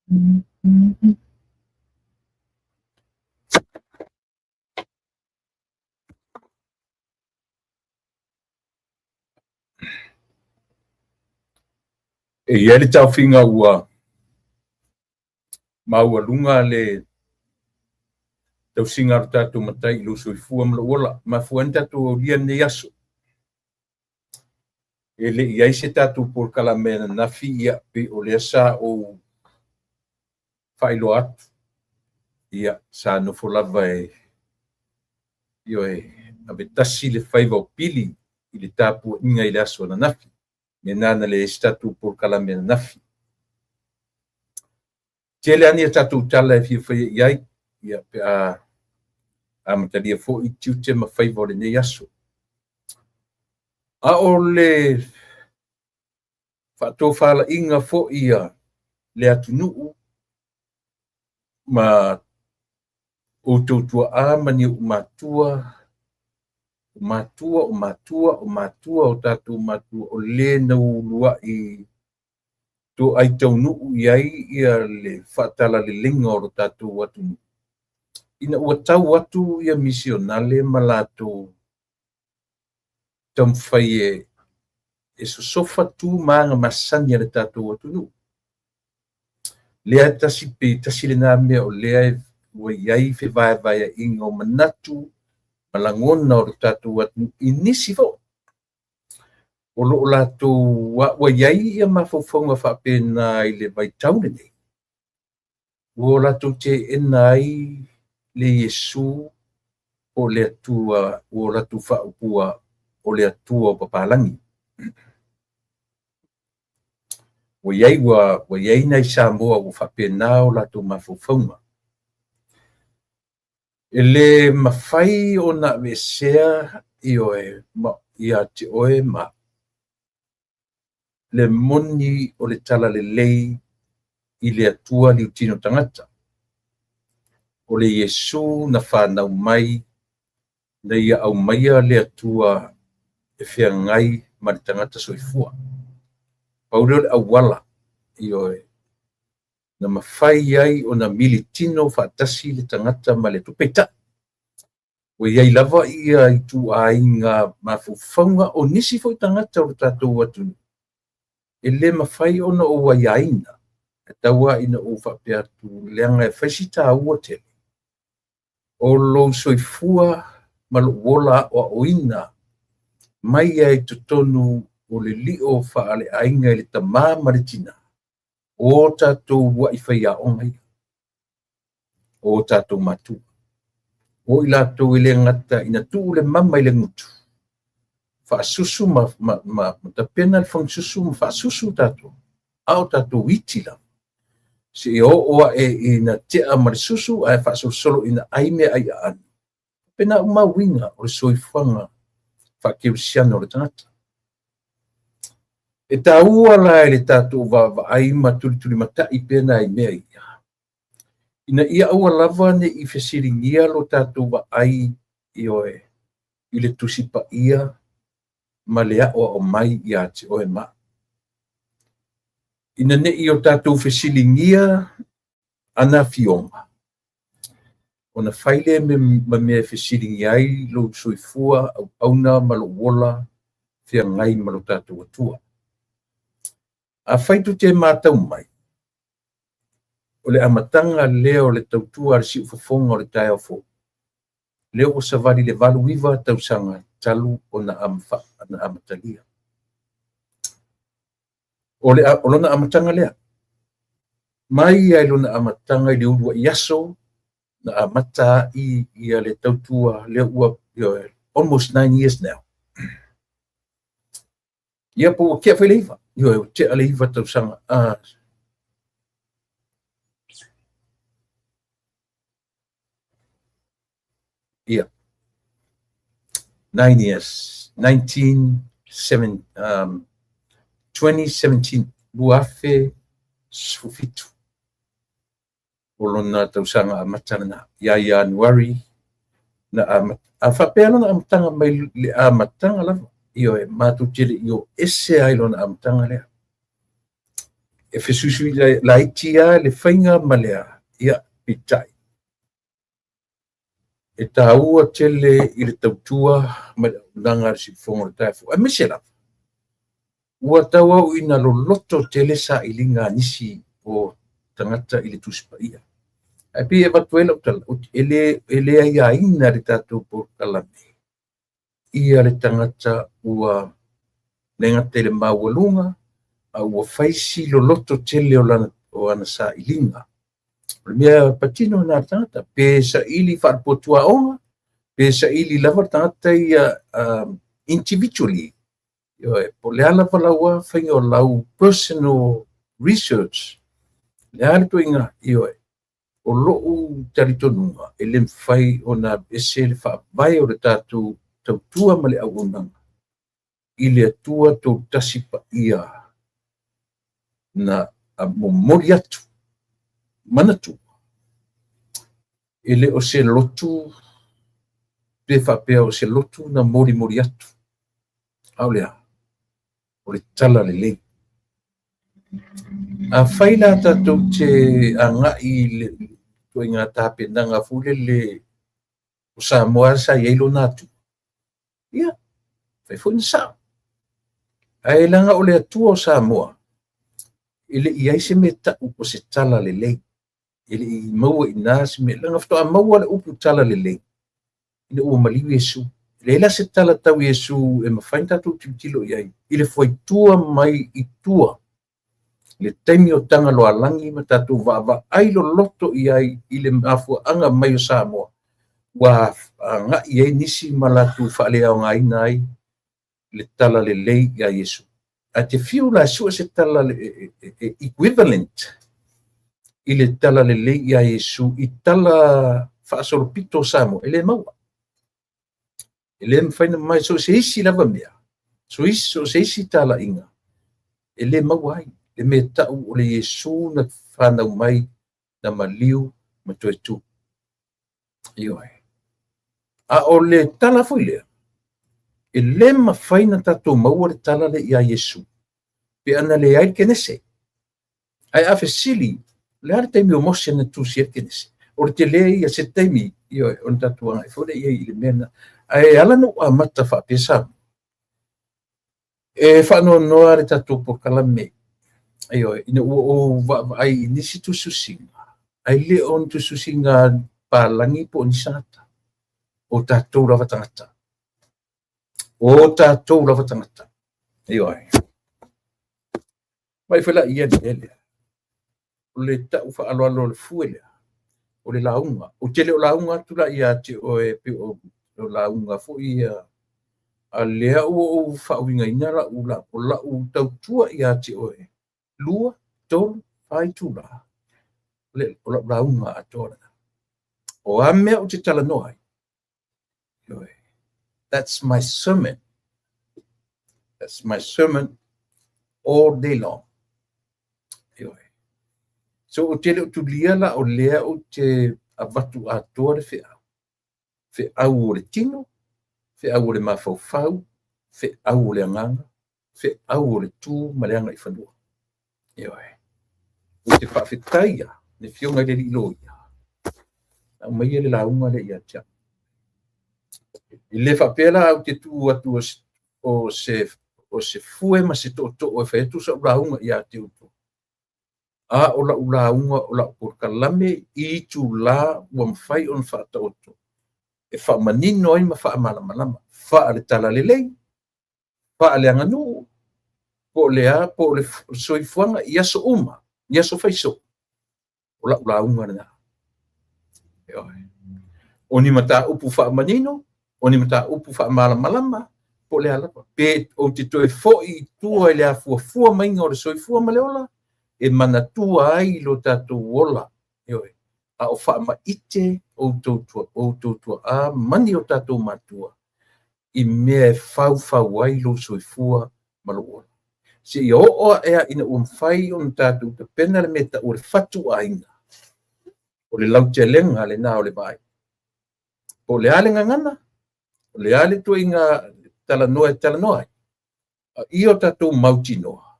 E i ai le taofiga ua maualuga le tausiga a lo tatou Matai i lou soifua ma lou ola. E mafua ai ona tatou aulia lenei aso. E le i i ai se tatou polokalame ananafi, ia pei o lea sa ou faailoa atu, ia sa nofo lava e, ioe, avetasi le faiva o Pili i le tapuaiga i le aso ananafi. Mea lena na leai ai se tatou polokalame ananafi. Tele lava ni a tatou tala e fia faia i ai, ia pe a amatalia foi tiute ma faiva o lenei aso. A o le faatofalaiga foi a le atunuu ma outou tuaa ma ni ou matua, o matua, o matua, o matua, o tatou matua, o le na uluai toai taunuu i ai ia le faatalaleleiga o lo tatou atunuu, ina ua tau atu ia misionale ma latou taumafai e sosofa tu ma aga masani a le tatou atunuu. Lea tasi pe tasi lena mea o lea ua i ai fevaevaeaiga o manatu ma lagona o le tatou atunuu i nisi foi o lo o latou ua i ai ia mafaufauga faapena i le vaitau lenei, ua latou teena ai le Iesu po o le Atua ua latou faaupua o le Atua o papalagi. Ua i ai, ua, ua i ai nai Samoa ua faapena o latou mafaufauga. E le mafai ona aveesea ioe ma, ia te oe ma le moni o le talalelei i le Atua liutino tagata. O le Iesu na fanau mai na ia aumaia le Atua e feagai ma le tagata soifua. Pau lea o le auala, ioe, na mafai ai ona militino faatasi le tagata ma le Atua. Peitai, ua i ai lava ia ituaiga mafaufauga o nisi foi tagata o le tatou atunuu e le mafai ona ou aiaina. E tau lava ina ou faapea atu, leaga e fai si taua tele o lou soifua ma lou ola aoaoina mai ai i totonu o le lio faaleaiga i le tama ma le tina, o tatou uluai faiaoga ia, o tatou matua. O i latou e le gata ina tuu le mama i le gutu, faasusu ma, ma, ma, ma tapena le fagasusu ma faasusu tatou, a o tatou iti lava. Seia oo ae ina tea ma le susu ae faasolosolo ina ai meaai aano. Faapena uma uiga o le soifuaga faakerisiano o le tagata. E taua la i le tatou vaavaai ma tulitulimatai pea nai mea ia, ina ia aua lava ne i fesiligia lo tatou vaai, ioe, i le Tusi Paia ma le aoao mai ia te oe ma au. Ina ne i o tatou fesiligia ana afioga, ona fai lea ma mea e fesiligia ai lou soifua auauna ma lou ola feagai ma lo tatou Atua. Afai tou te matau mai, o le amataga lea o le tautua a le siufofoga o le taeao fou, lea ua savali le 89 tausaga talu ona amatalia. O, le, o lona amataga lea. Mai ai lona amataga i le uluai aso na amata ai ia le tautua lea ua almost 9 years now. Ia po ua tea foi le iva. Ioe, ua tea le iva tausaga. Ia. 9 years. 19, 7, 2017, 2017. O lona tausaga amata lena. Ia Ianuari na amata. A faapea lona amataga mai le amataga lava. Ioe, matou te le i o ese ai lona amataga lea. E fesuisui laiti lava le faiga ma le a, ia, peitai, e taua tele i le tautua ma le auaunaga a le siufofoga o le taeao, aemaise lava ua tauau ina loloto tele sailiga a nisi o tagata i le Tusi Paia. Ae pei e avatu ai lau tala, e le aiaina e le tatou polokalame ia le tagata ua le gata i le maualuga, a ua fai si loloto tele o ana sailiga. O le mea patino lena a le tagata, pe saili faale-potuaoga, pe saili lava le tagata ia individually. Ioe, po o le a lava lau faiga o lau personal research, le a le ituaiga, ioe, o lou talitonuga e le mafai ona aluese le faavae o le tatou tautua ma le auaunaga i le Atua Toatasi Paia na momoli atu. Manatua, e le o se lotu pe faapea o se lotu na molimoli atu, a o le a? O le tala lelei. Afai la tatou te agai i le ituaiga tapenaga foi lele o Samoa sa i ai lona Atua, ia, fai foi na sao. Ae leaga o le Atua o Samoa, e le i i ai se mea tau o se tala lelei. E le i maua i ina se mea. Leaga faatoa maua le upu tala lelei ina ua maliu Iesu. E leai la se tala tau Iesu e mafai ona tatou tilotilo i ai i le fuaitua mai i tua i le taimi o Tagaloaalagi ma tatou vaavaai loloto i ai i le mafuaaga mai o Samoa ua agai ai nisi ma latou faaleaogaina ai le tala lelei ia Iesu. Ae te fiu la e sue se tala equivalent i le tala lelei ia Iesu i tala faasolopito o Samoa, e le maua. E le mafai ona mai so o se isi lava mea, so o se isi talaiga, e le maua ai le mea tau o le Iesu na whanau mai, na maliu ma toe tu. Ioe. A o le tala foi lea, e le mafai na tatou maua le tala le ia Iesu, pe ana leai le Kenese. Ae a fesili, le a le taimi o Mose na tusi ai le Kenese? O le tele ia se taimi, ioe, ona tatou agai foi lea i ai i le mea lena. Ae ala na ou amata faapea Samoa, e faanoanoa le tatou polokalame, ioe, ina ua ou vaavaai i nisi tusitusiga, ae le o ni tusitusiga palagi po o nisi tagata, o tatou lava tagata. O tatou lava tagata. Ioe. Mai foi la ia le mea lea. O le tau faaaloalo o le fue lea, o le lauga. Ou te le o lauga atu la ia te oe pe o lauga foi ia a lea ua ou faauigaina lau o lau tautua ia te oe. 2, 3, 4 itula. O lau lauga atoa lena. O a mea ou te talanoa ai. Ioe. That's my sermon. That's my sermon all day long. Ioe. So ou te le o tulia la o lea ou te avatu atoa le feau. Feau o le tino, feau o le mafaufau, feau o le agaga, feau o le tu ma le aga i fanua. Ioe. Ou te faafetaia le Afioga i le Alii Loia. Na aumaia le lauga lea ia te au. E le faapea la ou te tu atu o se fue ma se tootoo e fai atu sau lauga ia te outou. A o lau lauga o lau polokalame i itula ua mafai ona faataoto e faamanino ai ma faamalamalama. Faa le tala lelei, faa le aganuu, po o le a, po o le soifuaga i aso uma, i aso faiso. O lau lauga lena. O ni mataupu faamanino, o ni mataupu faamalamalama, po o le a lava. Pe ou te toe foi i tua i le afuafua maiga o le soifua ma le ola, e manatua ai lo tatou ola. Ioe. A o faamaite outou tuaa mani o tatou matua i mea e faufau ai lo soifua ma lou ola. Se ia oo ae ina ua mafai ona tatou tapena le mea tau o le fatuaiga, o le lautelega lena o le vaai. Po o le a le gagana, o le a le ituaiga talanoa e talanoa ai, a ia o tatou mautinoa,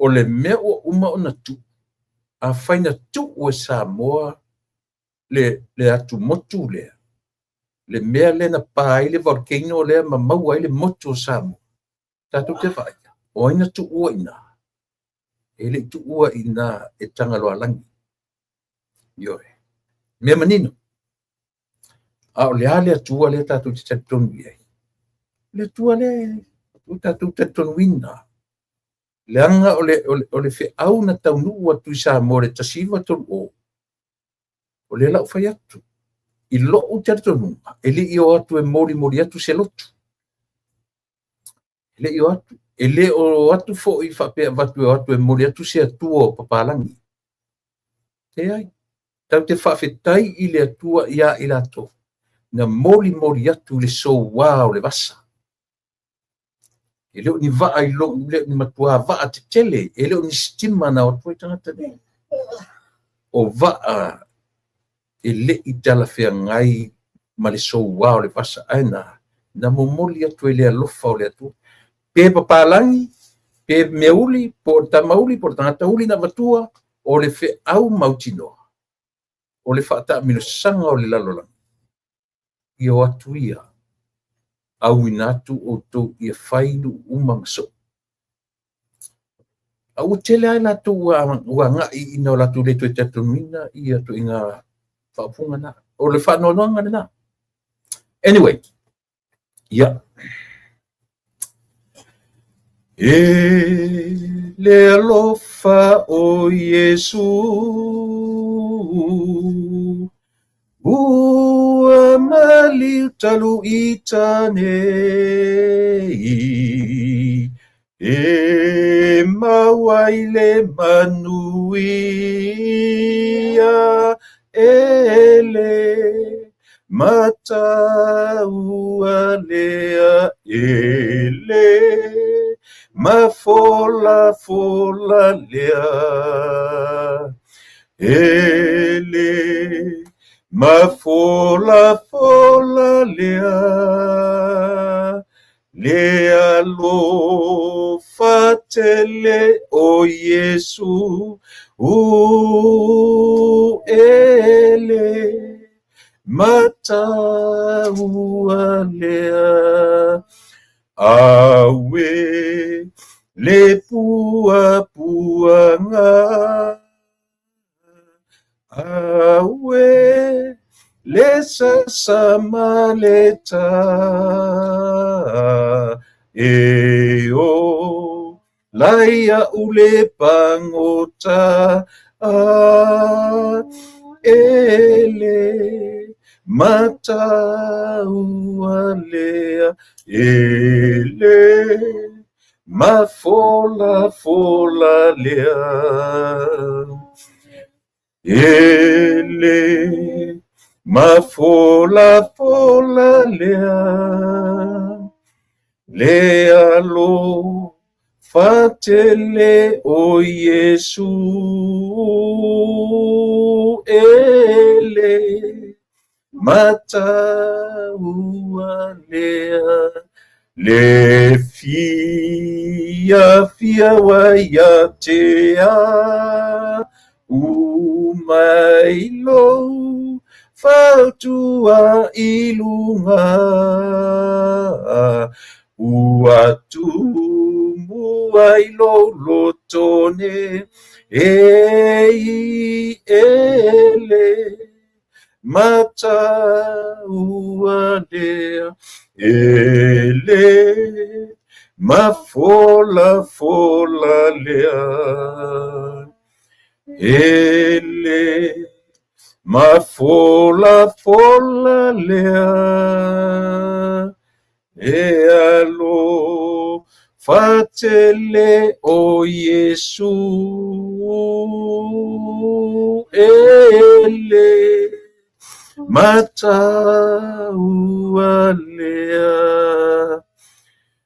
O le mea ua uma ona tuu, afai na tuu e Samoa le atumotu lea, le mea lea na pa ai le volcano lea ma maua ai le motu o Samoa, tatou te vaai, o ai na tuua i ina? E le i tuua i ina e Tagaloaalagi. Ioe. Mea manino. A o le a le Atua lea tatou te talitonu i ai? Le Atua lea ua tatou talitonuina. Leaga o le feau na taunuu atu i Samoa i le 1930, o lea la ua fai atu. I lou talitonuga, e le i o atu e molimoli atu se lotu. E le i o atu. E le o atu foi faapea avatu e o atu e momoli atu se Atua o papalagi. Leai. Tatou te faafetai i le Atua ia i latou na molimoli atu i le soua o le vasa. E le o ni vaa i lou, le o ni matua vaa tetele, e le o ni sitima na o atu ai tagata nei. O vaa e le i talafeagai ma le soua o le vasa, ae na momoli atu e le alofa o le Atua. Pe papalagi, pe meauli, po o le tamauli, po o le tagata uli na avatua, o le feau mautinoa, o le faataamilosaga o le lalolagi, ia o atu ia, auina atu outou ia fai nuu uma ma soo. A ua tele lava i latou ua agai ina o latou le toe talitonuina ia ituaiga faaupuga na. O le faanoanoaga lena. Anyway, ia. E le alofa o Iesu, ua maliu talu i tanei, e mau ai le manuia, e le mataua lea, e le mafolafola lea, e le mafolafola lea, le alofa tele o Iesu, e le mataua lea. Aue le puapuaga, aue le sasa ma le ta, e o lai a'u le pagota, a e le mataua lea, e le mafolafola lea, e le mafolafola lea, le alofa tele o Iesu, e le mataua lea, le fiafia ua ia te a'u mai lou fautua i luga, ua tumu ai lou loto nei, e le mataua lea, e le mafolafola lea, e le mafolafola lea, e alofa tele o Iesu, e le mataua lea.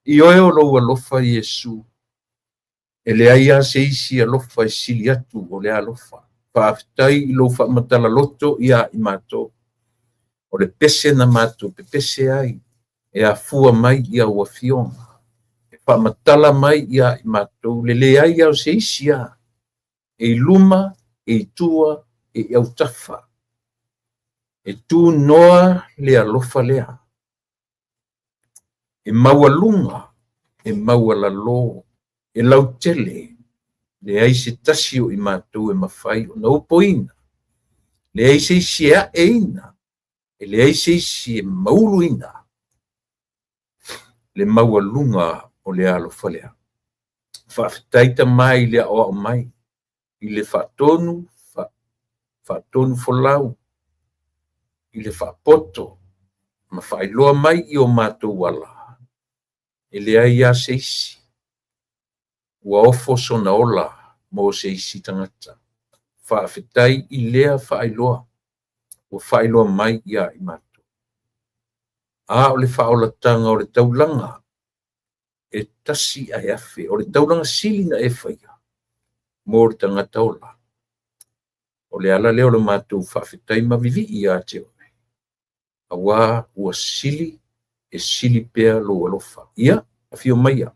Ioe o lou alofa Iesu, e leai lava se isi alofa e sili atu o le alofa. Faafetai i lou faamatala loto ia i matou. O le pese na matou pepese ai, e afua mai i au afioga. E Faamatala mai ia i matou le leai lava o se isi lava e i luma, e i tua, e i autafa. E tunoa le alofa lea. E maualuga, e maualalo, e lautele, leai se tasi o i matou e mafai ona upuina, leai se isi e a'eina, e leai se isi e mauluina le maualuga o le alofa lea. Faafetai Tama i le aoao mai, i le faatonu, faatonu folau, i le faapoto ma faailoa mai i o matou ala, e leai lava se isi ua ofo sona ola mo se isi tagata. Faafetai i lea faailoa ua faailoa mai ia i matou. A o le faaolataga o le taulaga e tasi ae afe, o le taulaga sili na e faia mo le tagata ola. O le ala lea o le matou faafetai ma vivii ia te oe, auā ua sili e sili pea lou alofa. Ia, afio maia,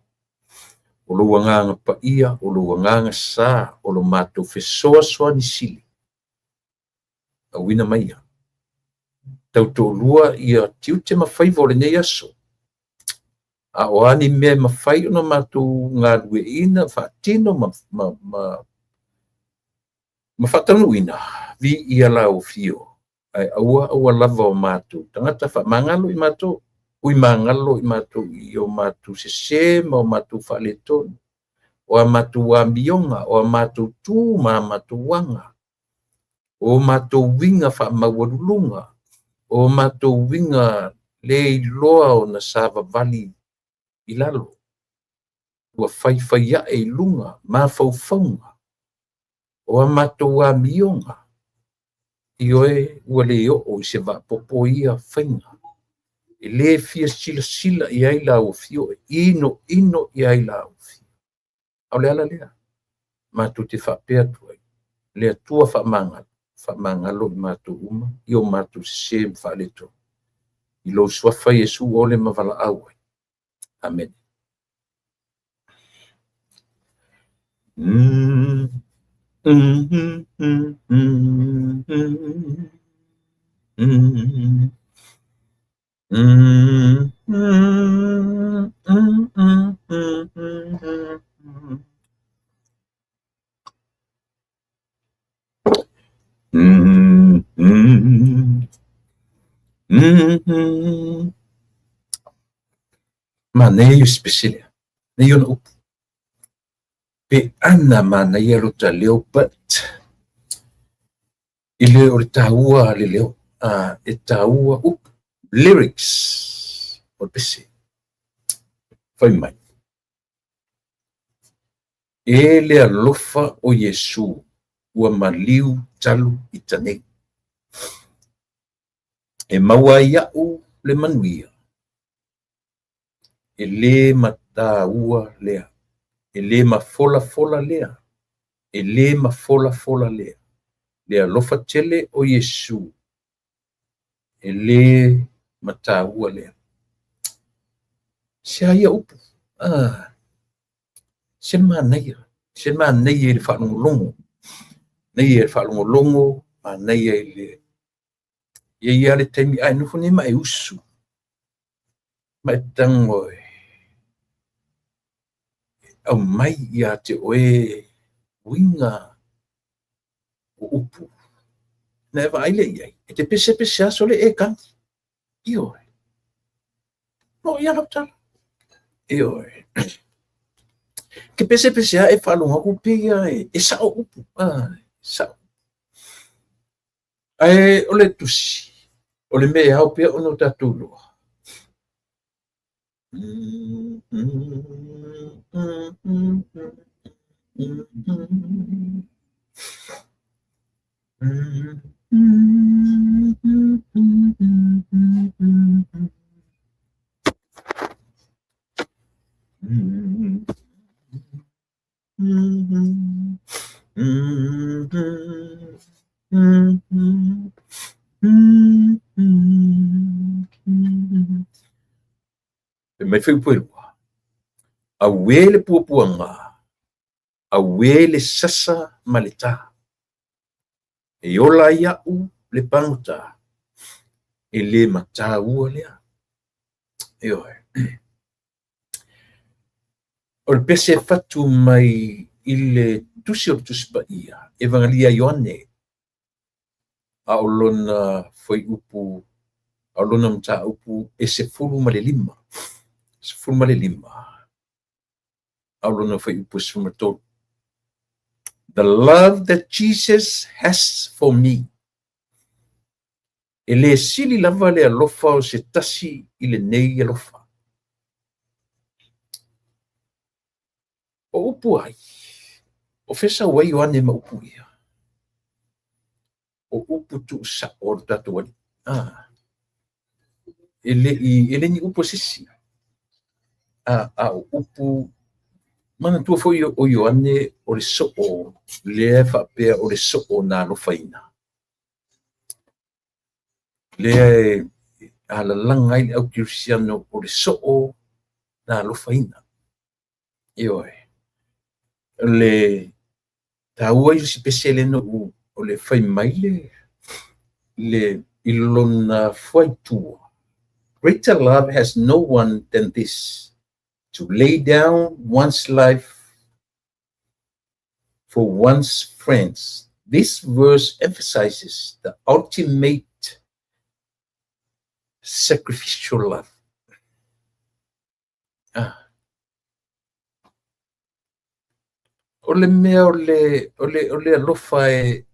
o lou agaga paia, o lou agaga sa, o lo matou fesoasoani sili. Auina maia. Tautoalua ia tiute ma faiva o lenei aso. A o a ni mea e mafai ona matou galueaiina, faatino ma faataunuuina, viia lau afio, ae aua aua lava o matou tagata faamagalo i matou, ui magalo i matou i o matou sesē ma o matou faaletonu, o a matou amioga, o a matou tu ma a matou aga, o matou uiga faamaualuluga, o matou uiga le iloa ona savavali i lalo, ua faifai ae i luga mafaufauga, o a matou amioga, ioe, ua le oo i se vaapopo ia faiga. E le fia silasila i ai lau afio, e inoino i ai lau afio. A o le ala lea, matou te faapea atu ai, le Atua faamagalo, faamagalo i matou uma i o matou sesē ma faaletonu. I lou suafa Iesu ole ma valaau ai. Amene. Manaia ia o si pese lea. Nei ona upu. Pe ana manaia lo ta leo, but e le o le taua le leo, e taua upu, lyrics o le pese. Fai mai, E le alofa o Iesu ua maliu talu i tanei. E maua ai iaʻu le manuia, e le mataua lea, e le mafolafola lea, e le mafolafola lea. Le alofa tele o Iesu, e le mataua lea. Se a ia upu? Se manaia, se manaia i le faalogologo. Manaia i le faalogologo, manaia i le... E i ai lava le taimi a e nofo nei ma e usu, ma e tago e aumai ia te oe uiga o upu. Na e vaai lea i ai, e te pesepese aso le e kani. Ioe. No ia lau tala. Ioe. Ke pesepese a e faalogo atu pei lava e sao upu. Sao. Ae o le tusi, o le mea e ao pea ona o tatou iloa. Fai mai fuaiupu e lua. Auē le puapuaga, auē le sasa ma le tā. E ola ai au le pagota, e le mataua lea. Ioe. O le pese e fatu mai i le Tusi o le Tusi Paia, Evagalia a Ioane, a o lona fuaiupu, a o lona mataupu e 15, 15, a o lona fuaiupu e 13. The love that Jesus has for me. E le sili lava le alofa o se tasi i lenei alofa. O upu ai, o fea sau ai Ioane ma upu ia? O upu tuusao o le tatou Alii. Ah. E le i, e le ni upu a se isi. A, a o upu, manatua foi o Ioane o le soo, lea e faapea o le soo na alofaina. Lea e alalaga ai le au kerisiano o le soo na alofaina. Ioe. O le taua ia o si pese lea na ou, o le fai mai le, le i lona fuaitua. Greater love has no one than this, to lay down one's life for one's friends. This verse emphasizes the ultimate sacrificial love. Ah. O le mea o le, o le, o le alofa e,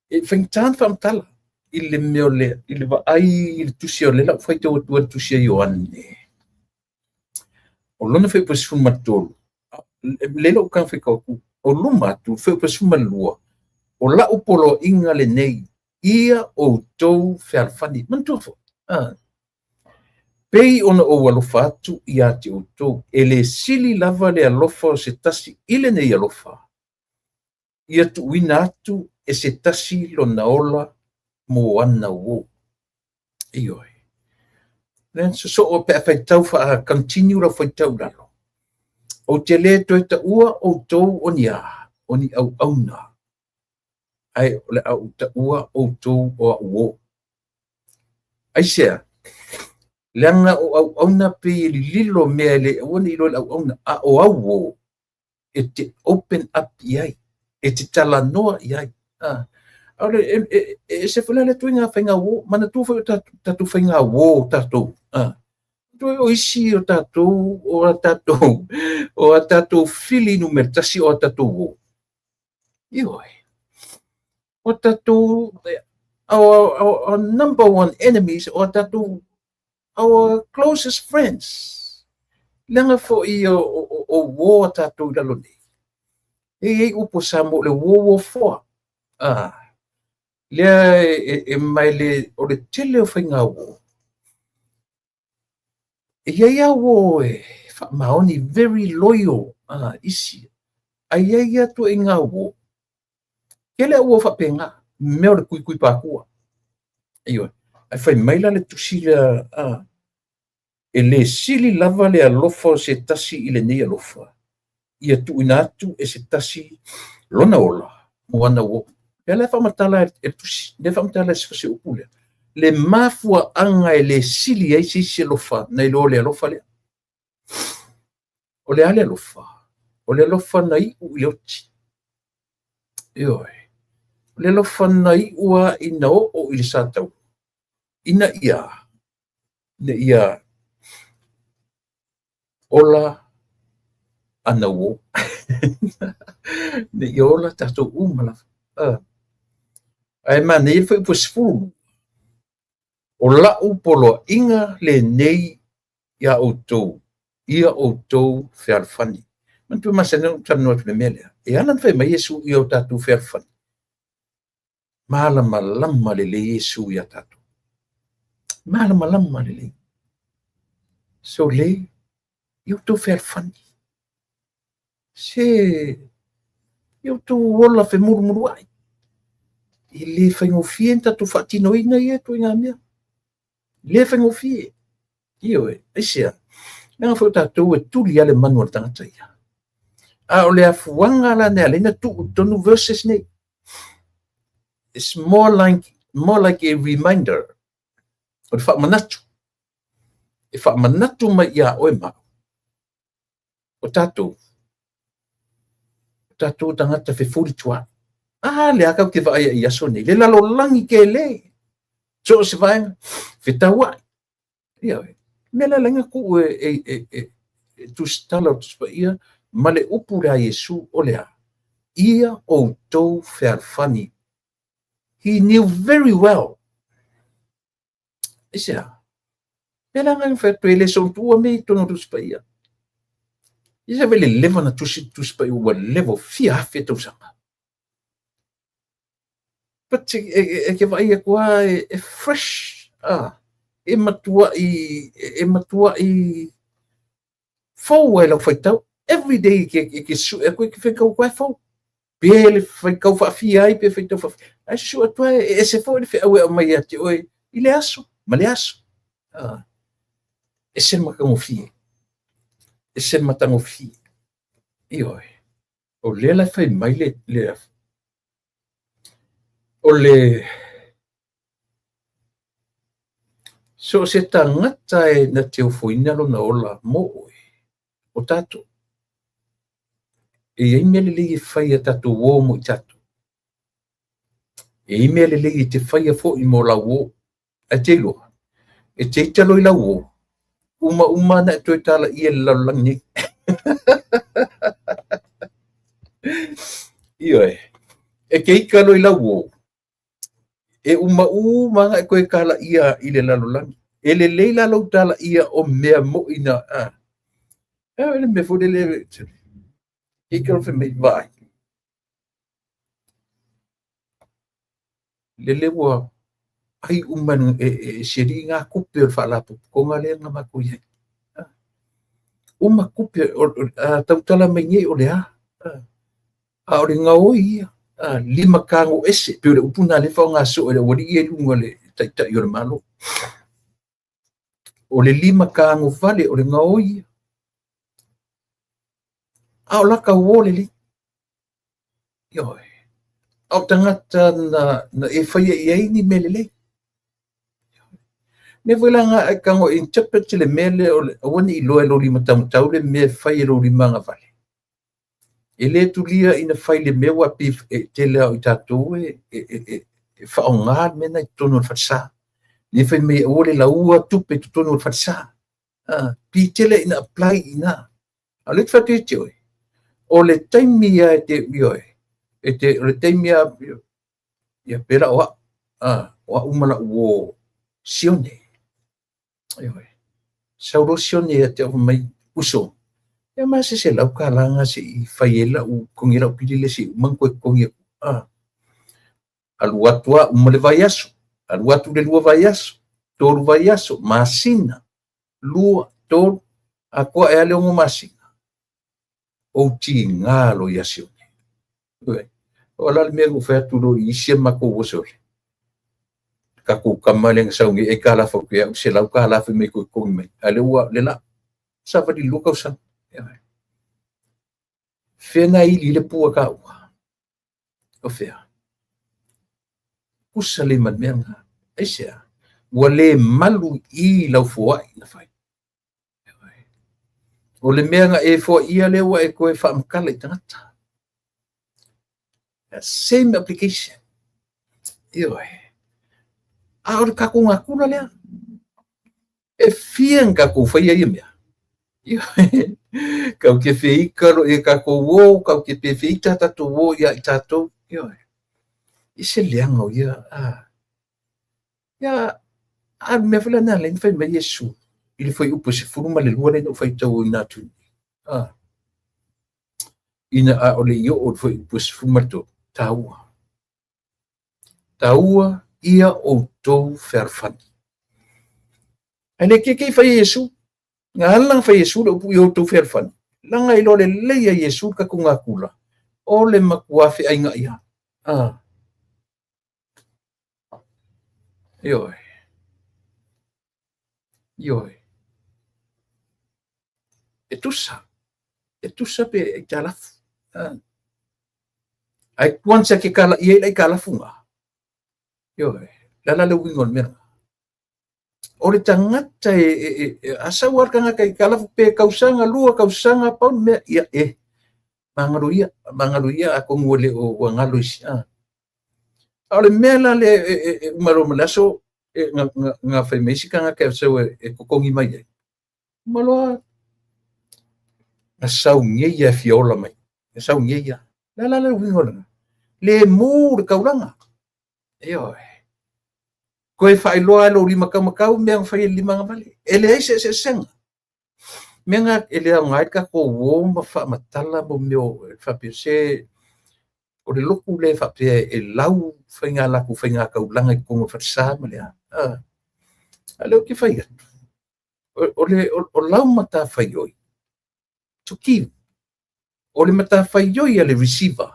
e faigata ona faamatala i le mea o le, i le vaai i le tusi o le lau faitau atu ai le tusi a Ioane. O lona fuaiupu e 13, le lou taga faitau atu, o luma atu, fuaiupu e 12, o lau poloaiga lenei, ia outou fealofani. Manatua foi, ah, Pei ona ou alofa atu ia te outou, e le sili lava le alofa o se tasi i lenei alofa, ia tuuina atu e se tasi lona ola mo ana uō. Ioe. Lea sosoo pe a faitau faa continue lau faitau i lalo. Ou te le toe taua outou o ni a, o ni auauna, ae o le a ou taua outou o au uō. Aisea? Leaga o auauna pei e lililo mea e le aua ne i iloa e le auauna, a o au uō e te open up i ai, e te talanoa i ai. Ah. A o le, e, e, e ese foi la le ituaiga faiga uō, manatua foi o tatou faiga uō tatou. Ah. Manatua o isi o tatou, o a tatou, o a tatou fili numera tasi o a tatou uō. Ioe. O tatou, our, our, our number one enemies, o tatou, our closest friends. Leaga foi o, o, o uō a tatou i lalo nei. E i ai upu a Samoa o le uō uō foa. Ah, lea e, e, e mai le, o le tele o faiga uō. E i ai a uō e faamaoni, very loyal, ah, isi. Ae i ai a ituaiga uō. Tele au uō faapena, mea o le kuikui pākua. Ioe. Ae fai mai la le tusi lea, ah, e le sili lava le alofa o se tasi i lenei alofa, ia tuuina atu e se tasi lona ola mo ana uō. Lea la e faamatala e le tusi, lea e faamatala e se upu lea, le mafuaaga e le sili ai se isi alofa nai lo le alofa lea. O le a le alofa? O le alofa na iu i le oti. Ioe. O le alofa na iu a ina oo i le sa taua. Ina ia, ina ia ola ana uō. Ina ia ola tatou uma lava. Ah. Ae manaia le fuaiupu e 12. O lau poloaiga lenei iā outou, ia outou fealofani. Manatua masani ona ou talanoa atu i le mea lea. E ala ona fai mai Iesu ia o tatou fealofani. Malamalama lelei Iesu iā tatou. Malamalama lelei. So le, ia outou fealofani. Se, ia outou ola femulumuluai. E le faigofie ona tatou faatinoina ia ituaiga mea. Le faigofie. Ioe, aisea? Leaga foi o tatou e tuli lava le manu a le tagata ia. A o le afuaga la na ala ai ona tuu i totonu verses nei. It's more like a reminder. O le faamanatu. E faamanatu mai ia oe ma au. O tatou, o tatou tagata fefolitua'i. A lea tatou te vaai i aso nei, le lalolagi tele, so o se vaega, fetaua'i. Ioe. Mea la laina tuu e tusitala o Tusi Paia ma le upu lea a Iesu o le a? Ia outou fealofani. He knew very well. Aisea? Mea la ngai fai atu e le soontuua mea i totonu o Tusi Paia. Ia se le leva na tusi Tusi Paia ua leva fia afe tausaga. But e ke vaai atu lava e fresh, e matuai fou ai lau faitau. Every day e ke sue atu e ke faitau atu ai fou. Pe le faitau faafia ai, pe faitau faafia. Ae susue atu ai, e ese foi le feau e aumai ia te oe i le aso, ma le aso. Ese le matagofie. Ese le matagofie. Ioe. O lea la e fai mai le o le so o se tagata e na te ofoina lona ola mo oe, o tatou. E i ai mea lelei e fai a tatou uō mo i tatou. E i ai mea lelei e te faia foi mo lau uō. Ae te iloa, e te ita loa i lau uō, uma uma na e toe talaia i le lalolagi nei. Ioe, e te ita loa i lau uō, e uma uma na e toe talaia i le lalolagi. E lelei la lou talaia o mea mo'i na, e le mea foi lele, e ita loa fai mai, vaai. Lele ua ai uma e si alii ngā tupe o le faalapotopotoga lea na matou i ai. Uma tupe, a tautala mai nei o le a. A o le gaoi ia, lima tago ese, pei o le upu na lea e faaaoga soo e le aualii ia i luga o le taitai o le Malo. O le lima tago vale o le gaoi ia. A o lata uō lelei. Ioe. A o tagata na e faia i ai ni mea lelei. Mea foi la nga e tago e interpret le mea lea o le aua ne i iloa e lou lima taumatau le mea e fai e lou lima agavale. E le tulia ina fai le mea ua pei e tele lava o i tatou e faaaoga le mea na i totonu o le falesa. Le fai mai aua le laua tupe i totonu o le falesa. Pi tele ina apply i ina. A o lea te fai atu ia te oe, o le taimi lava e te, ioe, o le taimi lava, ia pe la o au, o au ma lau uō Sione. Ioe. Sau loa Sione ia te au fai mai, uso, ia ma se $100 nga se i fai ai lau totogi lau pili lea se i uma ona toe totogi atu. Alu atu a uma le vaiaso, alu atu le 2 vaiaso, 3 vaiaso, masina, 2, 3, atoa e a le 6 masina. Ou tiga loa ia Sione. Ioe. O la le mea na ou fai atu loa i isi a matou oso le tatou tama lea na sau nei aitalafu atu ia au $100 fai mai toe totogi mai. A lea ua le la. Savali 2 tausaga. Ioe. Fea na ili le pua taua? O fea? Tusa le ma le mea lena. Aisea? Ua le malu i lau foai na fai. O le mea na e foaia lea ua e toe faamatala i tagata. Same application. Ioe. A o le tatou natura lea. E fia na tatou faia ia mea. Ioe. Kau te feika loa i tatou uō, kau te pefeita tatou uō ia i tatou. Ioe. I se leaga o ia. Ia, a le mea foi lea na ala ai ona fai mai Iesu i le fuaiupu e 12 lea na ou faitauina atu nei. Ina a o le i oo i le fuaiupu e 13, taua. Taua ia outou fealofani. Ae le keke i fai e Iesu. Na ala na fai e Iesu le upu ia outou fealofani. Leaga e iloa lelei e Iesu le tatou natura. O le matua feaiga ia. Ioe. Ioe. E tusa. E tusa pe aitalafu. Ae once e te kalaia ai le aitalafu na, ioe, le a la le uiga o le mea lena? O le tagata e, e, a sau lava le tagata i aitalafu pe tausaga, 2 tausaga, pau le mea, ia e, magalo ia, magalo ia atonu ua le o ua galo i si, a. A o le mea la lea e uma loa ma le aso, e, na, na, na fai mai isi tagata e sau e totogi mai ai. Uma loa, na sau nei ia e fia ola mai. Na sau nei ia. Le a la le uiga o lena? Le mu le taulaga. Ioe. Toe faailoa e lou lima taumatau mea na fai e le lima agavale. E leai se eseesega. Mea na e le aoga ai le tatou o ma faamatala mo mea o faapea se o le lotu lea faapea e lau faiga latou faiga taulaga i totonu o le falesa ma le a. A lea ou te fai atu, o lau matafaioi, to give. O le matafaioi a le receiver,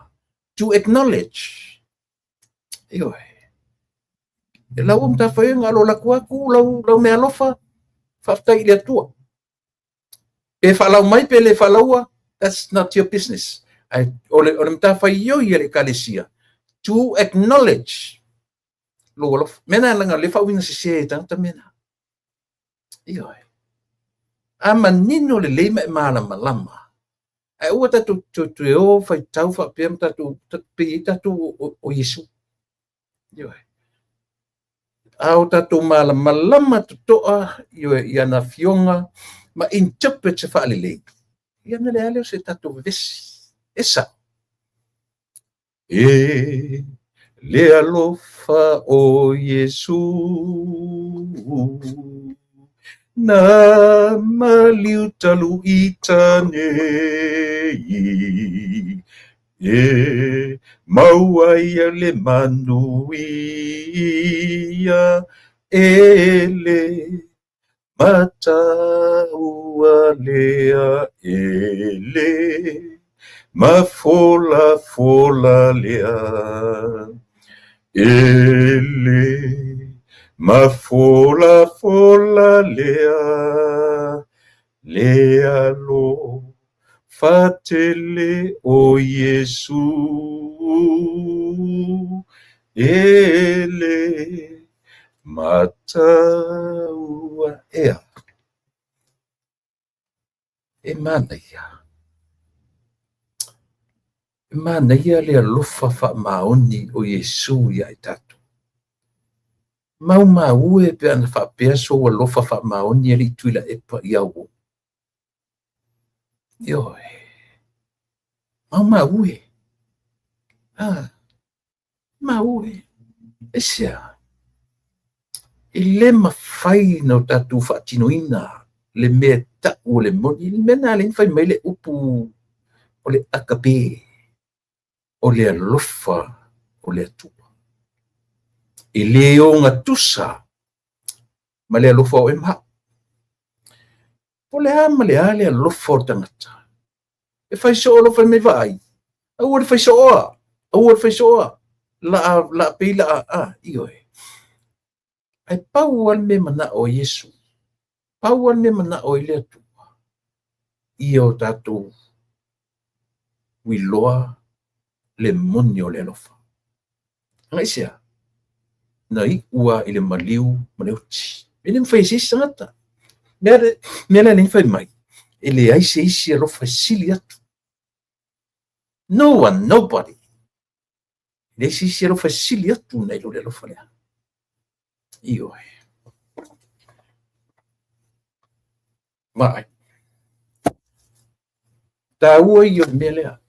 to acknowledge. Ioe. E lau matafaioi na alo atu atu lau mea alofa, faafetai i le Atua. Pe faalau mai pe le faalaua, that's not your business. Ai, o le matafaioi a le ekalesia, to acknowledge lou alofa. Mea na langa le faauiga sese e tagata mea na. Ioe. A manino lelei ma e malamalama, ae aua tatou toe o faitau faapea ma tatou pei ai tatou o Iesu. Ioe. A o tatou malamalama totoa, ioe, i ana afioga ma interpret se faalelei, ia na leai lea o se tatou vevesi. E sao. E le alofa o Iesu na maliu talu ita nei, e maua ai au le manuia e le mataua lea, e le mafolafola lea, e le mafolafola lea, le alofa tele o Iesu, e le mataua ea. E manaia. E manaia le alofa faamaoni o Iesu ia i tatou. Maumau e pe ana faapea sou alofa faamaoni e le i Tuilaepa ia uo. Ioe. Maumau e. Ah. Mau e. Aisea? E le mafai na o tatou faatinoina le mea e tau o le moni. Le mea na le fai mai le upu o le agape, o le alofa o le Atua. E le ogatusa ma le alofa o oe ma au. Po o le a ma le a le alofa o le tagata. E fai soo alofa fai mai vaai. Aua le fai sooa. Aua le fai sooa. La, la pei la a, ioe. Ae pau lava le mea e manao ai Iesu. Pau lava le mea e manao ai le Atua. Ia o tatou uiloa le moni o le alofa. Aisea? Na iu lava i le maliu ma le oti. E le mafai e se isi tagata. Mea lea le fai mai, e leai se isi alofa e sili atu. No one, nobody. E leai se isi alofa e sili atu nai lo le alofa lea. Ioe. Vaai. Taua ia o le mea lea.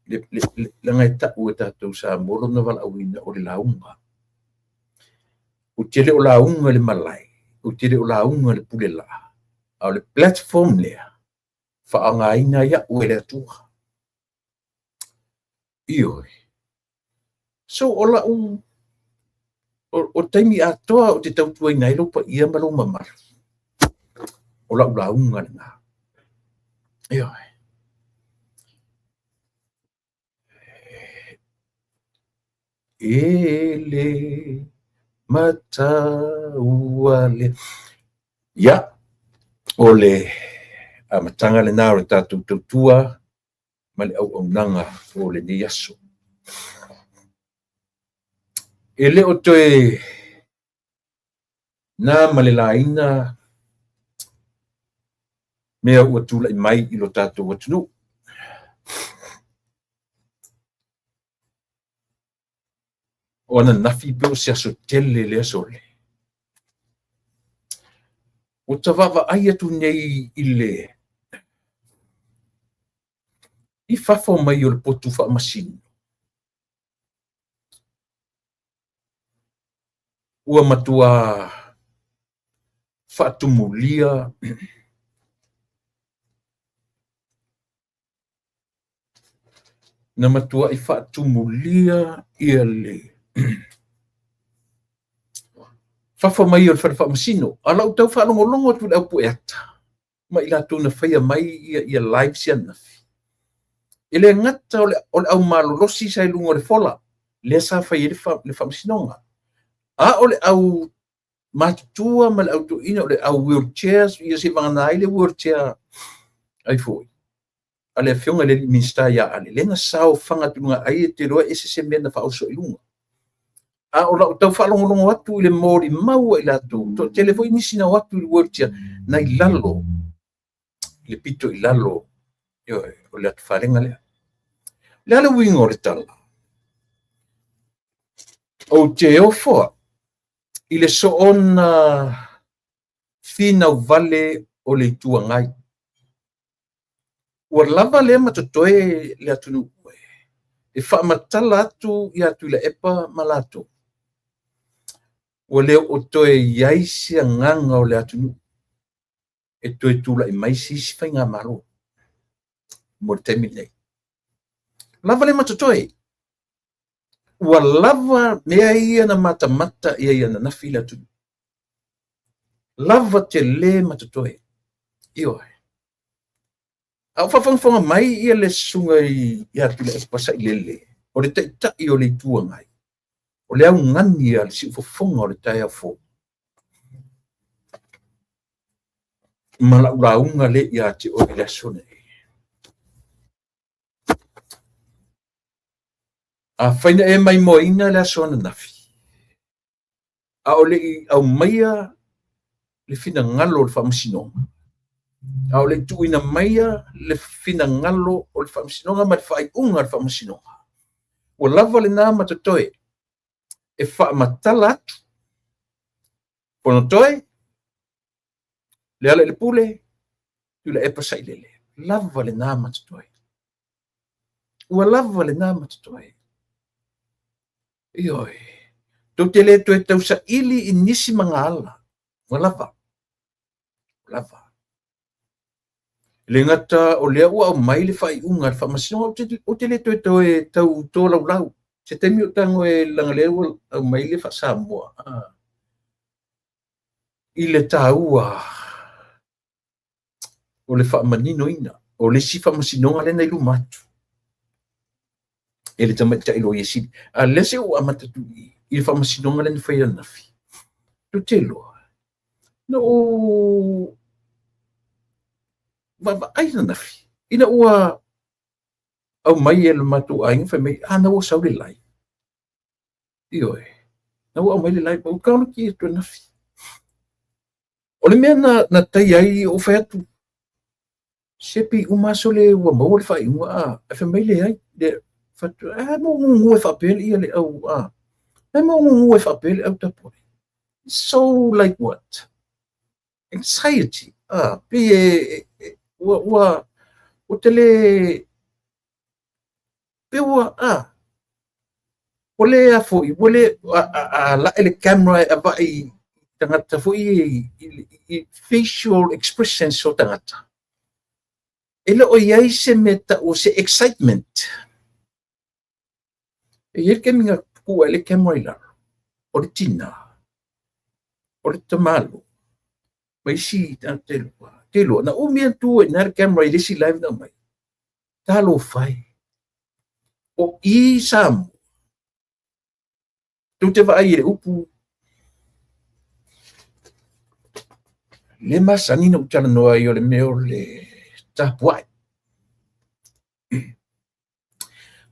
Leaga e tau e tatou Samoa lona valaauina o le lauga. Ou te le o lauga i le malae, ou te le o lauga i le pule laa, a o le platform lea, faaaogaina ai au e le Atua. Ioe. So o lau o taimi atoa ou te tautuaina ai lou paia ma lou mamalu, o lau lauga lena. Ioe. E le mataua lea. Ia, o le amataga lena o le tatou tautua ma le auaunaga o lenei aso. E le o toe na ma le laina mea ua tulai mai i lo tatou atunuu. O ananafi pe o se aso tele le aso le. Ua ta vaavaai atu nei i le i fafo mai o le potu faamasino, ua matua faatumulia na matuai faatumulia ia le fafo mai o le fale faamasino. A o lau tau faalogologo atu i le au pueata ma i latou na faia mai ia lives ananafi, e le gata o le au malolosi sa i luga o le fola lea sa fai ai le faamasinoga, a o le au matutua ma le au toeaina, o le au wheelchairs, ia seivagana ai le wheelchair ai foi a le afioga i le Minisita ia Ale, lea na saofaga atu i luga ai e te iloa e ese se mea na faaoso i luga. A o lau tau faalogologo atu i le molimau a i latou, toatele foi nisi na o atu i le wheelchair na i lalo, i le pito i lalo, ioe, o le atufalega lea. O le a le uiga o le tala? Ou te ofo au i le soona finau vale o le Itu Agai. Ua lava lea ma totoe le atunuu e faamatala atu ia Tuilaepa ma latou. Ua le o toe i ai se agaga o le atunuu e toe tulai mai se isi faigamalo mo le taimi lenei. Lava lea ma totoe. Ua lava mea ia na matamata i ai ananafi le atunuu. Lava tele ma totoe. Ioe. A o faafogafoga mai ia le susuga ia Tuilaepa Sailele, o le taitai o le Itu Agai, o le augani a le siufofoga o le taeao fou. Ma lau lauga lea ia te oe i le aso lenei. Afai na e maimoaina le aso ananafi, a o le i aumaia le finagalo o le faamasinoga, a o le i tuuina maia le finagalo o le faamasinoga ma le faaiuga a le faamasinoga, ua lava lena ma totoe e faamatala atu Fonotoe, Lealailepule, Tuilaepa Sailele. Lava lena ma totoe. Ua lava lena ma totoe. Ioe. Tou te le toe tausaili i nisi magaala. Ua lava. Ua lava. E le gata o lea ua aumai le faaiuga a le faamasinoga, ou te le toe toe tau tolaulau. Se taimi ou tago e leaga lea ua aumai le faa-Samoa. I le taua o le faamaninoina o le isi faamasinoga lea na i luma atu e le tamaitai loia sili. A lea se ua amata atu i le faamasinoga lea na fai ananafi. Tou te iloa, na ou vaavaai ananafi ina ua aumai e le matou aiga fai mai, a na ua sau le live. Ioe, na ua aumai le live, ua taofi atu ananafi. O le mea na taia ai ou fai atu, se pei uma aso le ua maua le faaiuga, a, ae fai mai leai, le, fai atu, a mo gugu e faapea le ia le au, a, e mo gugu e faapea le au tapuai. So like what? Anxiety, a, pei e, ua, ua, ua te le, pe ua, a, ua le a foi, ua le, a lae le camera e avai tagata foi i facial expressions o tagata. E le o i ai se mea tau o se excitement. E i ai le taimi na tuu ai le camera i lalo, o le tina, o le tamalo, ma isi tagata e lua. Te iloa, na umi atu ai i ina le camera i le isi live na aumai. Talofa e. O i Samoa, tou te vaai i le upu le masani na ou talanoa ai o le mea o le Tapuai.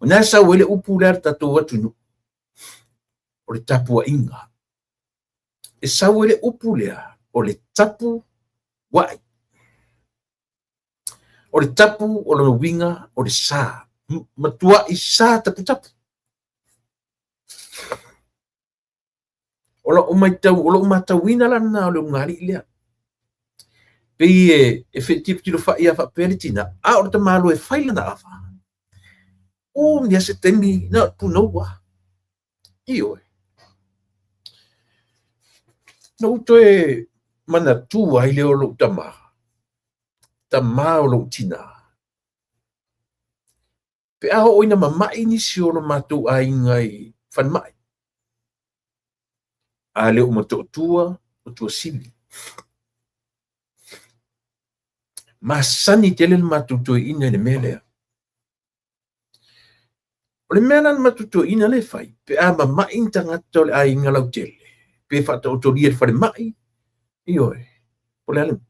O lena e sau ai le upu lea a le tatou atunuu, o le tapuaiga. E sau ai le upu lea o le tapu ai. O le tapu o lona uiga o le sa, matuai sa taputapu. O lau matau, o lou matauina la lena o le ulugalii lea. Pei e, e fetilofilofai lava faapea le tina, a o le tamaloa e fai lana ava. Umi lava se taimi, na o le punou lava. Ioe. Na ou toe manatua ai lea o lou tama, tama o lou tina. Pe a oo ina mama'i nisi o lo matou aiga i falemai, a le o Motootua o Tuasivi. Masani tele le matou toeaina i le mea lea. O le mea la na matou toeaina lea e fai, pe a mama'i ni tagata o le aiga lautele, pe faataotolia i le falemai, ioe, po o le a le mea,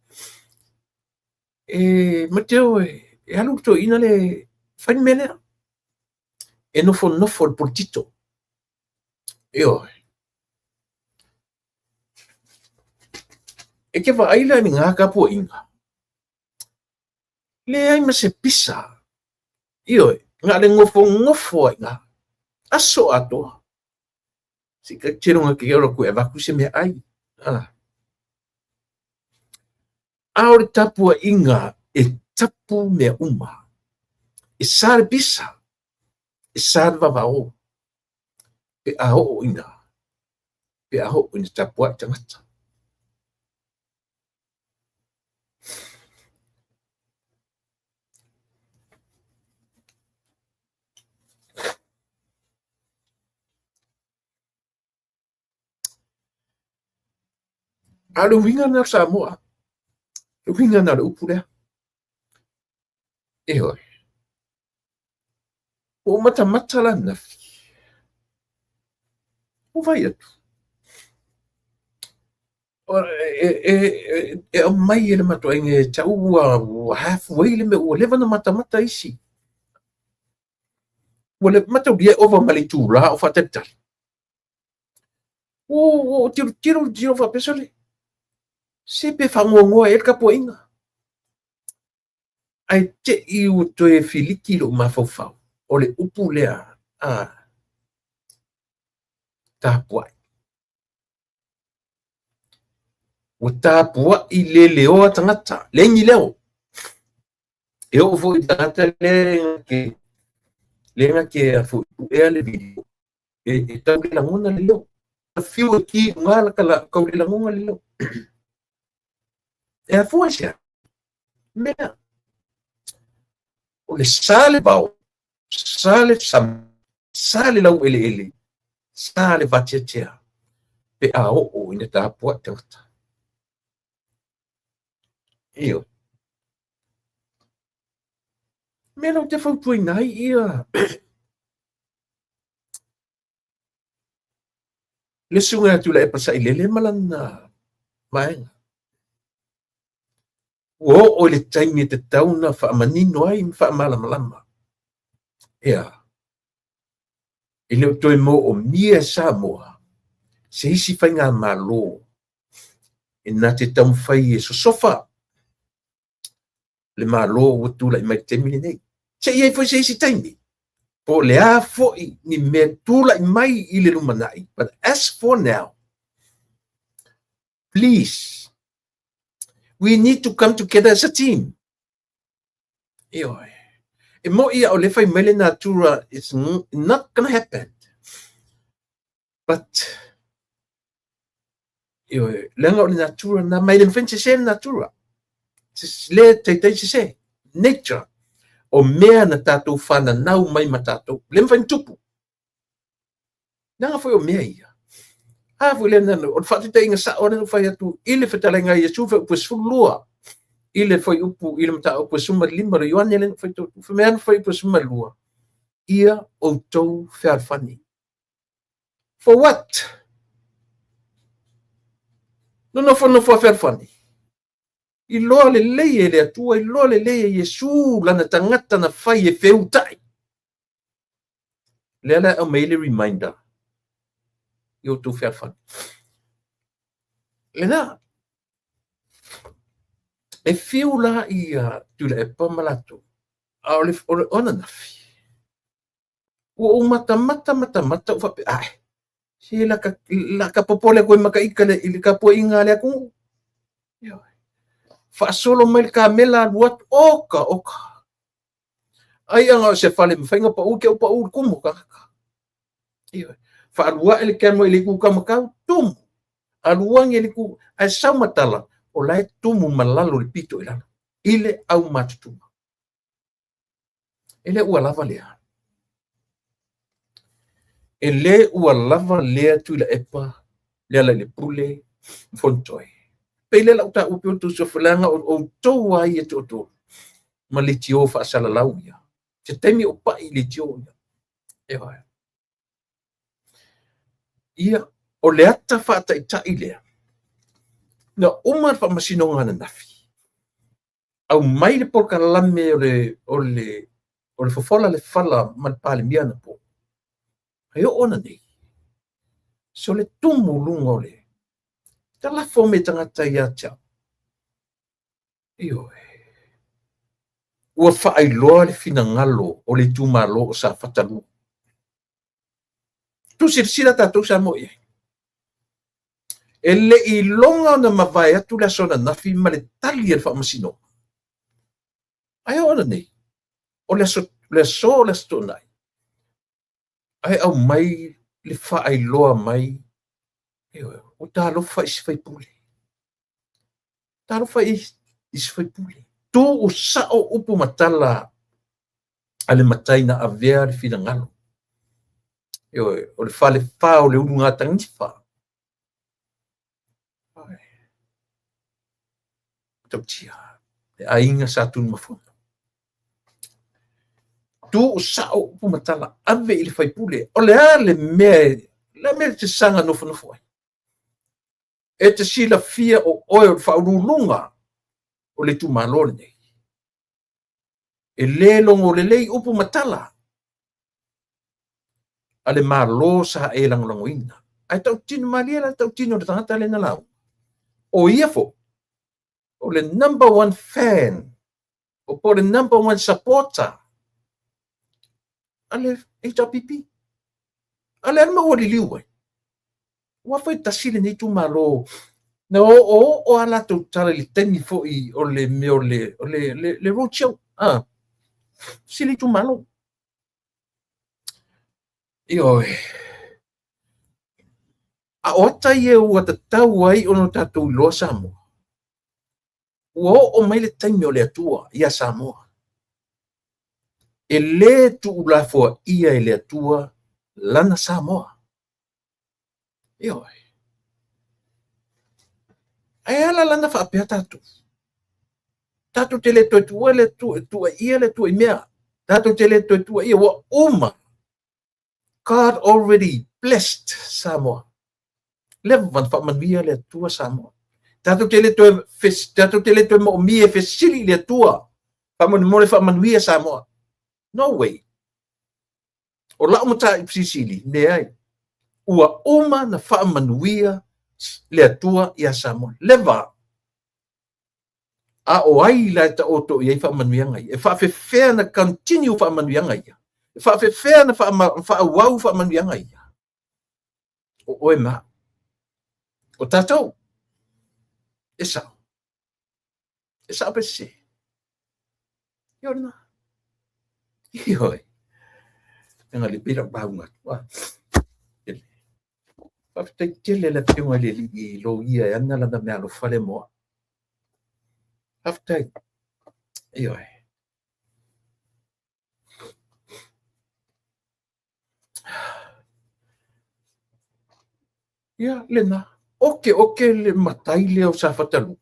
e mateo e alu le toeaina lea e fai le mea lea, e nofonofo i le poletito. Ioe. E te vaai la i lena tapuaiga, leai ma se pisa. Ioe, na o le nofonofo lava i ina, aso atoa. Se i tilotilo atu e alu atu e avatu se meaai. Ah. A o le tapuaiga e tapu mea uma. E sa le pisa, e sa le vavao, pe a oo ina, pe a oo ina tapuai tagata. A o le uiga lena o Samoa, le uiga lena o le upu lea. Ioe. Ua ou matamata la ananafi. Ua vaai atu. E aumai e le matou aiga ia te au ua halfway le mea ua leva ona matamata isi. Ua mataulia e ova ma le itula o faatalitali. Ua ou tilotilo tilotilo faapea, sole, se pe faanoanoa ea le tapuaiga. Ae te i ua toe filiki lou mafaufau, o le upu lea a tapuai. Ua tapuai leleoa tagata, leai ni leo. E oo foi i tagata lea na te puea le video, e tau le lagona le leo. Fiu e ki i luga la tau le lagona le leo. E afua i se a? Mea. O le sa le vao, sa le sami, sa le laueleele, sa le vateatea, pe a oo ina tapuai tagata. Ioe. Mea la ou te fautuaina ai ia le susuga ia Tuilaepa Sailele ma lana vaega. Ua oo i le taimi e tatau ona faamanino ai ma faamalamalama. Ea, e le o toe moomia e Samoa se isi faigamalo e na te taumafai e sosofa le Malo ua tulai mai i le taimi lenei. Se i ai foi se isi taimi, po o le a foi ni mea tulai mai i le lumanai, but as for now, please, we need to come together as a team. Ioe. E moi a o le fai mai le natura, it's not gonna happen. But, ioe, leaga o le natura na, ma e le mafai ona sese le natura. Le taitai sese. Nature. O mea na tatou fananau mai ma tatou. Le mafai ona tupu. Leaga foi o mea ia. A foi lea na, o le faataitaiga sao lea na fai atu i le fetalaiga a Iesu fuaiupu e 12 i le fuaiupu i le mataupu e 15 o Ioane lea na fai atu, fai mai lava le fuaiupu e 12, ia outou fealofani. For what? Nonofonofo a fealofani. Iloa lelei e le Atua, iloa lelei e Iesu lana tagata na fai e feuta'i. Lea la e aumai ai le reminder i outou fealofani. Lena, e fiu la ia Tuilaepa ma latou, a o le, o le ananafi, ua ou matamata matamata ou faapea, ae, se la ka, la ka popole atu ai ma ka ita i le tapuaiga a le atunuu. Faasolo mai le kamela alu atu, oka, oka. Ai ana o se fale mafai ona pau, te u pau i le tumu o tagata. Ioe. Faalu ae le camera i le itu taumatau, tumu. Alu ane i le itu, ae sau ma tala, o la e tumu ma lalo i le pito i lalo, i le aumatutua. E le ua lava lea. E le ua lava lea Tuilaepa, Lealailepule, ma Fonotoe. Pei lea lau taua pei o outou suafa, leaga o outou lava ia e toatolu ma leitio faasalalau ia. Se taimi o pai i leitio ia. Ioe. Ia, o le ata faataitai lea, na uma le faamasinoga ananafi, aumai le polokalame o le, o le, o le fofola le fala ma le Palemia anapo. E oo ananei, so le tumu luga o le talafo mai tagata ia te au. Ioe. Ua faailoa le finagalo o le itumalo o Safata 2. Tu silasila tatou Samoa i ai. E le i iloga ona mavae atu le aso ananafi ma le tali a le faamasinoga. Ae oo ananei, o le aso, le aso o le Aso Toonai, ae aumai le faailoa mai, ioe, ua talofa i se faipule. Talofa i se faipule. Tuu sao upu ma tala a le matai na avea le finagalo. Ioe, o le falefa o le ulugatanifa. Tautia, le aiga Sa Tunumafono. Tuu sao upu ma tala, ave i le faipule. O le a le mea, le a mea e te saga nofonofo ai? E te silafia o oe o le faauluuluga o le itumalo lenei. E le logo lelei upu ma tala a le Malo sa e lagolagoina. Ae tautino malie la tautino le tagata lea na lauga. O ia foi, o le number one fan, o po o le number one supporter a le HRPP. A le a le mea ua liliu ai? Ua foi tasi lenei itumalo na oooo a latou tala i le taimi foi o le mea o le, o le, le, le road show. Ah, si le itumalo. Ioe. A o ata ia ua tatau ai ona tatou iloa Samoa. Ua oo mai le taimi o le Atua ia Samoa. E le tuulafoaia e le Atua lana Samoa. Ioe. Ae ala lana faapea tatou. Tatou te le toe tuua le Atua, tuuaia le Atua i mea. Tatou te le toe tuuaia, ua uma. God already blessed Samoa. Leva na faamanuia le Atua Samoa. Tatou te le toe, tatou te le toe moomia e fesili i le Atua. Faamolemole faamanuia Samoa. No way. O lau mataupu silisili, leai. Ua uma na faamanuia le Atua iā Samoa. Leva. A o ai la e taoto i ai faamanuiaga ia? E faafefea na continue faamanuiaga ia? E faafefea na faaauau faamanuiaga ia? O oe ma au. O tatou. E sao. E sao pe sese. Ioe lena. Ioe. Ega le pei lau lauga atu. Ah. Faafetai tele le Afioga i le Alii i loia e ana lana meaalofa lea mo au. Faafetai. Ioe. Ia, lena. Oke, oke le matai lea o Safata 2.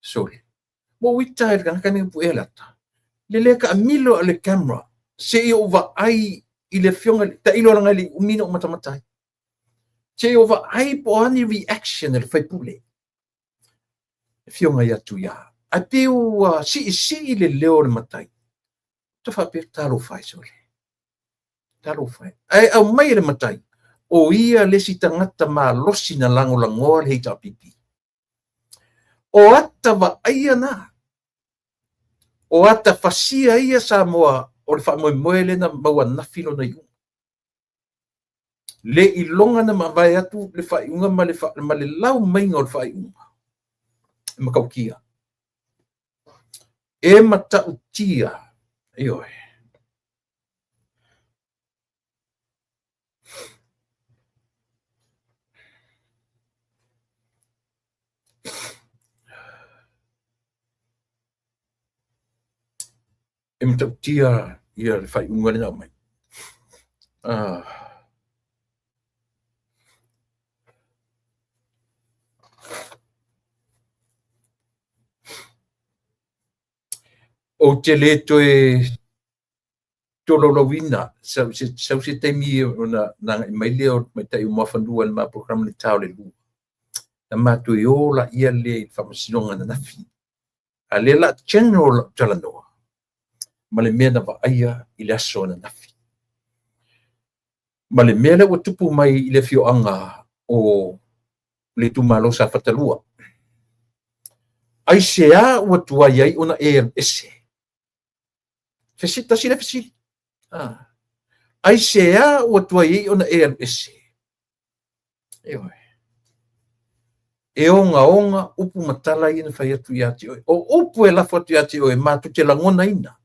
Sorry. Ua ou ita i le tagata nei puea le ata. Le le taamilo a le camera se i ou vaai i le afioga tailo leaga e le i umi ona ou matamata ai. Se i ou vaai po o a ni reaction a le faipule. Afioga ia Tuia. Ae pei ua siisii le leo o le matai. Ta faapea, talofa e sole. Talofa e. Ae aumai e le matai, o ia le isi tagata malosi na lagolagoa le HRPP. O ata vaaia na. O ata fasia ia Samoa o le faamoemoe lea na maua ananafi lona iuga. Le iloga na mavae atu le faaiuga ma le lau maiga o le faaiuga e matautia. E matautia, ioe. E matautia ia le faaiuga lea na aumai. Ou te le toe tolaulauina sau se taimi ona agai mai lea o le tamaitai o Muafanua i le ma polokalame i le ta o le 2. Na matou o laia lea i le faamasinoga ananafi. A o lea o le a general lau talanoa ma le mea na vaaia i le aso ananafi. Ma le mea lea ua tupu mai i le afioaga o le itumalo o Safata 2. Aisea ua tuai ai ona e alu ese? Tasi lea fesili. Aisea ua tuai ai ona e alu ese? Ioe. E ogaoga upu ma tala ia na fai atu ia te oe. O upu e lafo atu ia te oe, matou te lagonaina.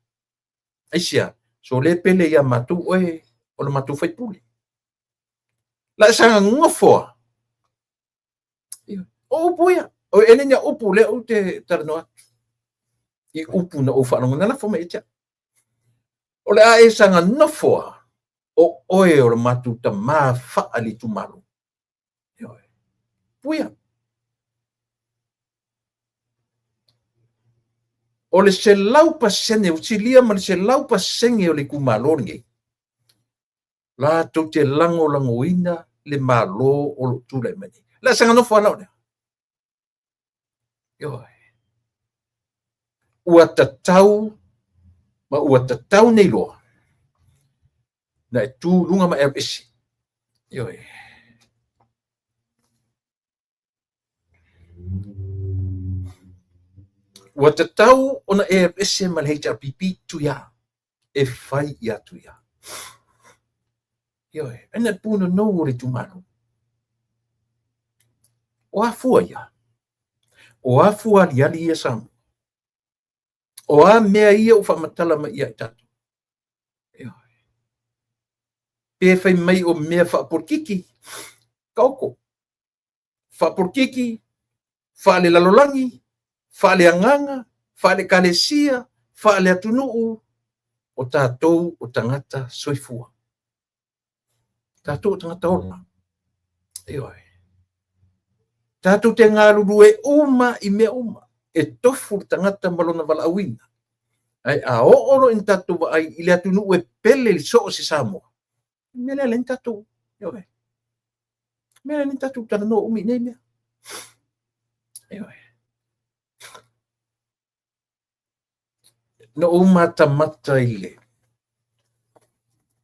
Aisea? So le pele ia matou oe o le matou faipule. La e saga nofo a. O upu ia. O e le ni upu lea ou te talanoa atu. I upu na ou faalogona lafo mai ia te au. O le a e saga nofo a, o oe o le matou tamā faale-itumalo. Ioe. Puia. O le 100%, ua silia ma le 100% o le itumalo lenei, latou te lagolagoina le Malo o lo o tulai mai nei. Le a saga nofo a la o lea. Ioe. Ua tatau ma ua tatau nei loa na e tu i luga ma e alu ese. Ioe. Ua tatau ona e alu ese ma le HRPP Tuia e fai ia Tuia. Ioe, ai na punonou o le itumalo. O a fua ia? O a fua aliali ia Samoa? O a mea ia ua faamatala mai ia i tatou? Ioe. Pe fai mai o mea faapolokiki, taoto. Faapolokiki, faalelalolagi, faaleagaga, faale-ekalesia, faaleatunuu, o tatou o tagata soifua. Tatou o tagata ola. Ioe. Tatou te galulue uma i mea uma. E tofu le tagata ma lona valaauina. Ae a oo loa ina tatou vaai i le atunuu e pele i le so o se Samoa, o le mea lea lea na tatou, ioe. O le mea lea na tatou talanoa umi i nei mea. Ioe. Na ou matamata i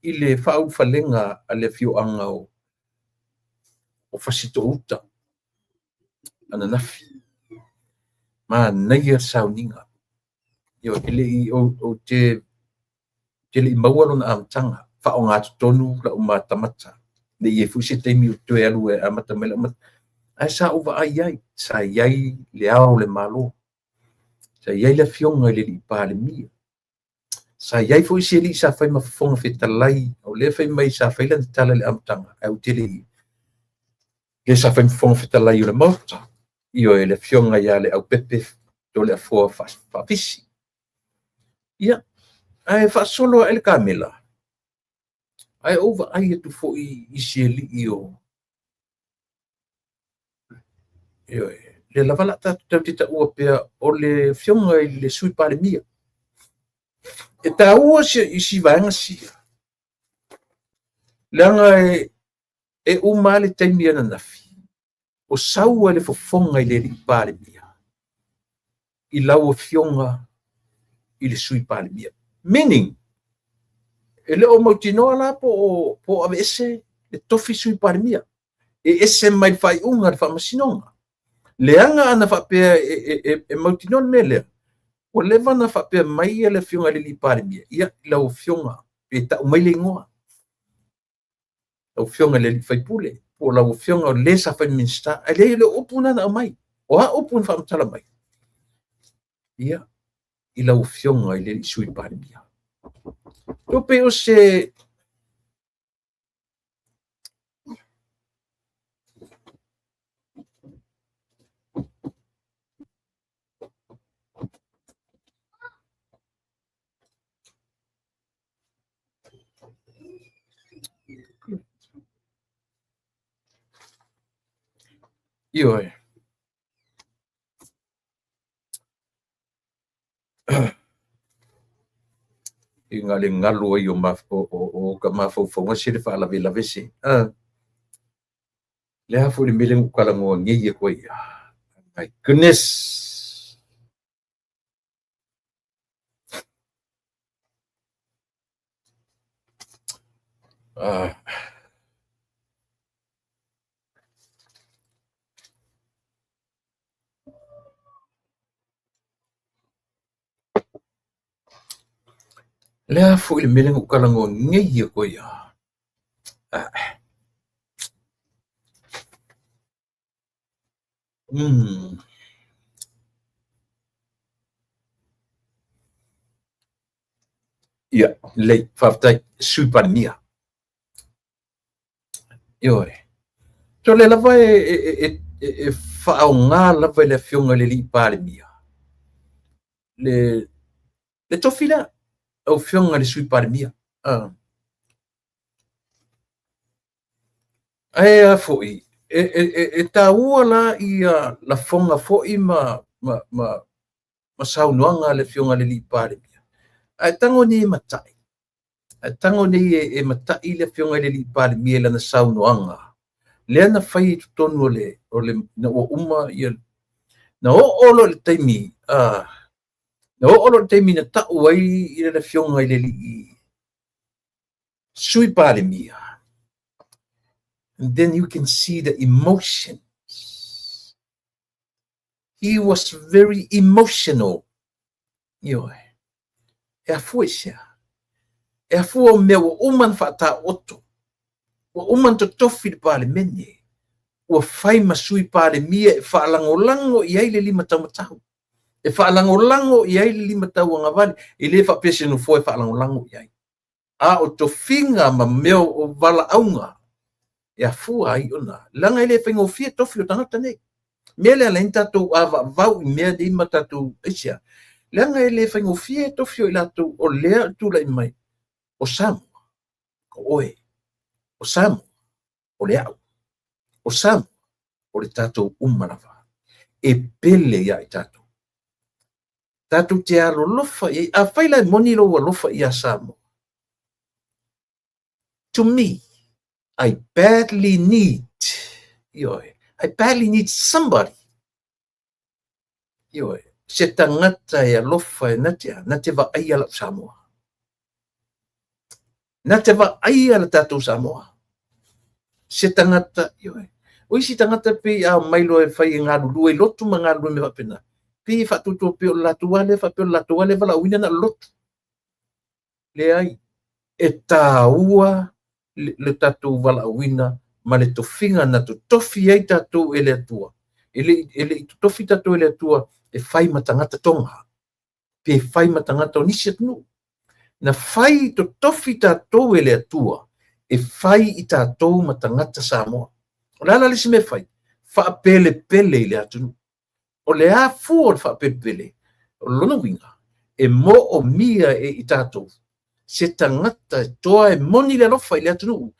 le faaulufalega a le afioaga o Fasitoo-uta ananafi. Manaia le sauniga. Ioe, e le i, ou te te le i maua lona amataga, faaaogatotonu lau matamata. Ne i i ai foi se taimi ou toe alu e amata mai lau matamata. Ae sa ou vaai i ai, sa i ai le Ao o le Malo, sa i ai le Afioga i le Alii Palemia, sa i ai foi se alii sa fai ma Fofoga Fetalai, o lea fai mai sa fai lana tala i le amataga, ae ou te le i, lea sa fai ma Fofoga Fetalai o le Maota, ioe, le Afioga ia Leaupepe Toleafoa Faafisi. Ia, ae faasolo ae le kamela, ae ou vaai atu foi i si alii o, ioe, lea lava la tatou te taua pea o le Afioga i le Sui Palemia. E taua i si vaega sia, leaga e uma lava le taimi ananafi, o sau ai le fofoga i le alii Palemia. i lau Afioga i le Sui Palemia. Meaning, e le o mautinoa la po o, po o aveese le tofi Sui Palemia. E ese mai le faaiuga a le Faamasinoga. Leaga ana faapea e, e, e, e mautinoa le mea lea, ua leva ona faapea mai le Afioga i le Palemia, ia, lau Afioga, pe tau mai le igoa. Lau Afioga i le sui usufono, po o lau Afioga o le sa fai Minisita. Ae leai, e le o upu na na aumai. O a upu na faamatala mai? Ia, i lau Afioga i le Sui Palemia. To pei o se Ioe. I nga le galu ai o, ma, o, o, o ka mafaufauga se le faalavelave se. Le a foi le mea lea na ou talanoa nei atu ai. My goodness. Le a foi le mea lea na ou talanoa nei atu ai. Ia, lelei, faafetai, Sui Palemia. Ioe. So lea lava e, e, e, e, e faaaoga lava e le Afioga i le Alii Palemia le, le tofi lea, lau Afioga i le Sui Palemia. Ae a foi, e, e, e, e taua la ia lafoga foi ma, ma, ma, ma saunoaga a le Afioga i le Alii Palemia. Ae tago nei e matai, ae tago nei e, e matai le Afioga i le Alii Palemia i lana saunoaga, lea na fai i totonu o le, o le, na ua uma ia, na oo loa i le taimi, na oo loa i le taimi na tau ai le Afioga i le Alii Sui Palemia. And then you can see the emotions. He was very emotional. Ioe. E afua i sea. E afua o mea ua uma na faataoto. Ua uma na totofi le Palemene. Ua fai ma Sui Palemia e faalagolago i ai le lima taumatau. E faalagolago i ai le lima tauagavale. E le faapea se nofoa e faalagolago i ai. A o tofiga ma mea o valaauga e afua ai ona, leaga e le faigofie tofi o tagata nei. Mea lea ala ai ona tatou avaavau i mea nei ma tatou aisea, leaga e le faigofie tofi o i latou o lea e tulai mai o Samoa, o oe, o Samoa, o le au, o Samoa, o le tatou uma lava, e pele ia i tatou. Tatou te alolofa i ai. Afai la e moni lou alofa ia Samoa, to me, I badly need, ioe, I badly need somebody, ioe, se tagata e alofa e na te, na te vaaia lau Samoa. Na te vaaia le tatou Samoa. Se tagata, ioe. O isi tagata pei a omai loa e fai e galulue i lotu ma galulue mea faapena, pei e faatuatua pei o le latou lava lea faapea o le latou lava lea e valaauina na o le lotu. Leai, e taua le tatou valaauina ma le tofiga na totofi ai tatou e le Atua. E le, e le i totofi tatou e le Atua e fai ma tagata Tonga, pe fai ma tagata o nisi atunuu. Na fai totofi tatou e le Atua e fai i tatou ma tagata Samoa. O le a la le isi mea e fai? Faapelepele i le atunuu. O le a fua o le faapelepele? O lona uiga, e moomia e i tatou se tagata e toa e moni le alofa i le atunuu.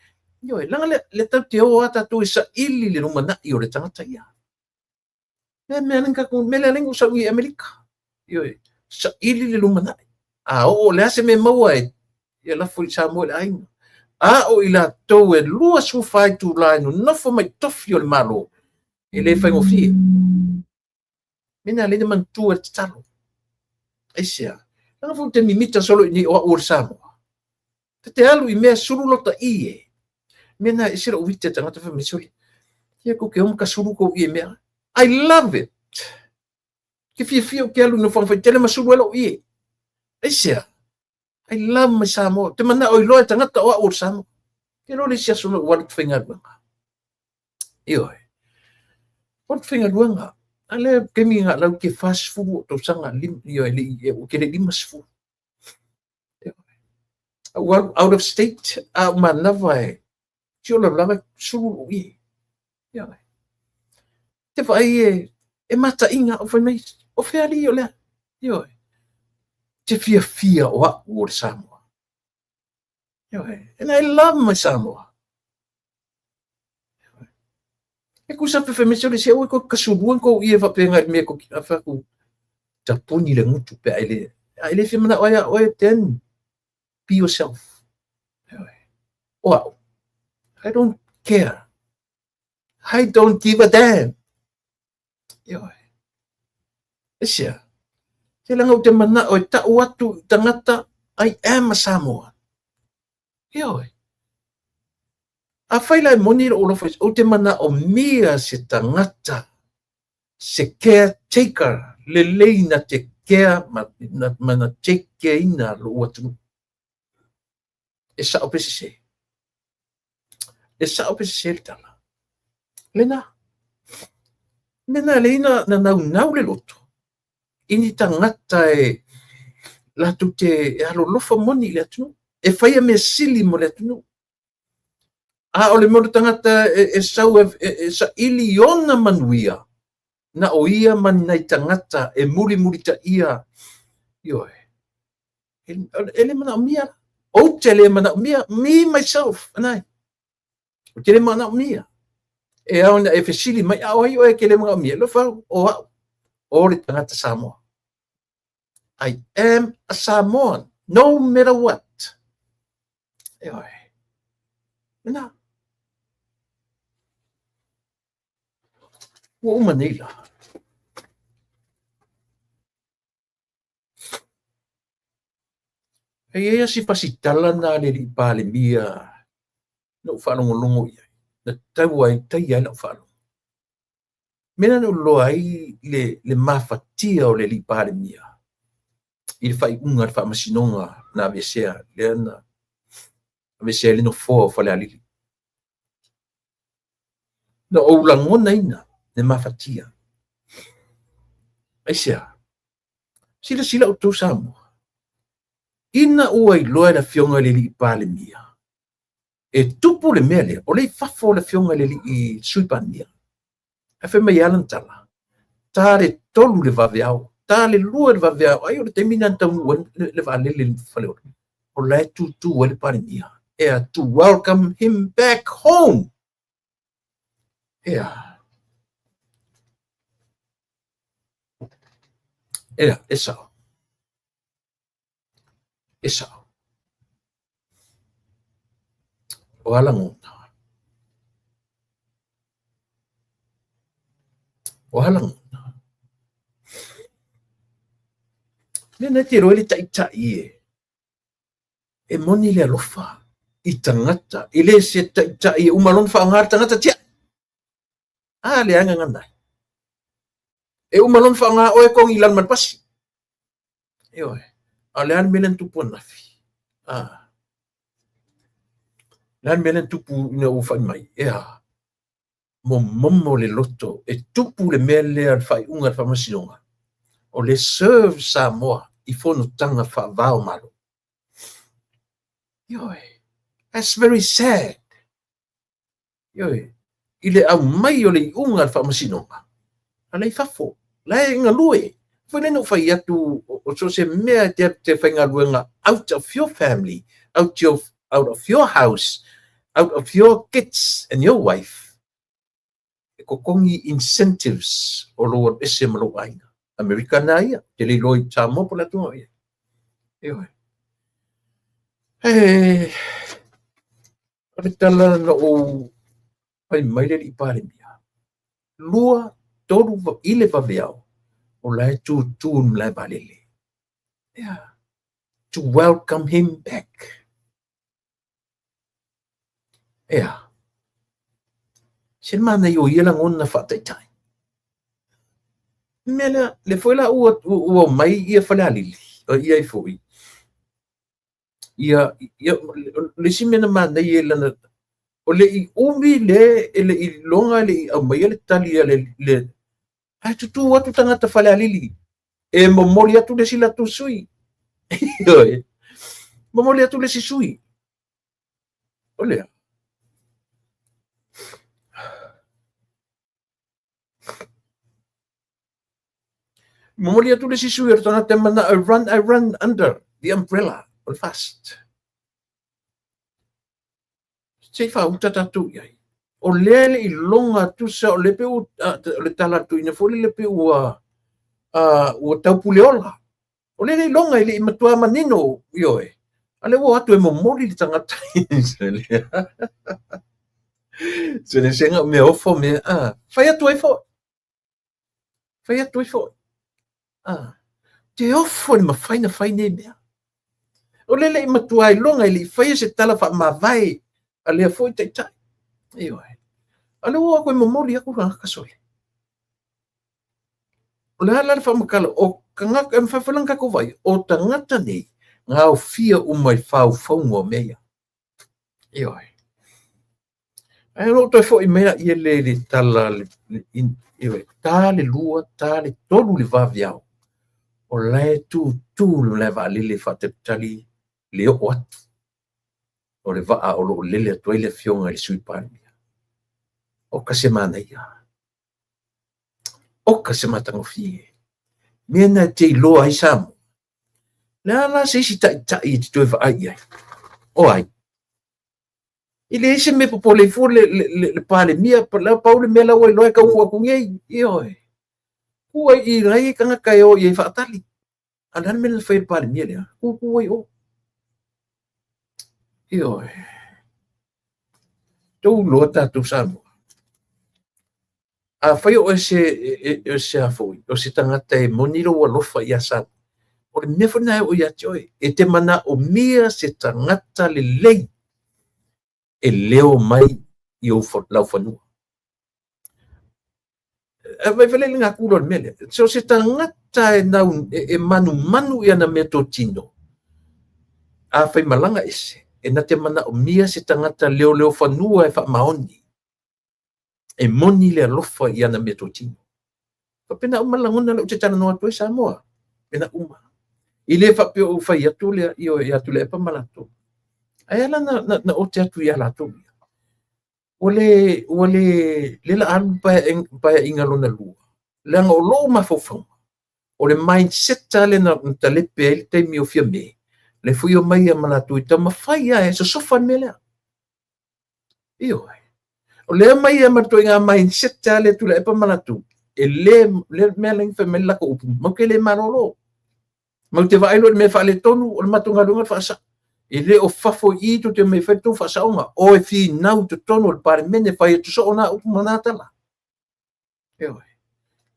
Ioe, leaga le, le tatou te o lava tatou e saili le lumanai o le tagata ia. Le mea lea tatou, mea lea ou sau i Amerika. Ioe, saili le lumanai. A oo le a se mea maua e ia lafo i Samoa i le aiga. A o i latou e 24 itula e nonofo mai tofi o le Malo, e le faigofie. Mena le manatua le tatalo. Aisea? Leaga foi ou te mimita solo i nei o au o le Samoa. Ta te alu i mea sulu lota ie. Mena e ese lou ite tagata fai mai sole. Ia kou ke o ma ka sulu kou ie mea. I love it. Ke fiafia ou ke alu i nofoaga faitele ma sulu ai lou ie. Aisea? I love my Samoa. Te manao iloa e tagata o au o le Samoa. Te iloa le isi aso na ou alu i te faigaluega. Ioe. O le faigaluega, a lea taimi na lau ke 40 o tausaga, ioe, le i, ke le 50. Ioe. Au alu out of state, a u manawa e, si o lava sulu o i. Ioe. Te vaai e, e mataʻiga au fai mai, o fea alii o lea? Ioe. Te fiafia o au o le Samoa. Ioe. And I love my Samoa. E kusa pe fai mai se o le se ua ko kasulua ko ie faapea ngai mea ko ki a fa ku tapuni le gutu pe ai le ai le fia manao ai oe then be yourself. Ioe. O au. I don't care. I don't give a damn. Ioe. Aisea? Te leaga ou te manao e tau atu i tagata, I am a Samoan. Ioe. Afai la e moni lou alofa, ou te manaomia se tagata, se caretaker lelei na te care ma na, ma na take care ina lou atunuu. E sao pe sese. E sao pe sese le tala. Lena. Mena le ina na naunau le loto. I ni tagata e latou te e alolofa moni i le atunuu. E faia mea sili mo le atunuu. A o le mea o le tagata e, e sau e, e, e saili i ona manuia, na o ia ma ni nai tagata e mulimulitaia, ioe, e le manaomia la. Ou te le manaomia, me myself, and I. Ou te le manaomia. E ao ina e fesili mai, a o ai oe e ke le manaomia? Lofa au, o au, o le tagata Samoa. I am a Samoan, no matter what. Ioe. Lena. Ua uma nei la. E i ai si fasitala na le alii Palemia na ou faalogologo i ai, na tau ai, taia ai lau faalogo. Mea lena na ou iloa ai le, le mafatia o le alii Palemia i le faaiuga o le faamasinoga na aveesea, lea na aveesea ai le nofoa o Falealili. Na ou lagonaina le mafatia. Aisea? Silasila outou Samoa, ina ua iloa e le Afioga i le Alii Palemia e tupu le mea lea, o lea i fafo le Afioga i le Alii Sui Palemia. Ae fai mai lava lana tala, ta le 3 le vaveao, ta le 2 le vaveao, ai o le taimi lena na taunuu ai le vaalele i le Faleolo. O la e tūtū ai le Palemia. Ea, to welcome him back home. Ea. Ea, e sao. E sao. O a lagona. O a lagona. Mea nei te iloa ai le taitai e. E moni le alofa i tagata, e le se taitai e uma lona faaaoga le tagata tiai. A le agaga ai. E uma lona faaaoga oe kogi i lalo ma le pasi. Ioe. A o le a le mea lea na tupu ananafi? A. Le a le mea lea na tupu ina ua fai mai? E a? Momomo le loto e tupu le mea lea le faaiuga a le Faamasinoga o le serve Samoa i fonotaga faava o Malo. Ioe. That's very sad. Ioe, i le aumai o le iuga a le Faamasinoga, a la i fafo, la e galue. Foi lea na ou fai atu, o so o se mea e te alu te faigaluega out of your family, out, your, out of your house, out of your kids and your wife, e totogi incentives o lou alu ese ma lou aiga. Amerika na ia, te le iloa i Samoa po o le atunuu o i ai. Ioe. E, o le tala na ou fai mai le alii Palemia, 2, 3 i le vaveao, O la e tūtū i le malae vaalele. Yeah. To welcome him back. Ea. Se manaia o ia lagona faataitai. Mea lea, le foi la ua, ua mai ia Falealili, o ia i foi. Ia, ia, le isi mea na manaia i lana, o le i umi le, e le i loga le i aumaia le tali a le, le ae tutū atu tagata Falealili e momoli atu le isi latou sui. Ioe. Momoli atu le isi sui. O lea. Momoli atu le isi sui o le tagata e mana I run, I run under the umbrella o le FAST. Se i faauta tatou i ai. O lea le iloga tusa o le pe o le tala tuina foi le pe ua ua taupule ola. O le le iloga i le i matua manino ioe. A le ua atu e momoli le tagata. Se le senga mea ofo mea a fai atu ai foi. Fai atu ai foi. A te ofo i le mafai na fai nei mea. O le le i matua iloga i le i faia se tala faamavae a lea foi taitai. Ioe. A le ua atu e momoli aku tagata sole. O le a la le faamatala o tagata, e mafai foi la ona tatou vaai, o tagata nei, na aofia uma i faufauga o mea ia. Ioe. Ae o loo toe foi mai laia le le tala le, ioe, ta le 2, ta le 3 le vaveao, o la e tūtū le malae vaalele faatalitali le oo atu o le vaa o loo lele atu ai le afioga i le Sui Palemia. Oka se manaia. Oka se matagofie. Mea na e te iloa ai Samoa. Le a la se isi taitai e te toe vaai i ai? O ai? I leai se mea popole ai fua le, le, le, le Palemia, la pau le mea la ua iloa e taunuu atu nei. Ioe. Ku ai i nai e tagata e o i ai faatali. A o le a le mea na fai e le Palemia lea? Kūkū ai o. Ioe. Tou iloa tatou Samoa. Afai o oe se, e, se a foi, o se tagata e moni lou alofa iā Samoa, o le mea foi lena e oo ia te oe, e te manaomia se tagata lelei e leo mai i ou laufanua. E vai fale le ngakula o le mea lea. So se tagata e, nau, e, e manumanu i ana meatotino, afai malaga ese, e na te manaomia se tagata leoleo fanua e faamaoni, e moni le alofa i ana meatotino. Faapena uma le lagona lea ou te talanoa atu ai Samoa. Faapena uma. I le faapea o fai atu lea ia Tuilaepa ma latou. Ae ala na, na, na ote atu ia latou ia. Ua le, ua le, le la alu paeaiga lona lua. Leaga o lou mafaufauga, o le mindset lea na talepe ai le taimi o Fiame, lea foi omai ia ma latou e taumafai lava e sosofa le mea lea. Ioe. O lea mai ia ma le ituaiga mindset lava lea Tuilaepa ma latou, e le, le mea lea na fai mai le latou upu, matou te le malolo. Matou te vaai loa i le mea faaletonu, o le matou galuega o le faasao. E le o fafo i i tou te omai e fai le tou faasaoga. O e finau i totonu o le Palemene, fai atu soo na upu ma na tala. Ioe.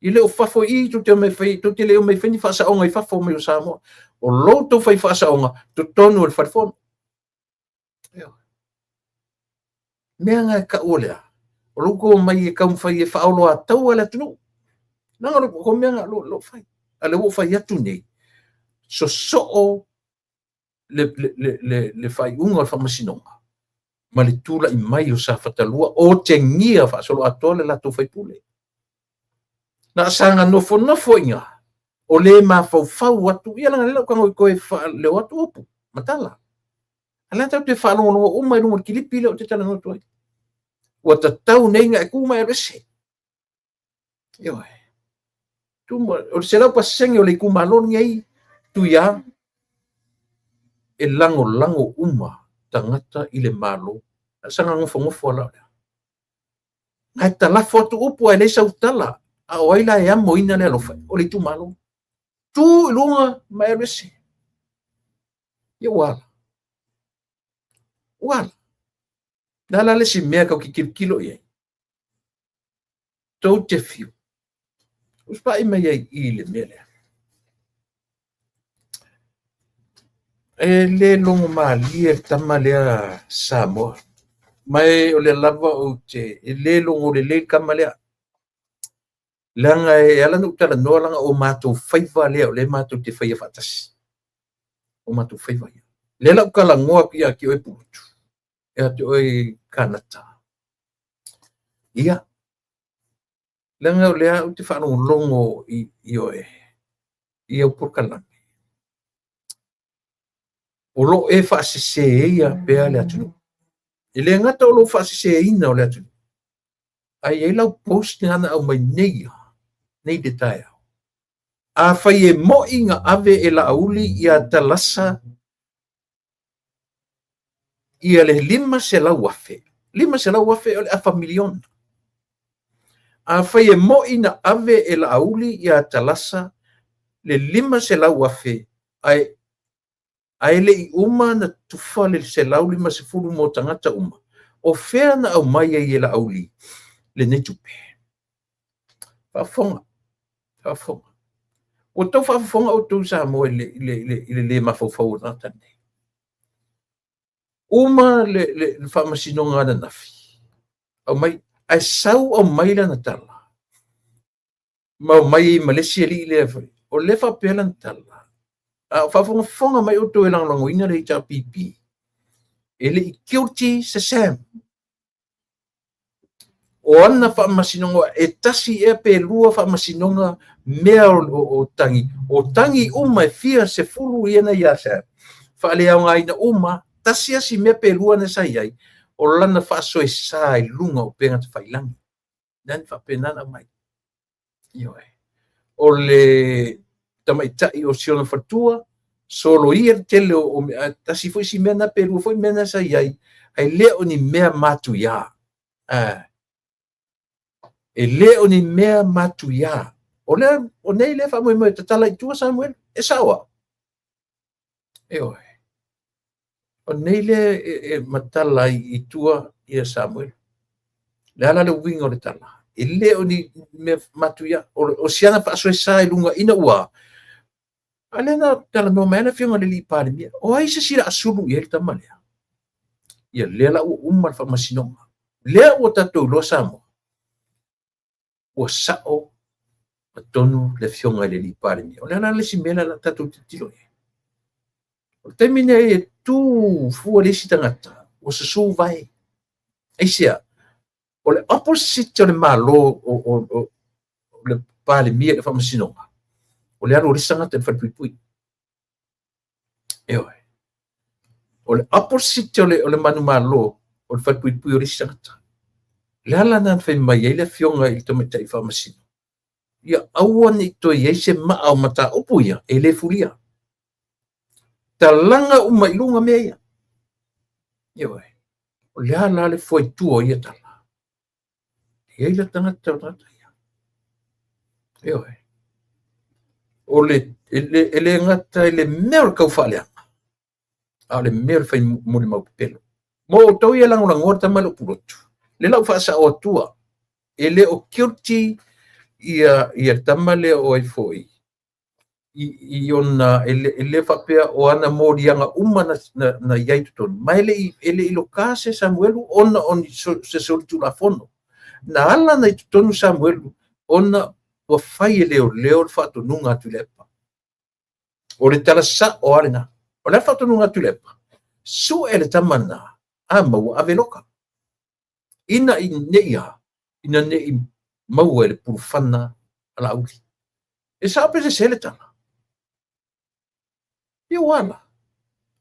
E le o fafo i i tou te omai e fai, tou te le omai e fai ni faasaoga i fafo mai o Samoa. O lo outou fai faasaoga totonu o le Fale Fono. Ioe. Mea na e tau o le a? O lo outou omai e taumafai e faaoloataua le atunuu. Leaga o mea na o lo o fai. A lea ua ou fai atu nei, sosoo le, le, le, le, le faaiuga o le faamasinoga ma le tulai mai o Safata 2 otegia faasoloatoa le latou faipule. Na saga nofonofo i ina, o le mafaufau atu, ia leaga lea ua tago i toe faaleo atu upu ma tala. A lea tatou te faalogologo uma i luga o le kilipi lea ou te talanoa atu ai. Ua tatau nei ona e tu ma e alu ese. Ioe. Tu ma, o le 100% o le itumalo lenei, Tuia, e lagolago uma tagata i le Malo. A saga nofonofo lava la o lea. Ae talafo atu upu ae leai sau tala. A o ai la e amoina le alofa? O le itumalo. Tu i luga ma e alu ese. Ia ua ala. Ua ala. Le a la le isi mea tatou te tilotilo i ai? Tou te fiu. Usipaʻi mai ai i le mea lea. E le logo malie le tama lea Samoa. Ma e o lea lava ou te, e le logo lelei le tama lea. Leaga e ala ona ou talanoa leaga o matou faiva lea o lea matou te faia faatasi. O matou faiva ia. Lea la ou talanoa atu ia te oe Pulotu, ia te oe Kanata. Ia, leaga o lea ou te faalogologo i oe, i au polokalame. O lo o e faaseseina pea le atunuu. E le gata o lou faaseseina o le atunuu, ae i ai lau post lena na aumai nei, nei le taeao. Afai e moi na ave e Laauli ia Talasa ia le 500,000, 500,000 o le afa miliona. Afai e moi na ave e Laauli ia Talasa le 500,000, ae le i uma na tufa le 150 mo tagata uma, o fea na aumai ai e Laauli lenei tupe? Faafofoga, faafofoga. Ua tau faafofoga outou Samoa i le le mafaufau o tagata nei. Uma le faamasinoga ananafi, aumai, ae sau aumai lana tala, ma aumai ma le isi alii lea foi. O lea faapea lana tala, a o faafogafoga mai outou e lagolagoina le HRPP, e le i guilty se Sam. O ana faamasinoga, e tasi ea pe lua faamasinoga mea o tagi, o tagi uma e fia sefulu ia na ia Sam, faaleaogaina uma, tasi asi mea pe lua na sa i ai, o lana faasoesa i luga o upega tafailagi. Lea na faapena na aumai. Ioe. O le tamaitai o si ona faletua, soloia le tele o mea, tasi foi si mea na pe lua foi mea na sa i ai, ae le o ni mea matuia. E le o ni mea matuia. O lea, o nei lea faamoemoe tatala i tua Samuel, e sao au. Ioe. O nei lea e matala ai i tua ia Samuel. Le ala le uiga o le tala. E le o ni mea matuia. O siana faasoesa i luga ina ua. A lea na talanoa mai le afioga i le alii Palemia. O ai se isi o le a sulu i ai le tama lea? Ia lea la ua uma le faamasinoga. Lea ua tatou iloa Samoa. Ua sao ma tonu le afioga i le alii Palemia. O le ala le isi mea lea la tatou tilotilo i ai. O le taimi nei e tu fua le isi tagata, ua susu vae. Aisea? O le opposite o le Malo o le Palemia i le faamasinoga, o le alu o le isi tagata i le falepuipui. Ioe. O le opposite o le manumalo, o le falepuipui o le isi tagata. Le ala na fai mai ai le afioga i le tamaitai faamasino, ia aua ne i toe i ai se maa o mataupu ia e le fulia. Talaga uma i luga mea ia. Ioe. O le ala le foaitua o ia tala. E ai la tagata o tagata ia. Ioe. O le, e le gata i le mea o le taufaaleaga, a o le mea o le fai molimau pepelo. Mo outou ia lagolagoa le tama lea o Pulotu, le lau faasao atua, e le o guilty ia le tama lea o ai foi, i ona, e le faapea o ana moliaga uma na i ai totonu, ma e le i loka se Samuelu ona o se solitulafono. Na ala na i totonu Samuelu ona ua fai e leoleo le faatonuga a Tuilaepa. O le tala sao a lena. O le faatonuga a Tuilaepa, sue le tama na, a maua ave loka. Ina i nei a, ina nei maua e le pulufana a Laauli. E sao pe se le tala. Ia wala.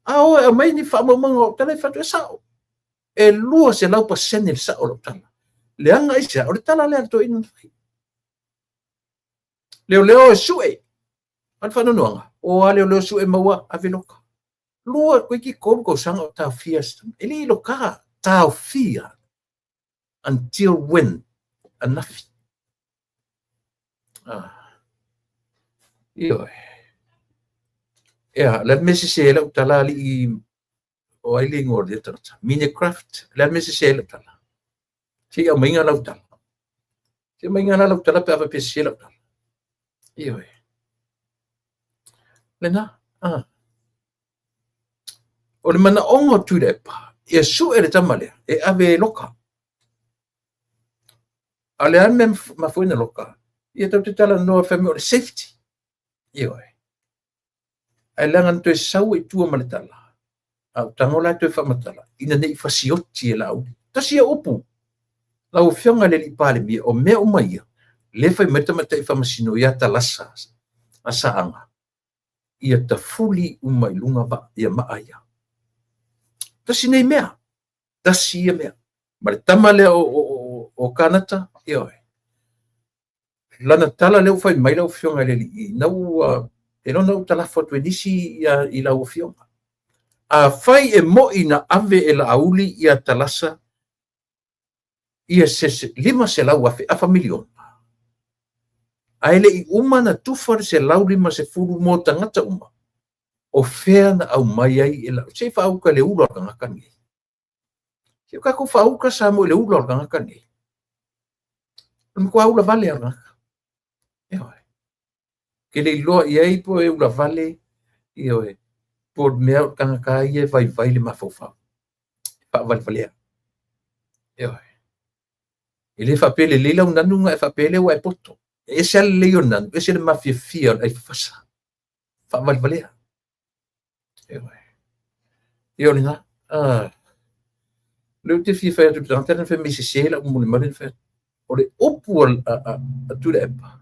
A o e aumai ni faamaumauga o tala e fatu e sao. E 200% le sao o lau tala. Leaga aisea, o le tala lea a le toeaina na fai. Leoleo e sue. A le faanoanoaga, o a leoleo sue maua ave loka. Lua toeitiiti tolu tausaga o taofia. E le i loka, taofia. Until when? Anafi. Ioe. Ea, le mea sese lau tala alii o ai le ingoa o le tagata. Minecraft, le mea sese lau tala. Se i aumaiga lau tala. Se i aumaiga la lau tala pe a faapea sese lau tala. Ioe. Lena, ah. O le manaoga o Tuilaepa, ia sue le tama lea e ave e loka. A o le a le mea mafua ai ona loka? Ia tatou te talanoa fai mai o le safety. Ioe. Ae leaga na toe sau ai i tua ma le tala, a ou tago la e toe faamatala, ina ne i fasioti e Laauli. Tasi ia upu, lau Afioga i le Alii Palemia, o mea uma ia, lea e fai mai le Tamaitai Faamasino ia Talasa a Saaga, ia tafuli uma i luga vaa, ia maa ia. Tasi nei mea, tasi ia mea. Ma le tama lea o Kanata, ioe. Lana tala lea ua fai mai lau Afioga i le Alii, na ua, e lona ua talafo atu e nisi ia, i lau Afioga. Afai e moi na ave e Laauli ia Talasa ia se 500,000, afa miliona, ae le i uma na tufa le 150 mo tagata uma, o fea na aumai ai e Laauli? Se i faauka i le ula o le tagata lenei. Se i tatou faauka Samoa i le ula o le tagata lenei. O le matua ula vale lava o le tagata. Ioe. Ke le iloa i ai po e ula vale, ioe, po o le mea o le tagata ia e vaivai le mafaufau. E faavalevalea. Ioe. E le faapea e lelei lau nanu ona e faapea lea ua e poto. E ese lava le lelei o le nanu, ese le mafiafia o le aifafasa. Faavalevalea. Ioe. Ia o lena. Ah. Lea ou te fia fai atu i le tagata lea na fai mai sese lau molimau lea na fai atu. O le upu a Tuilaepa,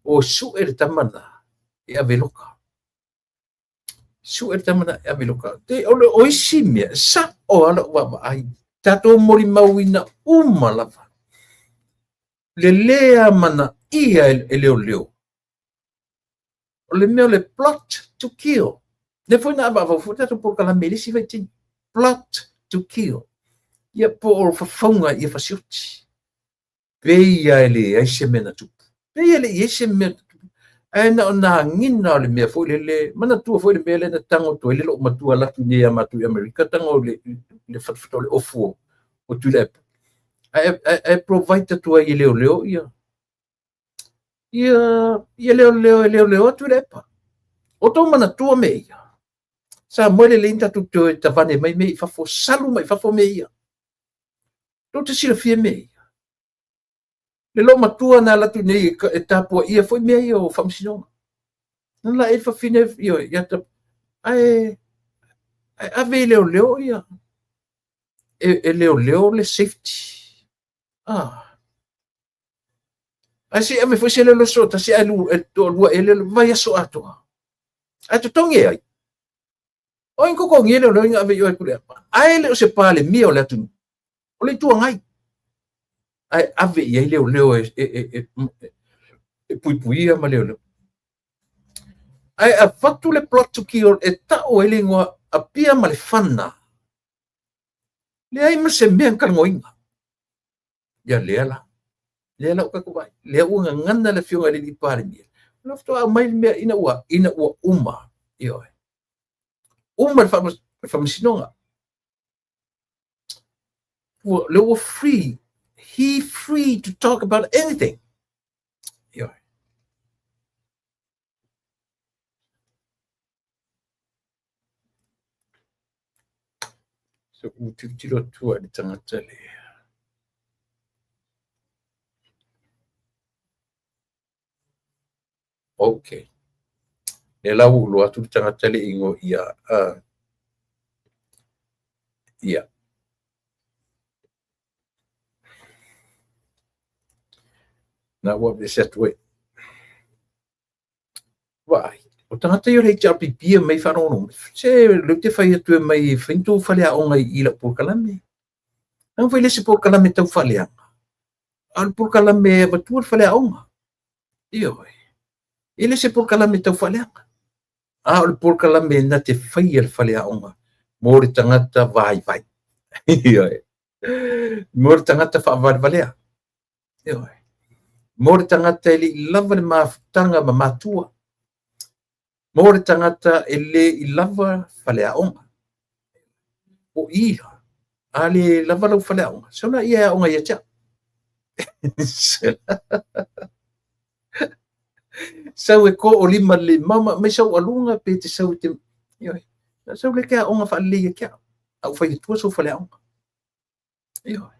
o sue le tama lena e ave loka. Sue le tama lena e ave loka. Te, o, le, o isi mea, sa'o lava lau vaavaai. Tatou molimauina uma lava. Le lē amanaia e leoleo. O le mea o le plot to kill. Lea foi na avaavau foi le tatou polokalame i le isi vaitaimi. Plot to kill. Ia po o fafauga ia fasioti. Pei lava e leai se mea na tupu. Pei e le i i ai se mea na tupu. Ae na o na agina o le mea foi lele, manatua foi le mea lea na tago atu ai le loomatua alu atu i inei ia matou i Amerika, tago i le fatafata o le ofu o Tuilaepa. Ae provide atu ai e leoleo ia ia leoleo e leoleo atu Tuilaepa. O tou manatua mea ia. Sa moe lelei na tatou toe tavane mai mea i fafo, salu mai fafo mea ia. Tou te silafia mea ia. Le loomatua na alu atu nei e tapuaia foi mea ia o faamasinoga. Na la e fafine ia ta, ae ave i leoleo ia e leoleo le safety. Ah. Ae se i ave foi se leoleo soatasi ae lu, e toalua ea leoleo, vaiaso atoa. Ae totogi e ai? O ai na totogia leoleo ina ave i o e Tuilaepa? Ae le o se Palemia o le atunuu, o le Itu Agai. Ae ave i ai leoleo e puipuia ma leoleo. Ae avatu le plot to kill e tau ai le igoa Apia ma Lefana. Leai ma se mea na talanoaina. Ia lea la. Lea la ua tatou vaai. Lea ua gagana le Afioga i le Alii Palemia. O lea faatoa aumai le mea ina ua uma. Ioe. Uma le faamasinoga. Ua, lea ua free. He free to talk about anything. Ioe. So, ua tilotilo atu i le tagata lea. Okay. Lea la ua ou iloa atu le tagata le igoa ia, ia. Na ua aveese atu ai. Vaai, o tagata ia o le HRPP e mai faalogologo mai, se lea ou te fai atu e mai e fai ni tou faleaoga i lau polokalame. Leaga foi e le se polokalame tau faaleaga, a o le polokalame e avatua le faleaoga. Ioe, e le se polokalame tau faaleaga, a o le polokalame na te faia le faleaoga mo le tagata vaivai. Ioe, mo le tagata faavalevalea. Ioe. Mo le tagata e le i lava le mafutaga ma matua. Mo le tagata e le i lava faleaoga. O i la, a le lava lau faleaoga, sau laia e aoga ia te au. Sau e ko o lima le mama mai sau aluga pe te sau te ioe. Sau le ke aoga faalelei ke au fai atua sau faleaoga. Ioe.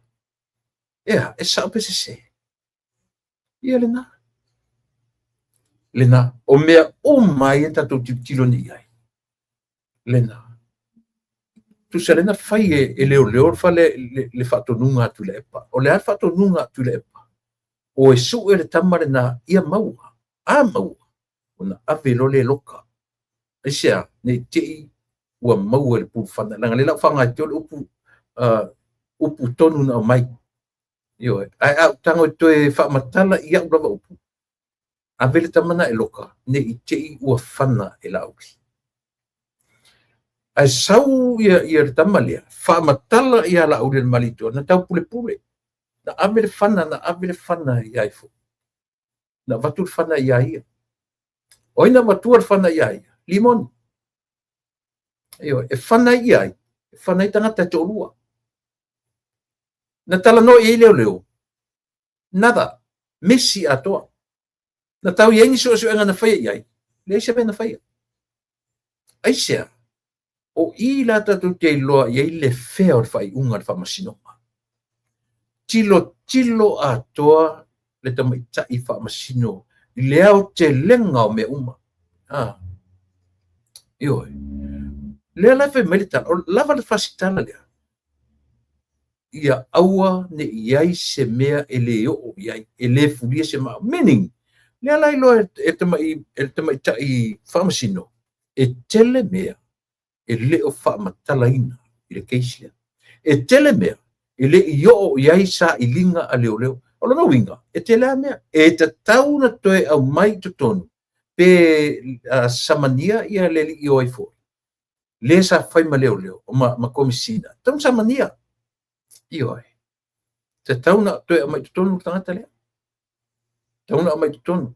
Ea, e sao pe sese. Ia lena. Lena. O mea uma ia tatou tilotilo nei i ai. Lena. Tusa lena fai e leoleo le fale le faatonuga a Tuilaepa. O le a le faatonuga a Tuilaepa? O e sue le tama lena ia maua. A maua. Ona ave loa lea e loka. Aisea, ne i te i ua maua i le pulufana. Leaga lea o le a ou faaaoga atu le upu, upu tonu na aumai. Ioe. Ae a ou tago e toe faamatala i au lava upu, ave le tama na e loka, ne i te i ua fana e Laauli. Ae sau ia le tama lea, faamatala ia Laauli le Malietoa, na taupulepule. Na ave le fana, na ave le fana ia ifo. Na avatu le fana ia ia. O ai na avatua le fana ia ia? Limoni. Ioe, e fana ai ia ai, e fana ai tagata e toalua. Na talanoa i ai leoleo. Nada. Mesi atoa. Na tau i ai ni suesuega na faia i ai. Leai se mea na faia. Aisea? O i la tatou te iloa i ai le fea o le faaiuga a le faamasinoga. Tilotilo atoa le tamaitai faamasino i le aotelega o mea uma. Ah. Ioe. Lea la e fai mai le tala, o lava le fasitala lea. Ia aua ne i ai se mea e le oo i ai, e le fulia se maa. Meaning, lea la iloa e le tamaitai faamasino, e tele mea e le o faamatalaina i le case lea. E tele mea e le i oo i ai sailiga a leoleo. O lona uiga, e tele lava mea. E tatau ona toe aumai i totonu pe samania ia le alii o ai foi, le sa fai ma leoleo ma komisina. Tatau ona samania. Ioe. Tatau ona toe aumai i totonu le tagata lea. Tatau ona aumai i totonu.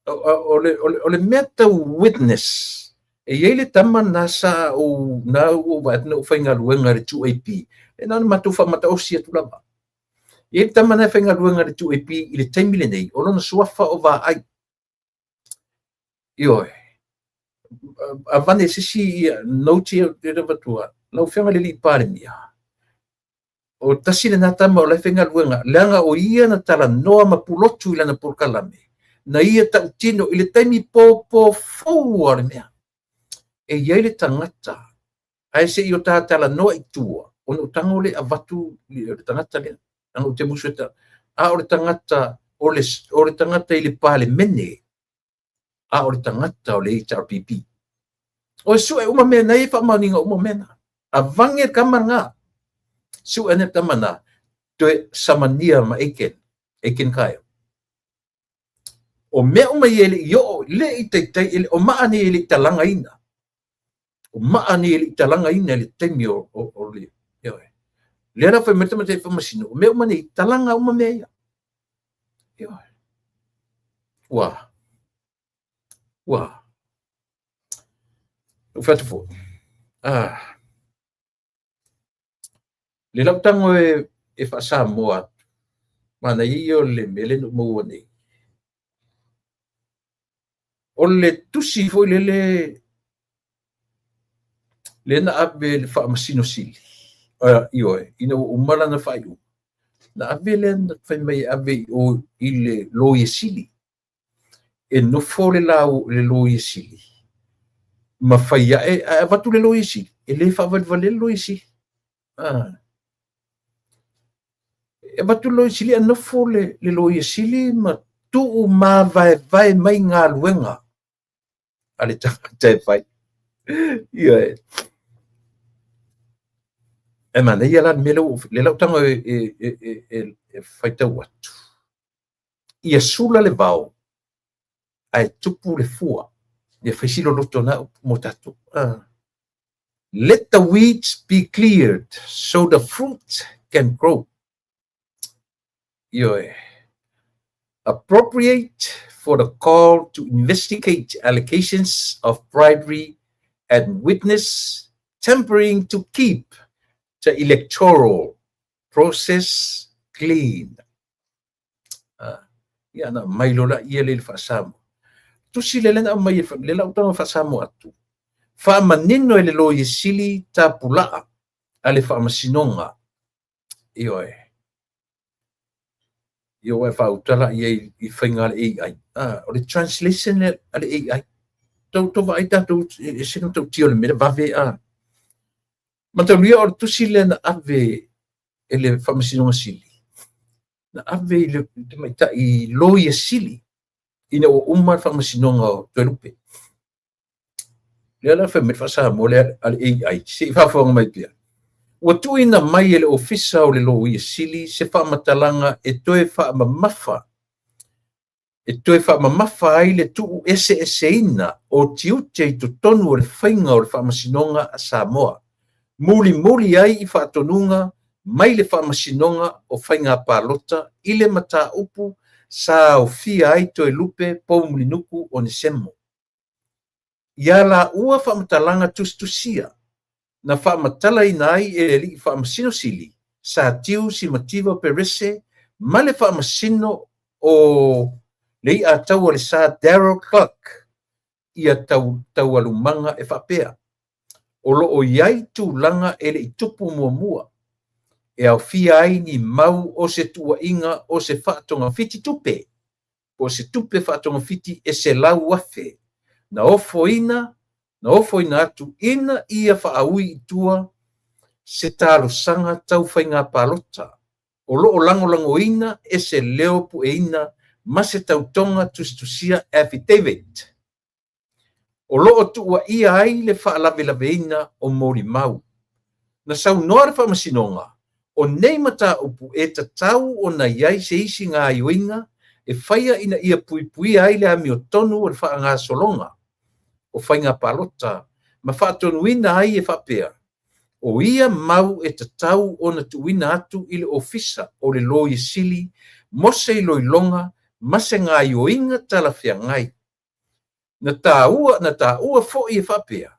O le mea tau witness, e i ai le tama na sa ou, na ou vaai atu na ou faigaluega i le 2AP, e na ona matou faamataosi atu lava. E i ai le tama na e faigaluega i le 2AP i le taimi lenei, o lona suafa o Vaai. Ioe. Avane se isi note ia e avatua, lau Afioga i le Alii Palemia, o tasi lena tama o la e faigaluega, leaga o ia na talanoa ma pulotu i lana polokalame, na ia tautino i le taimi popo fou o le mea. E i ai le tagata, ae se i o ta talanoa i tua, ona ou tago lea avatu le tagata lea. Leaga ou te musu e ta, a o le tagata, o le tagata i le Palemene, a o le tagata o le HRPP. O e sue uma mea nei, e faamaoniga uma mea na. Avange le tama lena. Sue ane le tama lena, toe samania ma Aiken, Aiken Kyle. O mea uma ia e le i oo, le i taitai, e le, o maa nei e le i talagaina. O maa nei e le i talagaina i le taimi o le, ioe. Lea la fai mai le tamaitai faamasino, o mea uma nei, talaga uma mea ia. Ioe. Ua. Ua. Ou fai atu foi. Ah. Le lau tago e faasamoa atu. Manaia ia o le mea lea na ou maua nei. O le tusi foi lele lea na ave le Faamasino Sili, ioe, ina ua uma lana faaiuga, na ave lea na fai mai e ave i o i le Loia Sili. E nofo le le Loia Sili ma fai ae, ae avatu le Loia Sili, e le faavalevalea le Loia Sili. E avatu le Loia Sili, ae nofo le Loia Sili ma tuu mavaevae mai galuega a le tagata e fai. Ioe. E manaia la le mea lea ua, lea la ou tago e faitau atu. Ia sula le vao, ae tupu le fua. Ia fai si loloto na upu mo tatou. Let the weeds be cleared so the fruit can grow. Ioe. Appropriate for the call to investigate allegations of bribery and witness tampering to keep the electoral process clean. Ia na mai lola ia le faasamoa. Tusi lea lea na aumai e lea la ua tago faa-Samoa atu. Faamanino e le Loia Sili tapulaa a le Faamasinoga. Ioe. Ia ua e faauta la i ai i faiga a le AI. Ah, o le translation lea a le AI. Tau tau vaai tatou e ese le matautia o le mea vave a. Mataulia o le tusi lea na ave e le Faamasinoga Sili. Na ave i le tamaitai Loia Sili ina ua uma le faamasinoga o Toelupe. Lea la fai mai le faa-Samoa lea a le AI, se i faafofoga mai pea. Ua tuuina mai e le Ofisa o le Loia Sili se faamatalaga e toe faamamafa e toe faamamafa ai le tuueseeseina o tiute i totonu o le faiga o le faamasinoga a Samoa, mulimuli ai i faatonuga mai le Faamasinoga o Faiga Palota i le mataupu sa aofia ai Toelupe Poumulinuku Onesemo. I a laua faamatalaga tusitusia, na faamatalaina ai e le Alii Faamasino Sili, Satiu Simativa Perese ma le Faamasino o le Iataua le Sa Darrell Clarke ia taualumaga e faapea, O lo o i ai tulaga e le i tupu muamua, e aofia ai ni mau o se tuuaiga o se faatogafiti tupe, po o se tupe faatogafiti e 100,000 na ofoina na ofoina atu ina ia faaui i tua se talosaga tau faiga palota o lo o lagolagoina e se leo pueina ma se tautoga tusitusia affidavit. O lo o tuuaia ai le faalavelaveina o molimau. Na saunoa le Faamasinoga, o nei mataupu e tatau ona i ai se isi gaoioiga e faia ina ia puipuia ai le amiotonu o le faagasologa o faiga palota ma faatonuina ai e faapea, o ia mau e tatau ona tuuina atu i le Ofisa o le Loia Sili mo se iloiloga ma se gaoioiga talafeagai. Na taua, na taua foi e faapea,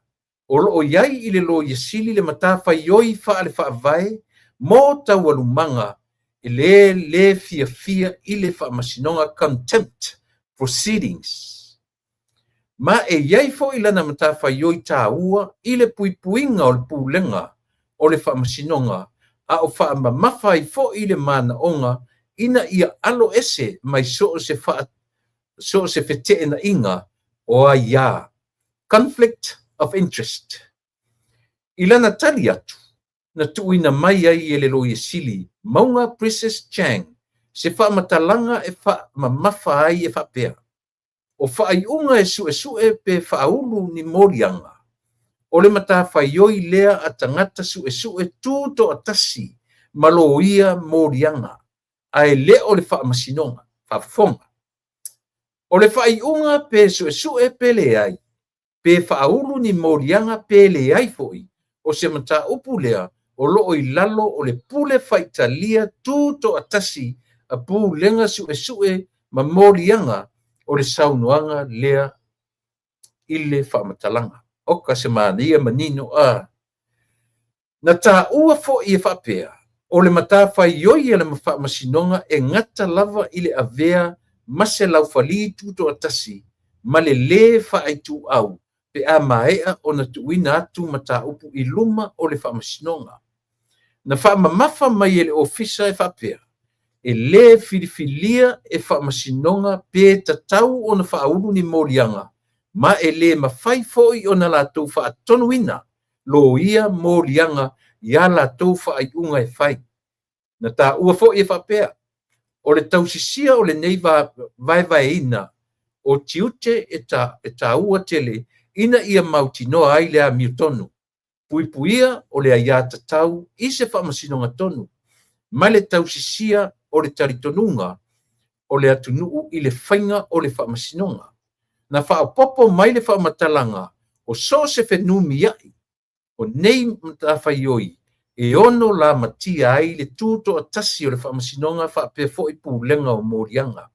o lo o i ai i le Loia Sili le matafaioi faale-faavae mo taualumaga e le lē fiafia i le Faamasinoga Contempt Proceedings. Ma e i ai foi lana matafaioi taua i le puipuiga o le pulega o le Faamasinoga a o faamamafa ai foi le manaoga ina ia alo ese mai so o se so o se feteenaiga o aia, conflict of interest. I lana tali atu, na tuuina mai ai e le Loia Sili, Mauga Princess Chang, se faamatalaga e faamamafa ai e faapea, O faaiuga e suesue pe faaulu ni moliaga, o le matafaioi lea a tagata suesue tu toatasi ma loia moliaga, ae le o le Faamasinoga, faafofoga. O le faaiuga pe suesue pe leai, pe faaulu ni moliaga pe leai foi, o se mataupu lea o lo o i lalo o le pule faitalia tu toatasi a Pulega Suesue ma Moliaga o le saunoaga lea i le faamatalaga. Oka se manaia manino a! Na taua foi e faapea, o le matafaioi a le Faamasinoga e gata lava i le avea ma se laufali tutoatasi ma le lē faaituau pe a maea ona tuuina atu mataupu i luma o le Faamasinoga. Na faamamafa mai e le Ofisa e faapea, e lē filifilia e Faamasinoga pe tatau ona faaulu ni moliaga ma e lē mafai foi ona latou faatonuina loia moliaga i a latou faaiuga e fai. Na taua foi e faapea, o le tausisia o lenei vaevaeina o tiute e, ta, e taua tele ina ia mautinoa ai le amiotonu, puipuia o le aiatatau i se faamasinoga tonu, ma le tausisia o le talitonuga o le atunuu i le faiga o le faamasinoga. Na faaopoopo mai le faamatalaga o so o se fenumiai o nei matafaioi e ono lamatia ai le tutoatasi o le faamasinoga faapea foi pulega o moliaga.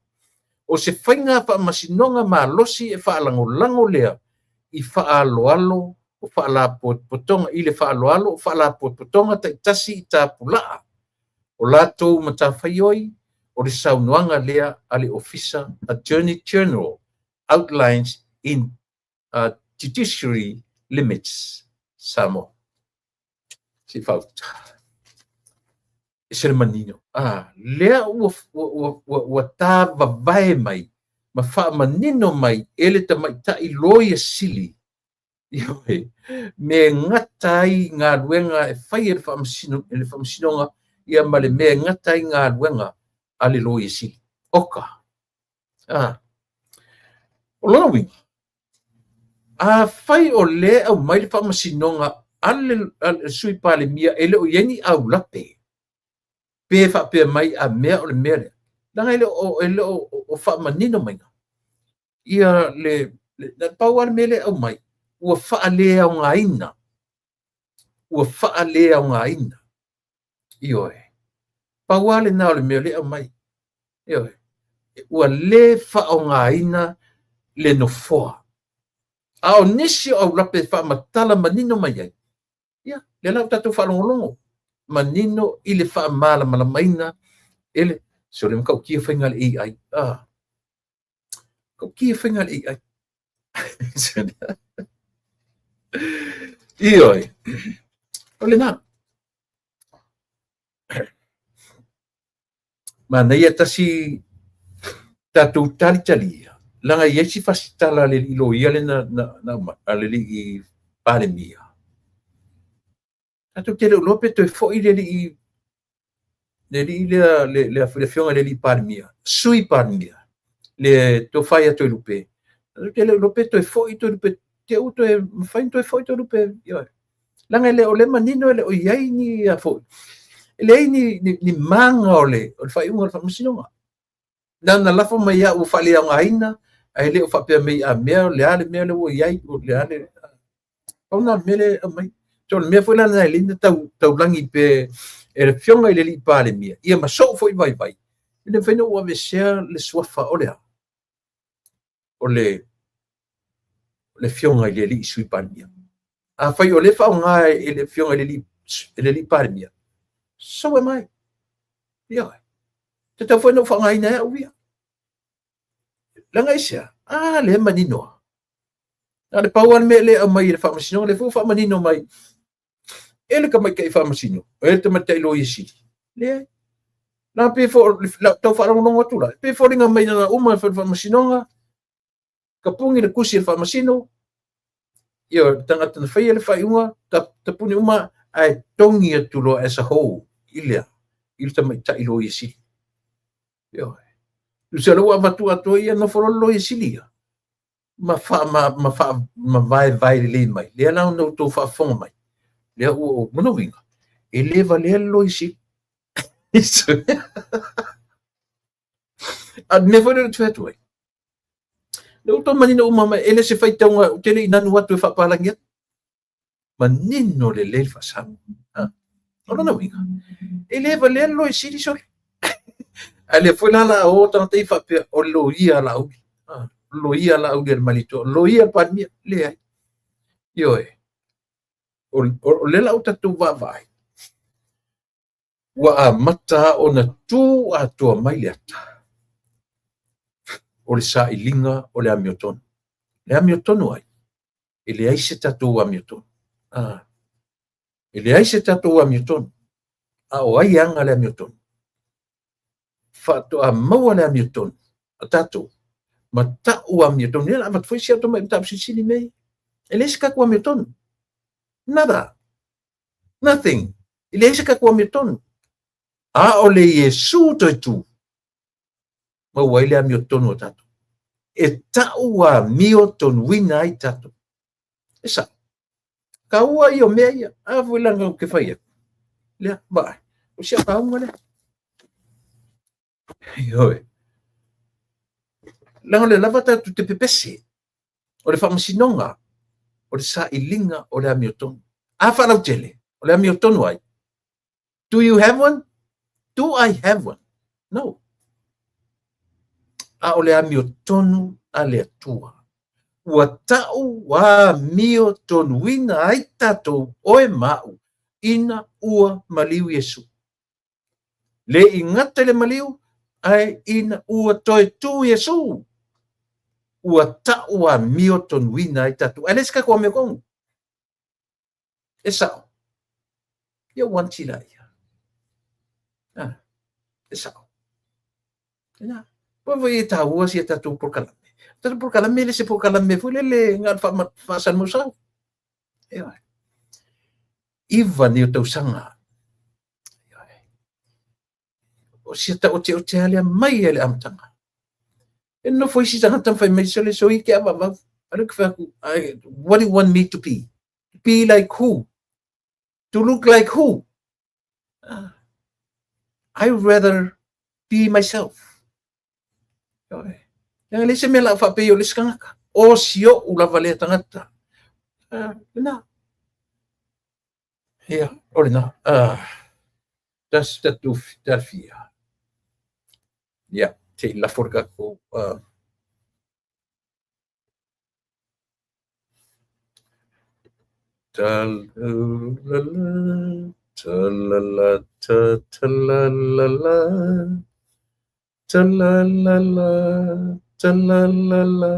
O se faiga faamasinoga malosi e faalagolago lea i faaaloalo o faalapotopotoga i le faaaloalo o faalapotopotoga taitasi i tapulaa o latou matafaioi o le saunoaga lea a le Ofisa Attorney General. Outlines in Judiciary Limits, Samoa. Se i faauta. E se le manino. Ah, lea ua, ua, ua, ua, ua tāvavae mai ma faamanino mai e le tamaitai loia sili Ioe, me gata ai galuega e fai e le faamasino, e le faamasinoga, ia ma le mea e gata ai galuega a le loia sili. Oka. Ah. O lona uiga, afai o lea e aumai le faamasinoga a le, a le sui Palemia e le o i ai ni aulape, pe faapea mai a mea o le mea lea, leaga e le o, e le o, o faamanino mai ia le, le pau lava le mea lea e aumai, ua faaleaogaina, ua faaleaogaina. Ioe. Pau lava lena o le mea lea e aumai. Ioe. Ua le faaaogaina le nofoa. A o nisi o aulape e faamatala manino mai ai, ia, lea la ua tatou faalogologo manino i le faamalamalamaina e le se o le matautia faiga a le AI. Ah. Matautia faiga a le AI. Ioe. O lena. Manaia tasi tatou talitalia, leaga e i ai si fasitala a le alii loia lea na, na, na aumai, a le alii Palemia. Tatou te le o iloa pe toe foi le alii le alii lea, le, le, le afioga i le alii Palemia, sui Palemia, le tofa ia Toelupe. Tatou te le o iloa pe toe foi Toelupe, te ua toe mafai ona toe foi Toelupe. Ioe. Leaga e le o le manino e le o i ai ni a foi. E leai ni, ni, ni maga o le, o le faaiuga o le faamasinoga. Na ona lafo mai lava ua faaleaogaina, ae le o faapea mai a mea o le a le mea lea ua i ai, o le a le... Pau lena o le mea lea e aumai. So o le mea foi la lena e lei na tau, taulagi pe e le afioga i le alii Palemia, ia ma sou foi vaivai, e le mafai ona ou aveesea le suafa o le a? O le, le afioga i le alii Sui Palemia. Afai o lea e faaaoga e le afioga i le alii, le alii Palemia, so am I. Ioe. Tatau foi ona ou faaaogaina ai au ia. Leaga aisea? A, lea e manino lava. Na o le pau lava le mea lea e aumai e le faamasinoga, lea foi ua faamanino mai e le tamaitai faamasino, e le tamaitai loia sili. Leai. La pei foi la tau faalogologo atu la, pei foliga mai na uma le faamasinoga, tapuni le tusi a le faamasino, ia le tagata na faia le faaiuga, tapuni uma ae togi atu loa as a whole i le i le tamaitai loia sili. Ioe. Tusa lea ua avatu atoa ia nofo loa le loia sili ia ma fa ma ma fa ma vaevae lelei mai. Lea la ona outou faafofoga mai. Lea ua ou lona uiga, e le valea le loia sili. A mea foi lea ou te fai atu ai. Lea ua outou manino uma mai, e le se faitauga ou te le i nanu atu e faapalagi atu. Manino lelei le faasau. O lona uiga, e le valea le loia sili sole. Ae lea foi la la o tagata ia faapea, o le loia a Laauli. O le loia a Laauli a le Malietoa, o le loia a le Palemia. Leai. Ioe. O lea la ua tatou vaavaai, ua amata ona tu atoa mai le ata o le sailiga o le amiotonu. Le amiotonu ai? E leai se tatou amiotonu. Ah. E leai se tatou amiotonu. A o ai e ana le amiotonu? Faatoa maua le amiotonu a tatou ma ta'u amiotonu. Ia la avatu foi si au tamai mataupu silisili mea ia. E leai se tatou amiotonu. Nada. Nothing. E leai se tatou amiotonu. A o le Iesu toe tu, maua ai le amiotonu a tatou. E ta'u amiotonuina ai tatou. E sa'o. Taua ia o mea ia. A foi leaga ou te fai atu. Lea, vaai. O si au lauga lea. Ioe. Leaga o lea lava tatou te pepese. O le faamasinoga, o le sailiga o le amiotonu. A faalautele, o le amiotonu ai? Do you have one? Do I have one? No. A o le amiotonu a le Atua. Ua ta'u amiotonuina ai tatou oe ma a'u ina ua maliu Iesu. Le i gata i le maliu, ae ina ua toe tu Iesu. Ua ta'u amiotonuina ai tatou, ae leai se tatou amiotonu. E sa'o. Ia ua anti laia. Ah, e sa'o. Ina. Poi foi e tāua si a tatou polokalame. Tatou polokalame le se polokalame foi lele na o le faasalamausau. Ioe. 9 nei o tausaga. Ioe. O si ata oteote a lea mai e le amataga. E nofo isi tagata ma fai mai, sole soi ke avavau. A le ke fai atu, what do you want me to be? To be like who? To look like who? I rather be myself. Ioe. Leaga le se mea la faapei o le isi tagata. O si o'u lava lea tagata. Lena. Ia, o lena. Tasi tatou talafia. Ia, se i lafo le tatou Ta la la, ta la la ta ta la la la, ta la la la, ta la la la,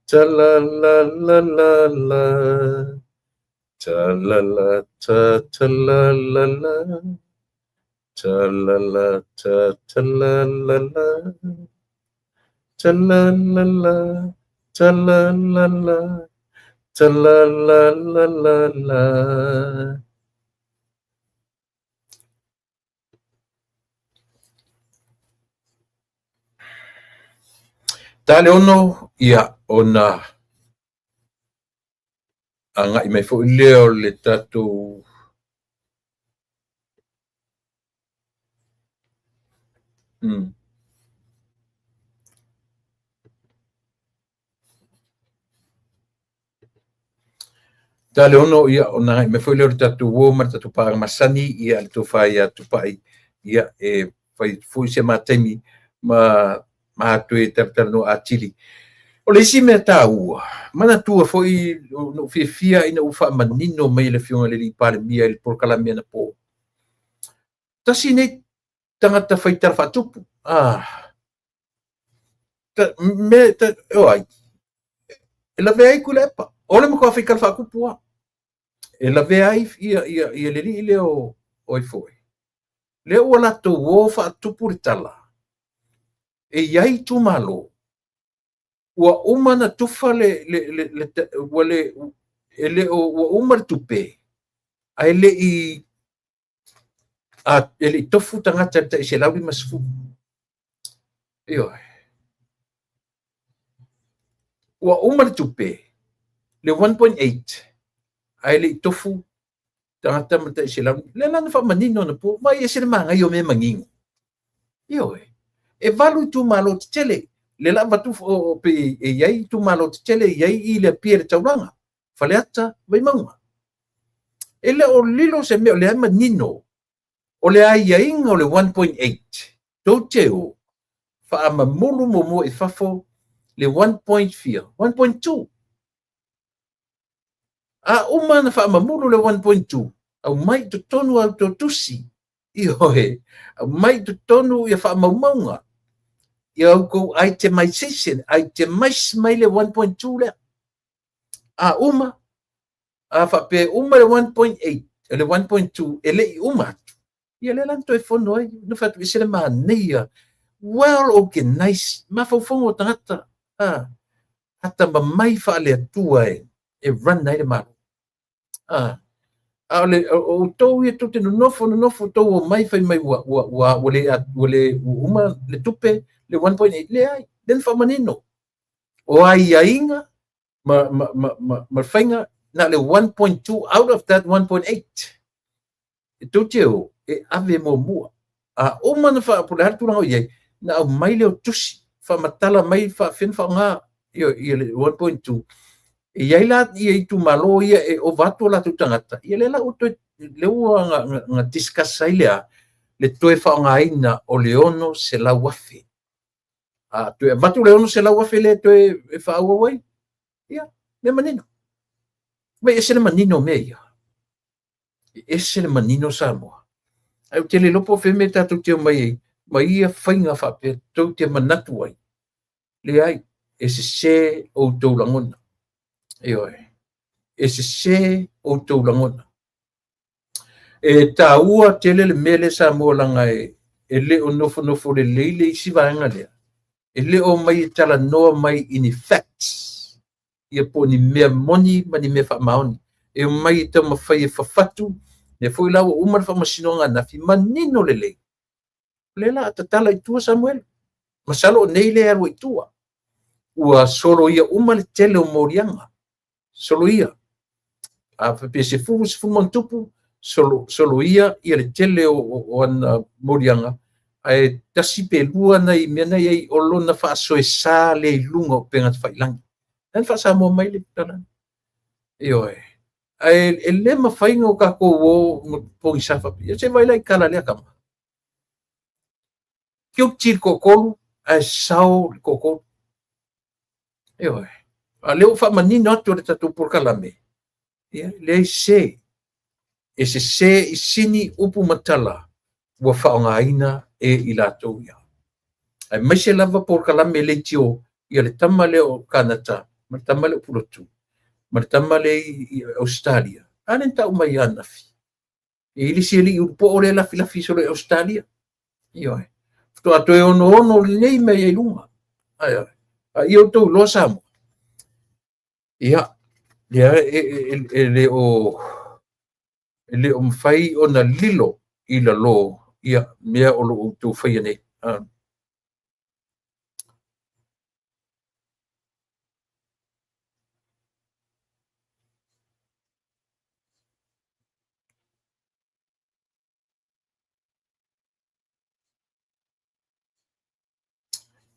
ta la la la la la, ta la la ta ta la la la, ta la la ta ta la la la, ta la la la, ta la la la, ta la la la la la. Ta le 6, ia, ona agai mai foi lea o le tatou Ta le 6, ia, ona agai mai foi lea o le tatou uo ma le tatou paaga masani, ia, le tofa ia Tupai, ia, e fai foi se ma taimi ma ma toe talatalanoa atili. O le isi mea taua, manatua foi na ou fiafia ina ua faamanino mai e le Afioga i le Alii Palemia i le polokalame anapo. Tasi nei tagata fai tala faatupu. Me, ta, o ai, e lavea ai Tuilaepa. O le matua fai tala faatupu a. E lavea ai ia, ia, ia le alii lea o ai foi. Lea ua latou o faatupu le tala. E i ai itumalo, ua uma na tufa le, le, le, le, ua le, e le o, ua uma le tupe, ae le i, a, e le i tofu tagata i le tai 150. Ioe. Ua uma le tupe, le 1.8, ae le i tofu tagata ma tai 100. Lea la na faamanino na po, vai ese le manaia o mea manino. Ioe. E 8 itumalo tetele. Le la avatu o, pe e i ai itumalo tetele, e i ai i le Apia i le taulaga, Faleata, Vaimauga. E le o lilo se mea o lea manino, o le aiaiga o le 1.8, tou te o, faamamulu muamua i fafo le 1.4, 1.2. A uma na faamamulu le 1.2, aumai i totonu a outou tusi, ioe, aumai i totonu ia faamaumauga, ia outou itemization, itemize mai le 1.2 lea. A uma, a faapea uma le 1.8, le 1.2, e le i uma atu. Ia lea la na toe fono ai, na fai atu, ese le manaia, well organized, mafaufauga o tagata, atamamai faale-Atua e run ai le Malo. A o le, o outou ia tou te nonofo, nonofo, tou omai fai mai ua, ua, ua, ua le, ua le, ua uma le tupe, le 1.8, leai, lea na faamanino. O aiaiga ma, ma, ma, ma, ma faiga, na le 1.2 out of that 1.8. E tou te o, e ave muamua. A uma na wha, po le hara tūranga o iai, na aumai lea o tusi, whaamatala mai whaawhena whaonga ia, ia le 1.2. E iai la ia itumalo ia e ova atu o latou tagata, ia lea la ua toe, lea ua nga, nga, nga discuss ai lea, le toe whaongaina o le 600,000. A toe avatu le 600,000 lea toe e whaauau ai, ia, mea manino. Mai ese le manino o mea ia. E ese le manino Samoa. Ai ou te le iloa po o fea mea tatou te omai ai ma ia faiga faapea tou te manatu ai. Leai, E sesē outou lagona. Ioe. E sesē outou lagona. E taua tele le mea lea Samoa leaga e le o nofonofo lelei le isi vaega lea. E le o omai e talanoa mai i ni facts, ia po o ni mea moni ma ni mea faamaoni. E omai e taumafai e fafatu, lea foi la ua uma le faamasinoga ananafi, manino lelei. O lea o le a tatala i tua Samuel. Masalo o nei lea e alu ai i tua. Ua soloia uma le tele o moliaga. Soloia. A faapea 10, 10 ma ona tupu, soloia ia le tele o ana moliaga, ae tasi pe lua nai mea na i ai o lona faasoesa lea i luga o upega tafailagi. Lea na faa-Samoa mai le tala. Ioe. Ae e le mafai ona tatou o ma pogisa faapea. Se i vaai la i tala a lea tama. Guilty le toatolu ae sao le toatolu. Ioe. A o lea ua faamanino atu e le tatou polokalame, ia, leai se. E sese i sini upu ma tala ua faaaogaina e i latou ia. Aemaise lava polokalame leitio, ia le tama lea o Kanata, ma le tama lea o Pulotu, ma le tama lea i Ausetalia. A lea na tau mai ananafi. E i ai le isi alii ulupoo lea e lafilafi solo i Ausetalia. Ioe. Faatoa toe onoono lelei mea i ai luga. Ioe. A ia outou iloa Samoa. Ia, lea e le o mafai ona lilo i lalo ia mea o lo o outou faia nei.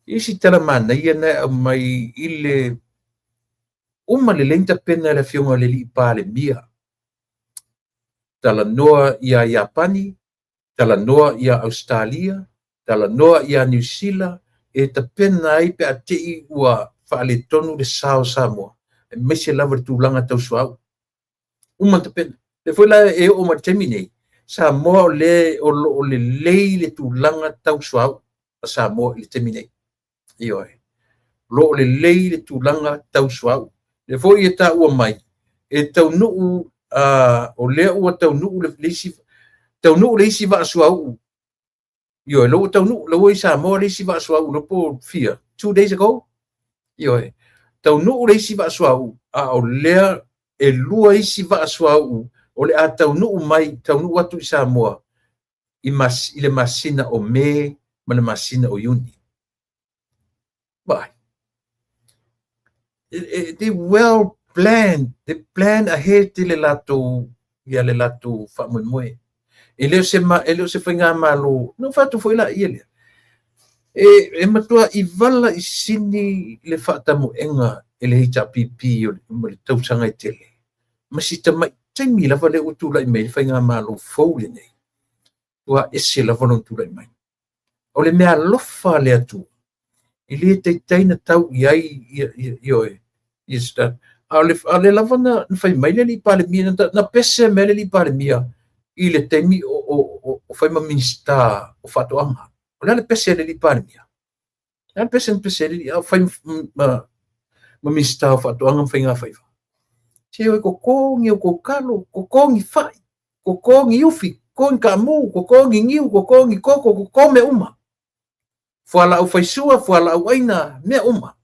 Isi tala manaia na e aumai i le uma lelei ona tapena e le Afioga i le Alii Palemia. Talanoa ia Iapani, talanoa ia Ausetalia, talanoa ia Niu Sila, e tapena ai pe a te i ua faaletonu le sa o Samoa, aemaise lava le tulaga tau suauu. Uma ona tapena. Lea foi la e oo mai i le taimi nei, Samoa o lea o lo o lelei le tulaga tau suauu a Samoa i le taimi nei. Ioe. O lo o lelei le tulaga tau suauu. Lea foi e taua mai, e taunuu, o lea ua taunuu le isi, taunuu le isi vaa suauu. Ioe, lea ua taunuu, lea ua i Samoa le isi vaa suauu, le po o fia, 2 days ago. Ioe, taunuu le isi vaa suauu, a o lea e lua isi vaa suauu o le a taunuu mai, taunuu atu i Samoa i le masina o Me ma le masina o Iuni. Vaai. They well planned, they plan ahead le latou, ia le latou faamoemoe. E le o se, e le o se faigamalo, na ou fai atu foi la ia lea. E matua i vala i sini le faatamoega e le HRPP o le tausaga e tele. Ma si tamai taimi lava lea ua tulai mai le faigamalo fou lenei. Ua ese lava lona tulai mai. O le mea alofa a le Atua, e le taitai na tau i ai ioe. A o le lava na fai mai le alii Palemia, na pese mai le alii Palemia i le taimi o fai ma Minisita o Faatoaga. O le a le pese a le alii Palemia? O le a le pese na pese ai le fai ma Minisita o Faatoaga ma Faigafaiva? Se o e koko ni o kou kalo, koko ni fai, koko ni ufi, koko ni kaamu, koko ni niu, koko ni koko, koko mea uma. Fualaau faisua, fualaau aina, mea uma.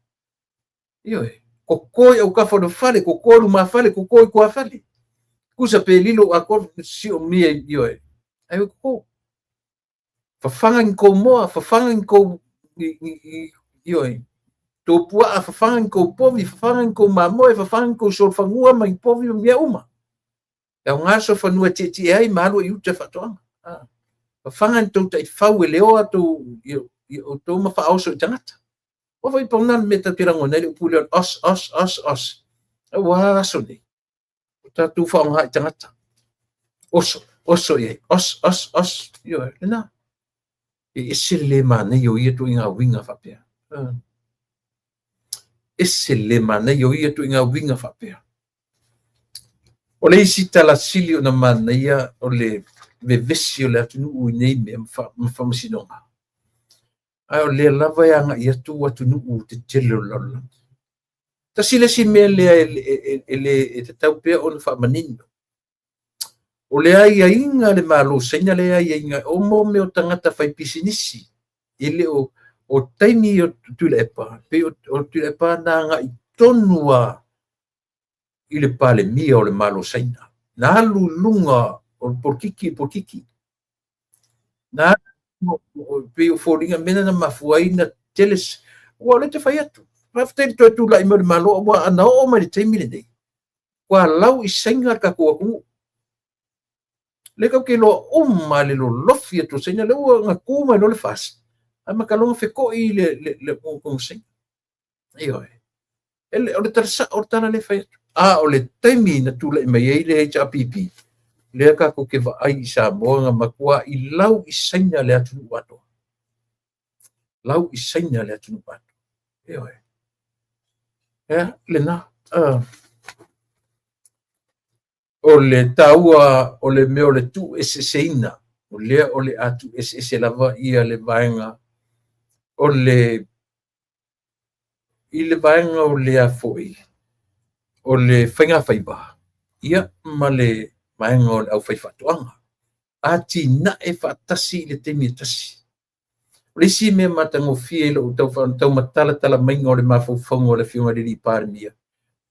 Ioe, koko i autafa o le fale, koko i lumafale, koko i tuafale. Tusa pe lilo atoa sio mia, ioe. Ai o koko. Fafaga ni kou moa, fafaga ni kou, ioe, tou puaa, fafaga ni kou povi, fafaga ni kou mamoe, fafaga ni kou solofanua ma ni povi ma mea uma. E aoga solofanua e tietie ai ma alu ai i uta e faatoaga. Fafaga ni tou taifau e leoa tou, outou ma faaoso i tagata. Ua foi pau na le mea tatou te lagona ai le upu lea o le os, os, os, os. Aua aso nei. O tatou faaaoga i tagata. Oso, oso i ai. Os, os, os. Ioe, lena. E ese le le manaia o ia ituaiga uiga faapea. Ese le le manaia o ia ituaiga uiga faapea. O le isi tala sili ona manaia o le vevesi o le atunuu i nei mea ma faamasinoga. Ae o lea lava e agai atu atunuu tetele o le lalolagi. Tasi le isi mea lea e tatau pea ona faamanino, o le aiaiga a le Malo o Saina lea e aiaiga o mo mea o tagata faipisinisi, e le o o taimi o Tuilaepa, pei o Tuilaepa na agai tonu lava i le Palemia o le Malo o Saina, na alu i luga o le polokiki le polokiki. Na pei o foliga mea na mafua ai na tele aua o lea ou te fai atu, faafetai i le toe tulai mai o le Malo, aua ana oo mai i le taimi lenei, ua lau i Saina le tatou atunuu. Lea tatou te iloa uma le lolofi atu o Saina, lea ua na tu mai loa le FAST, amata loa ona feto'i le atunuu o Saina. Ioe. O le tala sao o le tala lea e fai atu. A o le taimi na tulai mai ai le HRPP, lea tatou te vaai i Samoa na matuai lau i Saina le atunuu atoa. Lau i Saina le atunuu atoa. Ioe. Ea, lena. O le taua o le mea o le tuueseeseina, o lea o le a tuueseese lava ia le vaega o le i le vaega o le a foi o le faigafaiva ia ma le vaega o le aufaifaatoaga, atinae faatasi i le taimi e tasi. O le isi mea matagofie i lou tau matalatala maiga o le mafaufauga o le Afioga i le Palemia,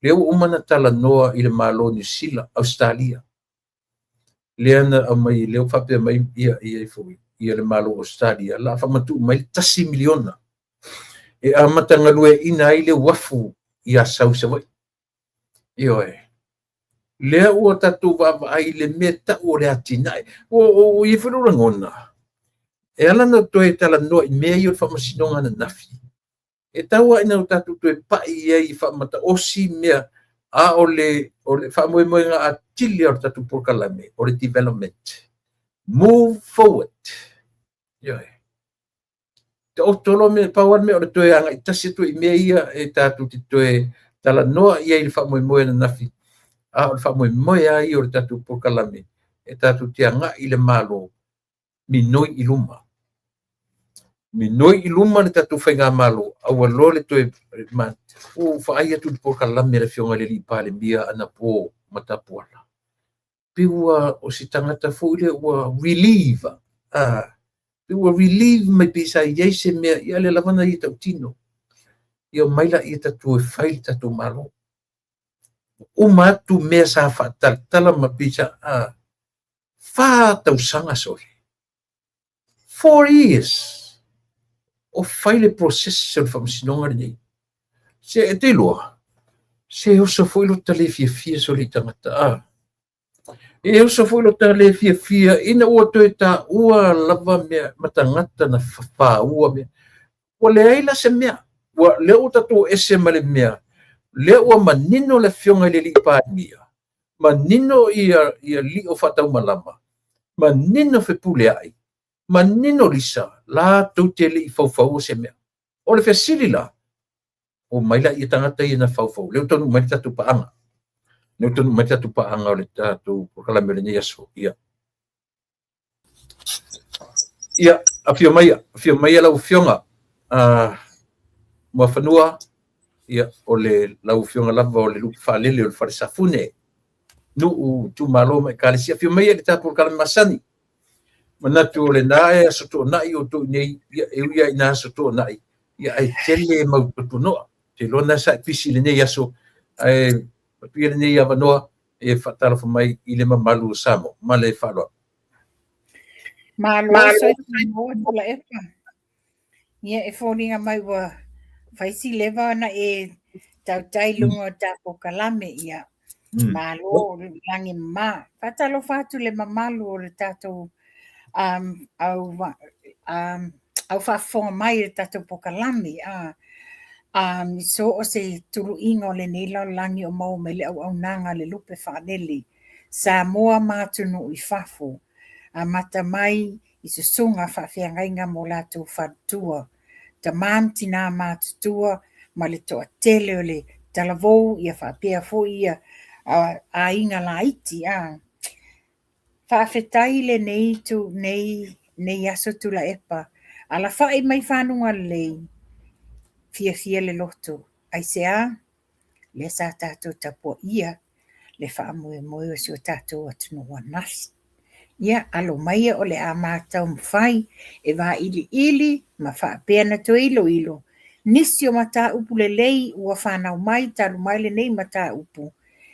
lea ua uma ona talanoa i le Malo o Niu Sila, Ausetalia, lea na aumai, lea ua faapea mai ia ia foi ia le Malo o Ausetalia la faamatuu mai le $1 miliona e amata galueaiina ai le uafu i Asau i Savaii. Ioe. Lea ua tatou vaavaai i le mea tau o le atinae. Ua i ai foi lou lagona, e ala ona toe talanoa i mea ia o le faamasinoga ananafi, e tau lava ina o tatou toe pai i ai e faamataosi mea, a o le faamoemoega atili o le tatou polokalame o le development. Move forward. Ioe. Taoto loa mea, pau lava le mea o le toe agai tasi atu i mea ia e tatou te toe talanoa i ai i le faamoemoe ananafi, a o le faamoemoe lava ia o le tatou polokalame e tatou te agai i le Malo minoi i luma. Minoi i luma le tatou faigamalo, aua loa le toe ua vaai atu i le polokalame a le Afioga i le Palemia anapo ma Tapuala. Pei ua o se tagata foi lea ua relieve, pei ua relieve mai pei sa i ai se mea, ia lea lava na ia tautino. Ia omai laia tatou e fai le tatou Malo. Uma atu mea sa faatalatala ma pei sa 4 tausaga sole. 4 years o fai le process o le faamasinoga lenei. Se e te iloa, se oso foi lo ta le fiafia sole i tagata. E oso foi lo ta le fiafia ina ua toe taua lava mea ma tagata na fafaua mea. Ua leai la se mea. Ua lea ua tatou ese ma le mea. Lea ua manino le Afioga i le Alii Palemia, manino ia lio faataumalama, manino Fepuleai, manino Lisa, latou te le i faufaua se mea. O le fesili la, o mai la ia tagata ia na faufau, lea ua taunuu mai le tatou paaga. Lea ua taunuu mai le tatou paaga o le tatou polokalame o lenei aso. Ia. Ia, afio mai lau Afioga Muafanua, ia, o le lau Afioga lava o le lupe faalele o le Fale Safune, nuu, itumalo ma ekalesia. Afio mai le tatou polokalame masani. Manatu o lena e aso toonai o outou nei, ia, e ui lava ina aso toonai, ia, ae tele mau tuatuanoa. Te iloa na sa e pisi lenei aso, ae atu ia lenei avanoa e faatalofa mai i le mamalu o Samoa. Ma le faaaloalo. Malo soifua Tuilaepa. Ia e foliga mai ua fai si leva ona e tautai luga o tatou kalame. Ia malo lagi mama. Faatalofa atu le mamalu o le tatou au faafofoga mai i le tatou polokalame. I so o se tuluiga o lenei lalolagi o maua mai le auaunaga a le lupe faalele Samoa ma atunuu i fafo, amata mai i susuga faafeagaiga mo latou faletua, tama ma tinā matutua ma le toatele o le talavou ia faapea foi ia aiga laiti. Faafetai lenei aso Tuilaepa. Alafa'i mai fanuga lelei, fiafia le loto. Aisea? Lea sa tatou tapuaia le faamoemoe o si o tatou atunuu ananafi. Ia, alo maia o le a ma taumafai e vailiili ma faapea ona toe iloilo nisi o mataupu lelei ua fanau mai talu mai lenei mataupu.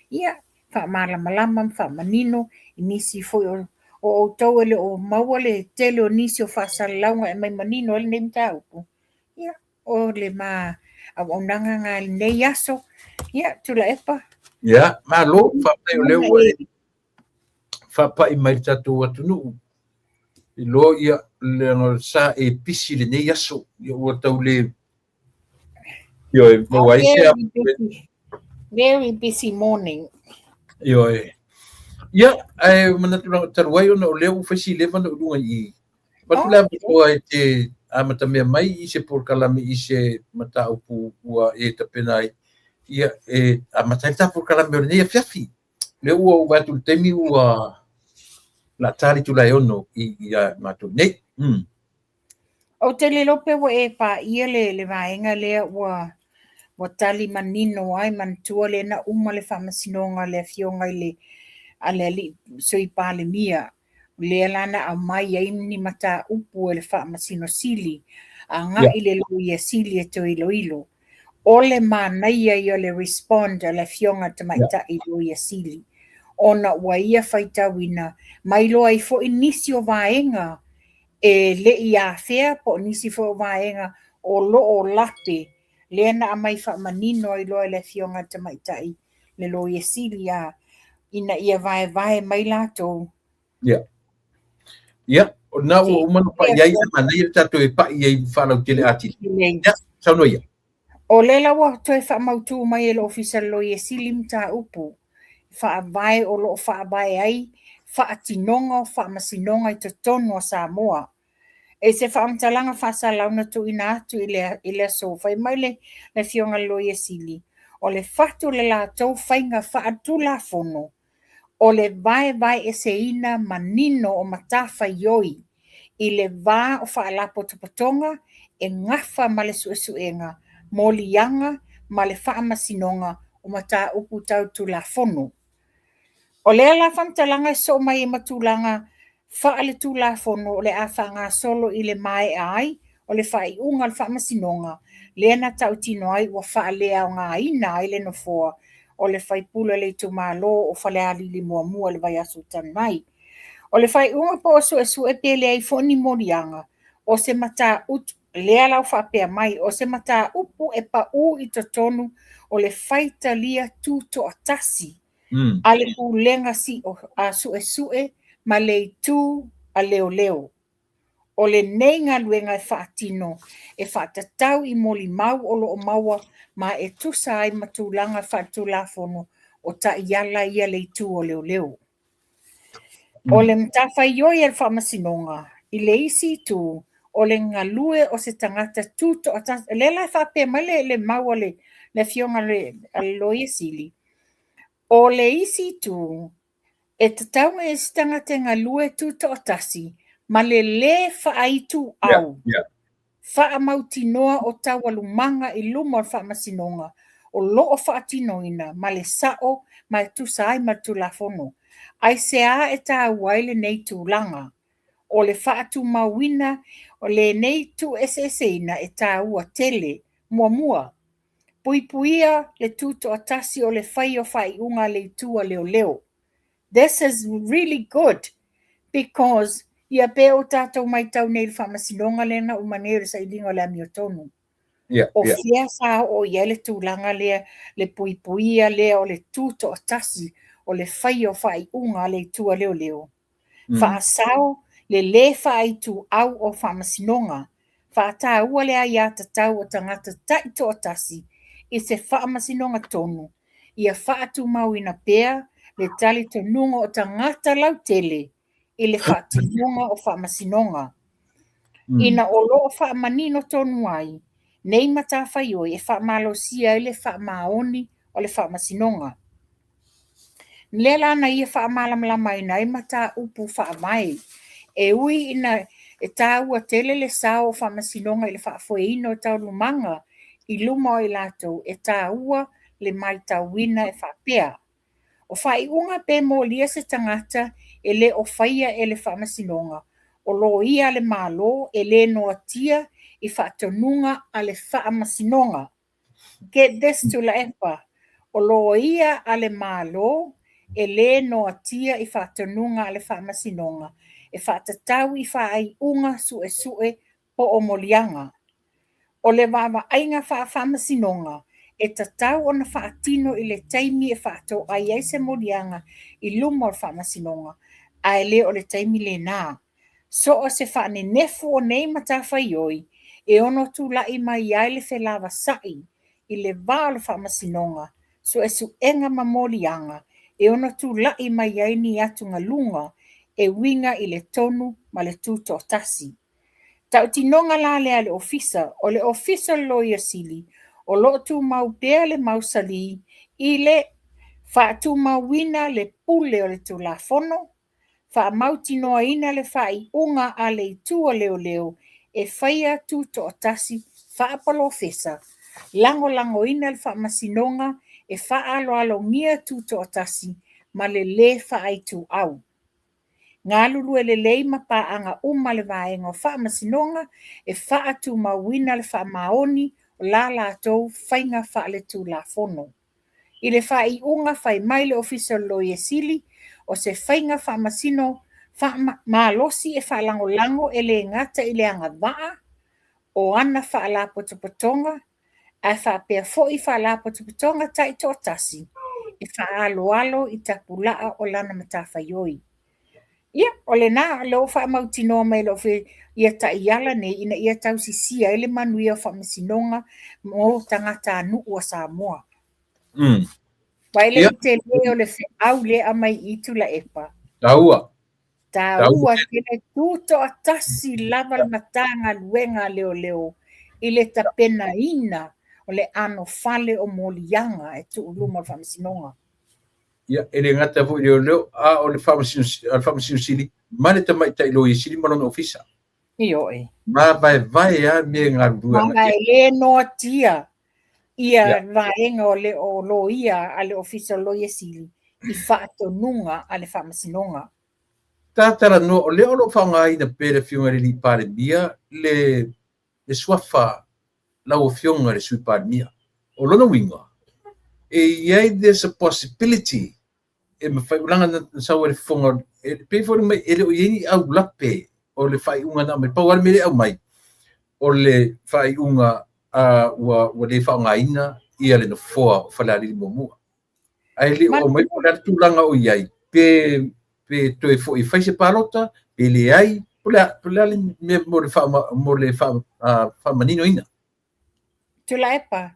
Ia, faamalamalama ma faamanino i nisi foi o outou e le o maua le tele o nisi o faasalalauga e aumai manino ai lenei mataupu. Ia, o le ma auaunaga lena i lenei aso. Ia, Tuilaepa. Ia, malo, faafetai o lea ua e faapai mai le tatou atunuu. Iloa ia leaga sa e pisi lenei aso. Ia ua tau le Ioe, maua ai se Very busy morning. Ioe. Ia, ae manatu talu ai ona o lea ua fai si leva ona ou i luga i i. Avatu le avanoa e te amatamea mai i se polokalame i se mataupu ua e tapena ai. Ia, e amata ai le ta polokalame o lenei afiafi. Lea ua ou vaai atu i le taimi ua la ta le itula e 6 i a matou nei. Ou te le iloa pe ua e paia le vaega lea ua tali manino ai, manatua lea na uma le faamasinoga a le afioga i le a le alii Sui Palemia, lea la na aumai ai ni mataupu e le Faamasino Sili agai i le Loia Sili e toe iloilo. O le manaia ia o le respond a le afioga i le Tamaitai Loia Sili, ona ua ia faitauina ma iloa ai foi nisi o vaega e le i afea po o nisi foi o vaega o lo o lape, lea na aumai faamanino ai loa e le afioga i le Tamaitai le Loia Sili a ina ia vaevae mai latou. Ia. Ia, o lena ua uma ona pai ai, e manaia le tatou e pai ai faalautele atili. Ia, saunoa ia. O lea la ua toe faamautu mai e le Ofisa o le Loia Sili mataupu faavae o lo o faavae ai faatinoga o faamasinoga i totonu o Samoa. E se faamatalaga faasalalau na tuuina atu i le aso, fai mai le afioga i le Loia Sili, o le fatu o le latou faiga faatulafono o le vaevaeeseina manino o matafaioi i le va o faalapotopotoga e gafa ma le suesuega, moliaga ma le faamasinoga o mataupu tau Tulafono. O lea la faamatalaga e sosoo mai ai ma tulaga faaletulafono o le a faagasolo i le maea ai o le faaiuga o le faamasinoga, lea na tautino ai ua faaleaogaina ai le nofoa o le faipule o le itumalo o Falealili 1 i le vaiaso talu mai. O le faaiuga po o suesue pe leai foi ni moliaga, o se mataupu, lea la ua faapea mai, o se mataupu e pau i totonu o le faitalia tutoatasi a le Pulega Suesue ma le Itu a Leoleo. O lenei galuega e faatino e faatatau i molimau o lo o maua ma e tusa ai ma tulaga faaletulafono o taiala ia le itu o leoleo. O le matafaioi a le faamasinoga i le isi itu o le galue o se tagata tutoatasi. Lea la e faapea mai le mau a le afioga a le Loia Sili, o le isi itu e tatau ona i ai se tagata e galue tutoatasi ma le lē faaituau faamautinoa o taualumaga i luma o le faamasinoga o lo o faatinoina ma le sao ma e tusa ai ma le Tulafono. Aisea e taua ai lenei tulaga? O le faatumauina o lenei tuueseeseina e taua tele. Muamua, puipuia le tutoatasi o le fai o faaiuga a le itu a leoleo. This is really good because ia pe o tatou maitau nei i le faamasinoga lea na uma nei o le sailiga o le amiotonu. O fea sa oo i ai le tulaga lea, le puipuia lea o le tutoatasi o le faia o faaiuga a le itu a leoleo. Faasao le lē faaituau o faamasinoga, faataua le aiatatau o tagata taitoatasi i se faamasinoga tonu, ia faatumauina pea le talitonuga o tagata lautele i le faatinoga o faamasinoga. Ina o lo o faamanino tonu ai nei matafaioi e faamalosia ai le faamaoni o le faamasinoga. Lea la na ia faamalamalamaina ai mataupu faavae e ui ina E tāua tele le sao o Faamasinoga i le faafoeina o taualumaga i luma o i latou e tāua le maitauina e faapea, O faaiuga pe molia se tagata e le o faia e le Faamasinoga, o loia a le Malo e le noatia i faatonuga a le Faamasinoga. Get this Tuilaepa, o loia a le Malo e le noatia i faatonuga a le Faamasinoga e faatatau i faaiuga suesue po o moliaga. O le vaavaaiga faa-Faamasinoga e tatau ona faatino i le taimi e faatoai ai se moliaga i luma o le Faamasinoga, ae le o le taimi lena. So o se faanenefu o nei matafaioi e ono tulai mai ai le felavasa'i i le va o le Faamasinoga, suesuega ma moliaga e ono tulai mai ai ni atugaluga e uiga i le tonu ma le tutoatasi. Tautinoga la lea a le Ofisa, o le Ofisa o le Loia Sili o lo o tumau pea le mausali i le faatumauina le pule o le Tulafono, faamautinoaina le faaiuga a le itu o leoleo e faia tutoatasi faapolofesa, lagolagoina le faamasinoga e faaaloalogia tutoatasi ma le lē faaituau. Galulue lelei ma paaga uma le vaega o faamasinoga e faatumauina le faamaoni o la latou faiga faaletulafono. I le faaiuga fai mai le Ofisa o le Loia Sili, o se faiga faamasino malosi e faalagolago e le gata i le agavaa o ana faalapotopotoga, ae faapea foi faalapotopotoga taitoatasi e faaaloalo i tapulaa o lana matafaioi. Ia, o lena, o lea ua faamautinoa mai e lou ia taiala nei ina ia tausisia ai le manuia o faamasinoga mo tagatanuu a Samoa. Vaai le tele o le feau lea e aumai i Tuilaepa. Taua. Taua tele tutoatasi lava le Matagaluega a Leoleo i le tapenaina o le anofale o moliaga e tuu i luma o le Faamasinoga. Ia, e le gata foi i leoleo, a o le Faamasino Sili ma le Tamaitai Loia Sili ma lona ofisa. Ioe. Mavaevae lava mea e galulue agai i ai. E le noatia ia vaega o le o loia a le Ofisa o le Loia Sili i faatonuga a le Faamasinoga. Tatalanoa, o lea o lo o faaaogaina pea e le Afioga i le Palemia le suafa lau Afioga i le Sui Palemia. O lona uiga, e i ai there's a possibility e mafai, leaga na sau ai le fofoga, e pei foi mai e le o i ai ni aulape o le faaiuga na aumai. Pau lava le mea lea e aumai, o le faaiuga ua le faaaogaina ia le nofoa o Falealili muamua. Ae le o aumai po o le a le tulaga o i ai, pe toe foi e fai se palota, pe leai, po o le a le mea mo le faamaninoina. Tuilaepa,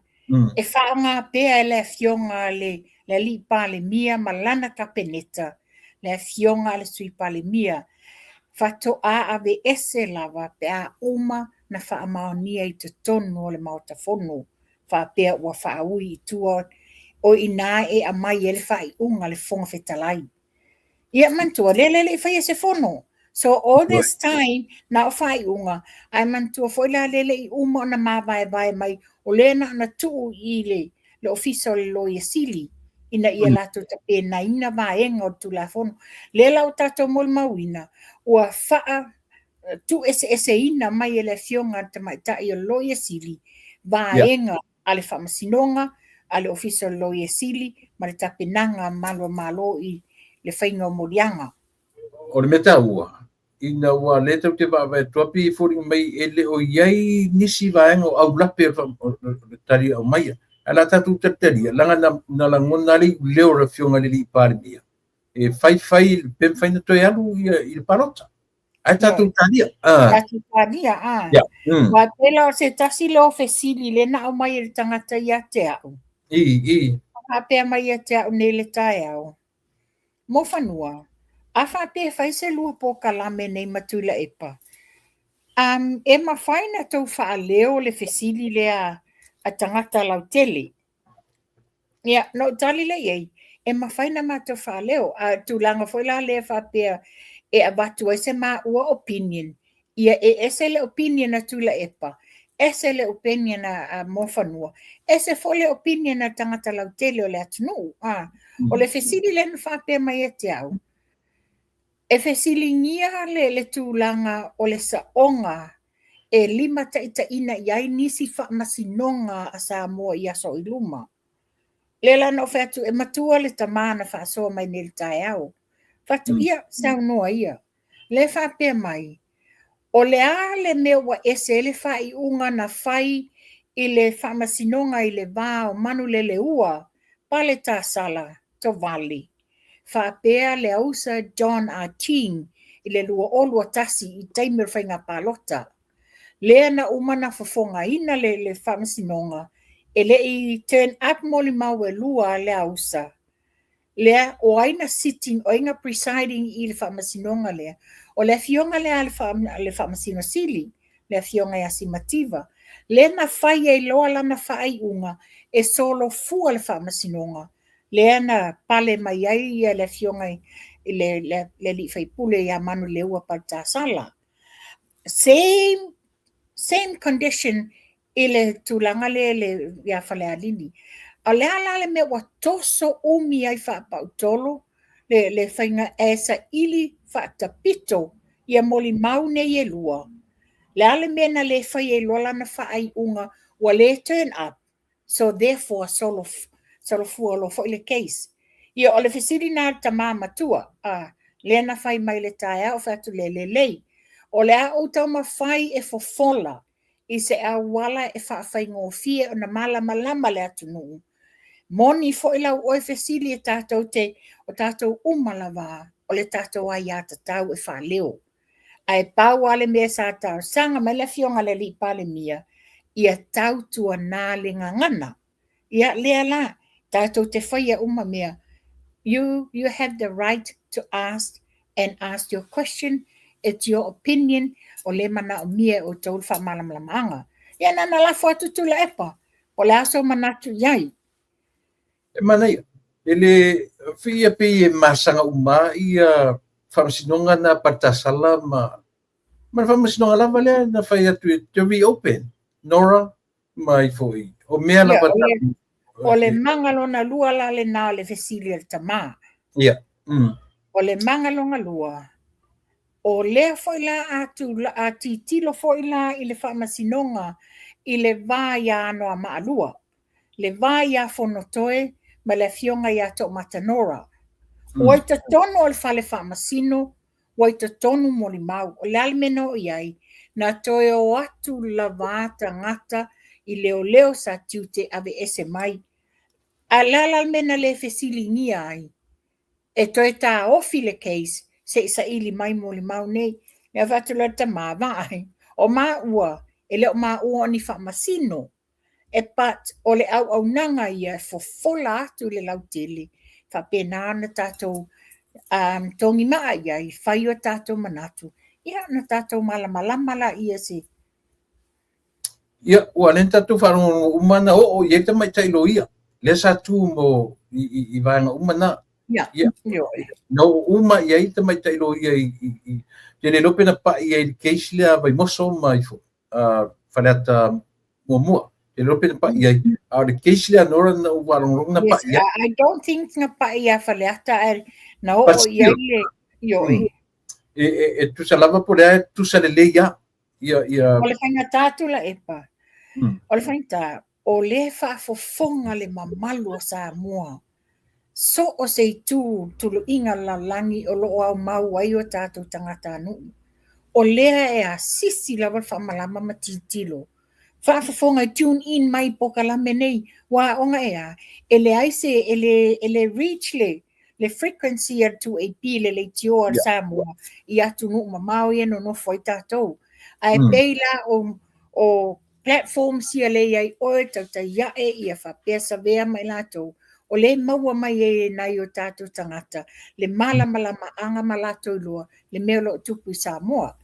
e faaaoga pea e le Afioga a le Alii Palemia ma lana Kapeneta, le Afioga a le Sui Palemia, faatoa aveese lava pe a uma na faamaonia i totonu o le Maota Fono, faapea ua faaui i tua o i ina e aumai ai le faaiuga a le Fofoga Fetalai. Ia manatua, lea le i faia se fono. So all this time, na o faaiuga, ae manatua foi la lea le i uma ona mavaevae mai, o lea na ona tuu i le Ofisa o le Loia Sili, ina ia latou tapenaina vaega o le Tulafono. Lea la ua tatou molimauina, ua faa tuueseeseina mai e le Afioga a le Tamaitai o le Loia Sili vaega a le Faamasinoga, a le Ofisa o le Loia Sili ma le tapenaga a Malu o Malo i le faiga o moliaga. O le mea taua, ina ua lea tatou te vaavaai atu lava pei e foliga mai e le o i ai nisi vaega o aulape o le tali e aumaia. Ae o le a tatou talitalia, leaga na lagona lava le iuleo o le Afioga i le Alii Palemia, e fai fai pe mafai ona toe alu i le palota. Ae tatou talia. Tatou talia, a. Aua pei la o se tasi lea o fesili lea na aumai e le tagata ia te au. I. Faapea mai ia te au nei le taeao. Mofanua, a faapea e fai se lua polokalame nei ma Tuilaepa, e mafai na tou faaleo le fesili lea a tagata lautele? Ia, na ou tali lea i ai, e mafai na matou faaleo, a o le tulaga foi la lea faapea e avatu ai se maua opinion. Ia e ese le opinion a Tuilaepa, ese le opinion a Muafanua, ese foi le opinion a tagata lautele o le atunuu. A, o le fesili lea na faapea mai ia te au, e fesiligia le tulaga o le saoga e limataitaiina i ai nisi faamasinoga a Samoa i aso i luma. Lea la na ou fai atu, e matua le tama na faasoa mai nei i le taeao. Fai atu, ia, saunoa ia. Lea e faapea mai, o le a le mea ua ese ai le faaiuga na fai i le faamasinoga i le va o Manuleleua, Paletasala, Tovale, faapea le ausa John Ah Ching i le 2021 i taimi o le faiga palota. Lea na uma na fofogaina le faamasinoga, e le i turn up molimau e lua a le ausa, lea o ai na sitting, o ai na presiding i le faamasinoga lea? O le afioga lea a le Faamasino Sili, le afioga ia Simativa, lea na fai ai loa lana faaiuga e solofua le faamasinoga, lea na pale mai ai le afioga i le alii faipule ia Manuleleua Paletasala. Same condition i le tulaga lea ia Falealili. O le a la le mea ua toso umi ai faapautolo le faiga e saili faatapito ia molimau nei e lua? Le a le mea na le fai ai loa lana faaiuga ua le turn up, so therefore solofua loa foi le case? Ia, o le fesili na a le tama matua, a, lea na fai mai le taeao, fai atu le lelei. O le a ou taumafai e fofola i se auala e faafaigofie ona malamalama le atunuu. Moni foi lau oe fesili e tatou te, o tatou uma lava, o le tatou aiatatau e faaleo. Ae pau lava le mea sa talosaga mai le afioga i le alii Palemia, ia tautuana le gagana. Ia lea la, tatou te faia uma mea. You have the right to ask and ask your question. It's your opinion. O le manaomia e outou le faamalamalamaga. Ia na lafo atu Tuilaepa. O le a sou manatu i ai? E manaia. E le whiia pei e masaga uma ia faamasinoga na Paletasala ma le faamasinoga lava lea na fai atu e te reopen Nora mai foi. O mea lava. O le maga lona lua la lena o le fesili a le tama. Ia. O le maga lona lua, o lea foi la a titilo foi la i le faamasinoga i le va ia Anoamaa 2, le va ia Fonotoe ma le afioga ia Toomata Nora. Ua i totonu o le fale faamasino, ua i totonu molimau. O le a le mea na oo i ai? Na toe o atu lava tagata i leoleo sa tiute aveese mai. A le a la le mea na le fesiligia ai? E toe taofi le case se i saili mai molimau nei. Lea fai atu loa le tama, vaai, o maua, e le o maua o ni faamasino. E but o le auaunaga ia e fofola atu i le lautele, faapena ona tatou togimaa i ai, fai o tatou manatu, ia ona tatou malamalama la ia se. Ia, ua lea na tatou faalogologo uma na oo i ai tamaitai loia. Lea sa tu mo i vaega uma na. Ia, Ia. Na oo uma i ai tamaitai loia i te le iloa pe na pai ai i le case lea a Vaimoso ma ifo, Faleata muamua. Te le iloa pe na pai ai. A o le case lea Nora na ou faalogologo na Yes, pai ai. I don't think na pai ia Faleata, ae na oo i ai le, ioe. E tusa lava po o le a e tusa lelei lava. Ia, ia. O le faigata Tuilaepa. O le faigata, o lea e faafofoga le mamalu o Samoa. So o se itu tuluiga o le lalolagi o lo o aumau ai o tatou tagatanuu. O lea e asisi lava le faamalama ma tilotilo. Faafofoga e tune in mai i polokalame nei, ua aoga e a, e leai se, e le reach le frequency a le 2AP, le leitioa a le Samoa i atunuu mamao ia e nonofo ai tatou. Ae pei la o platforms ia lea i ai oe tautai ae ia faapea Savea ma i latou, o lea e maua mai ai e nai o tatou tagata le malamalamaaga ma latou iloa le mea o lo o tupu i Samoa.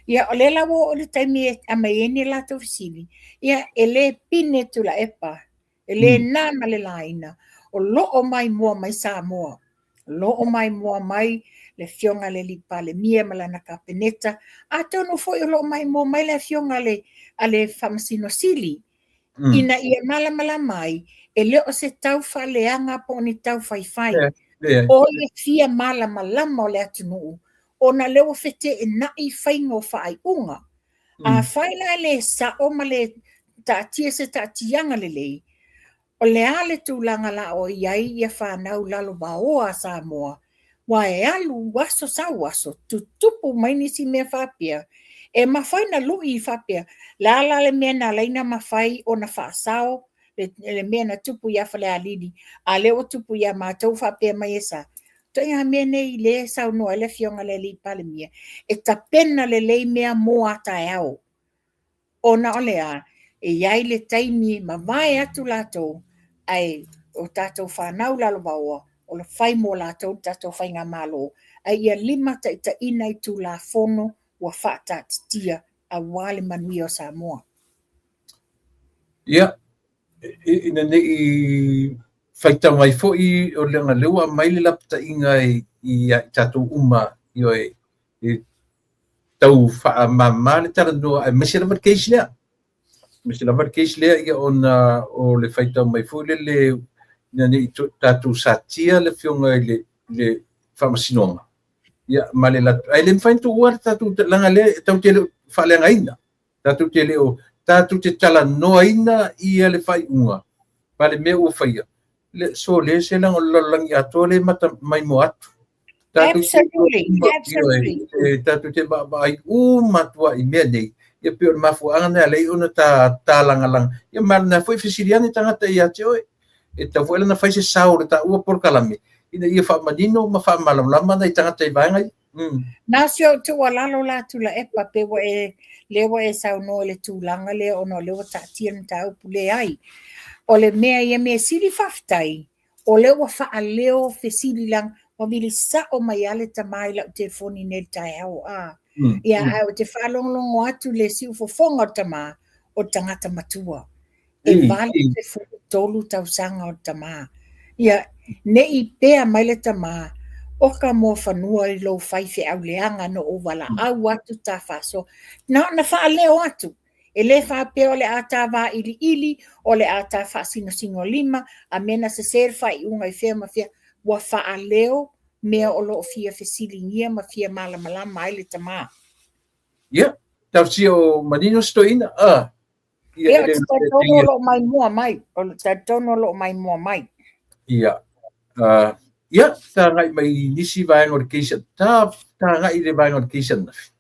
Ia, o lea la ua oo i le taimi e aumai ai ni latou fesili, ia, e le pine Tuilaepa, e le na ma le laina, o lo o maimoa mai Samoa, o lo o maimoa mai Le Afioga i le Alii Palemia ma lana Kapeneta, atonu foi o lo o maimoa mai le Afioga a le, a le Faamasino Sili, ina ia malamalama ai, e le o se tau faaleaga po o ni tau faifai. O le fia malamalama o le atunuu, ona lea ua feteenai faiga o faaiuga. Afai la e le sao ma le taatia se taatiaga lelei, O le a le tulaga la o i ai ia fanau lalovaoa a Samoa, ua e alu aso sau aso, tutupu mai nisi mea faapea, e mafai na lui faapea, le a la le mea na alai na mafai ona faasao le mea na tupu ia Falealili, a lea ua tupu ia matou faapea mai e sa. Ituaiga mea nei lea e saunoa ai le Afioga i le Alii Palemia, e tapena lelei mea mo a taeao. Ona o le a? E i ai le taimi e mavae atu latou, ae o tatou fanau lalovaoa, o le fai mo latou le tatou faigamalo, ae ia limataitaiina i Tulafono ua faataatitia aua le manuia o Samoa. Ia, ina ne i faitau mai foi, o leaga lea ua aumai le lapataiga ia i tatou uma, ioe, e tau faamama le talanoa aemaise lava le case lea. Aemaise lava le case lea ia ona o le faitau mai foi lele ina ne i tatou satia le afioga i le faamasinoga ia ma le latou ae le mafai ona tuua le tatou leaga lea e tatou te le o faaleagaina tatou te le o tatou te talanoaina ia le faaiuga ma le mea ua faia le so le se leaga o le lalolagi atoa le mata maimoa atu. Absolutely, absolutely. Tatou te vaavaai uma atu i mea nei, ia pei o le mafuaaga lena e ala ai ona ta lagalaga. Ia ma lena foi fesili ane tagata ia te oe. E tatau foi la ona fai se sao o le taua polokalame ina ia faamanino ma faamalamalama nai tagata i vaega ia. Na o si ou tuualalo la Tuilaepa, pe ua e, lea ua e saunoa i le tulaga lea ona o lea ua taatia le mataupu, leai. O le mea ia mea sili faafetai, O lea ua faaleo fesili leaga ua vili sao mai lava le tama i lau telefoni nei i le taeao a. Ia ae ou te faalogologo atu i le siufofoga o le tama, o le tagata matua. E 83 tausaga o le tama. Ia, ne i pea mai le tama, oka muafanua i lou faifeau leaga na ou valaau atu ta faasoa. Na ona faaleo atu, E le faapea o le a ta vailiili, o le a ta faasinosinolima, a mea na sese le faaiuga i fea ma fea. Ua faaleo mea o lo o fia fesiligia ma fia malamalama ai le tama. Ia, talosia o manino si toeaina, a. Ia, e le talitonu o lo o maimoa mai, o le talitonu o lo o maimoa mai. Ia, ia, ta agai mai i nisi vaega o le case, ta agai i le vaega o le case ananafi.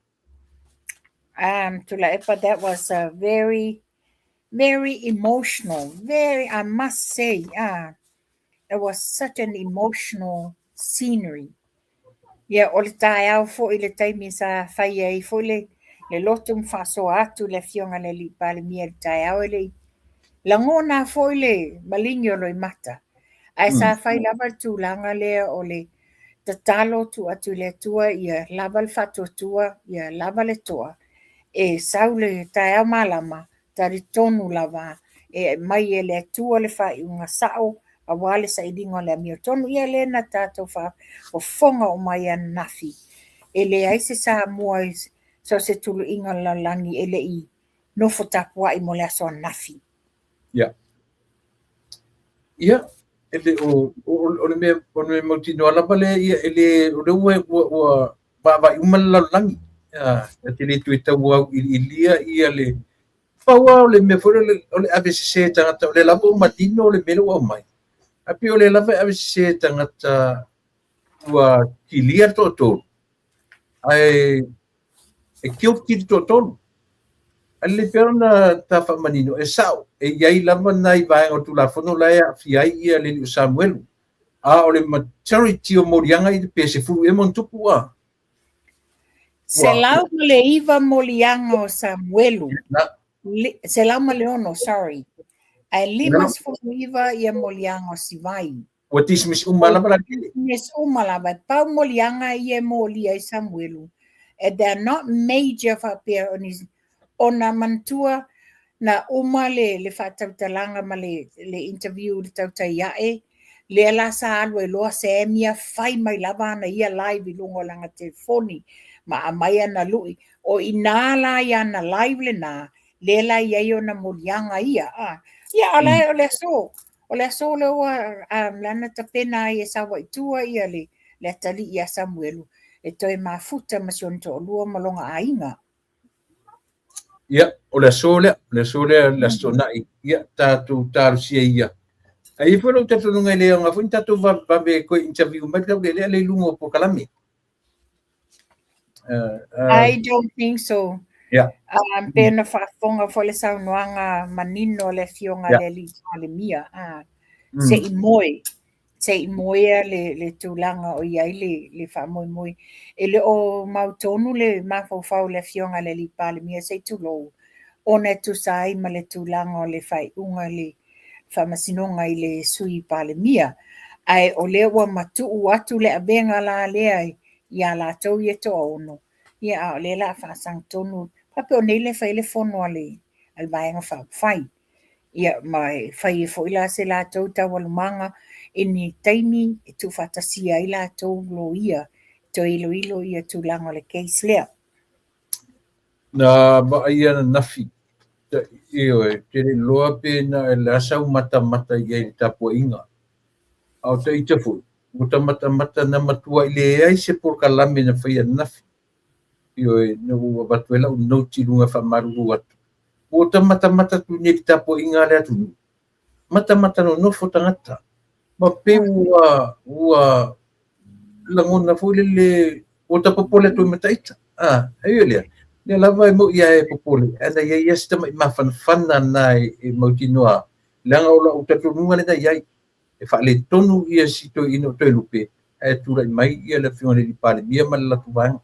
Tuilaepa, that was a very, very emotional, very, I must say, it was such an emotional scenery. Ia, o le taeao foi le taimi sa fai ai foi le, le lotu ma faasoa atu le afioga i le Alii Palemia i le taeao e le i lagona foi le maligi o loimata. Ae sa fai lava le tulaga lea o le tatalo tuu atu i le Atua ia lava le faatuatua, ia lava le toa, e sau le taeao malama, talitonu lava e aumai e le Atua le faaiuga sao aua le sailiga o le amiotonu. Ia lea na tatou faafofoga uma ai ananafi, e leai se Samoa i so o se tuluiga o le lalolagi e le i nofo tapuai mo le aso ananafi. Ia. Ia, e le o, o, o le mea, o le mea mautinoa lava lea, ia, e le, o lea ua, ua, ua vaavaai uma le lalolagi. Ia, e te le toe tau auiliilia ia le, pau lava o le mea foi lele, o le ave sese e tagata, o lea lava ua manino le mea lea ua aumai. Ae pei o lea lava e ave sese e tagata ua kilia le toatolu, ae e guilty le toatolu. Ae lelei pea ona ta faamanino, e sao, e i ai lava nai vaega o le Tulafono la e aafia ai ia le alii o Samuelu. A o le majority o moliaga ia pe 10 ea ma ona tupu a. 109 moliaga o Samuelu. 106, sorry. Ae 59 ia moliaga o Sivai. Ua dismiss uma lava la kele. Dismiss uma lava. E pau moliaga ia e molia ai Samuelu. And they are not major faapea o ni, ona manatua na uma le, le faatautalaga ma le, le interview i le tautai ae, Lea la sa alu ai loa Sam ia fai mai lava ana ia live i luga o lana telefoni ma aumai ana lui. O i ina la i ana live lena, lea la e i ai ona moliaga ia. A, ia, a la o le aso, o le aso lea ua lea na tapena ai e Saua'i tua ia le, le atalii ia Samuelu e toe mafuta ma si ona toalua ma lona aiga. Ia, o le aso lea, o le aso lea, le Aso Toonai, ia, tatou talosia ia. Ae i ai foi lou talitonuga e le aoga foi ni tatou vavevave e toe interview mai le taulealea lea i luga o polokalame. I don't think so. Yeah. Pe na faafofoga foi le saunoaga manino a le Afioga i le Alii Palemia, se i moe, se i moea le, le tulaga o i ai le, le faamoemoe. E le o mautonu le mafaufau o le Afioga i le Alii Palemia se i tulou, ona e tusa ai ma le tulaga o le faaiuga i le Faamasinoga i le Sui Palemia. Ae o lea ua matuu atu le avega la lea iā latou ia toaono, ia a o lea o le a faasagatonu, faapea o nei lea e fai ai le fono a le Vaega Faaupufai. Ia ma e fai ai foi la se latou taualumaga i ni taimi e tuufaatasia ai latou loia e toe iloilo ia tulaga o le case lea. Na vaai ananafi, ioe, ou te le iloa pe na o le a sau matamata i ai i le tapuaiga. A o ta ita foi, ua ta matamata na matuai leai se polokalame na faia ananafi. Ioe, na ua avatu ai lau note i luga e faamalulu atu. Ua ta matamata atu nei i le tapuaiga a le atunuu, matamata nonofo tagata, ma pei ua, ua lagona foi lele, ua ta popole atu ai ma ta ita. A, ai o lea, lea lava e mo'i lava e popole, ae na i ai lava si tamai mafanafana lena e mautinoa, leaga o lau talitonuga lena e i ai, e faaletonu ia si toeaina o Toelupe, ae tulai mai ia le Afioga i le Palemia ma le latou vaega.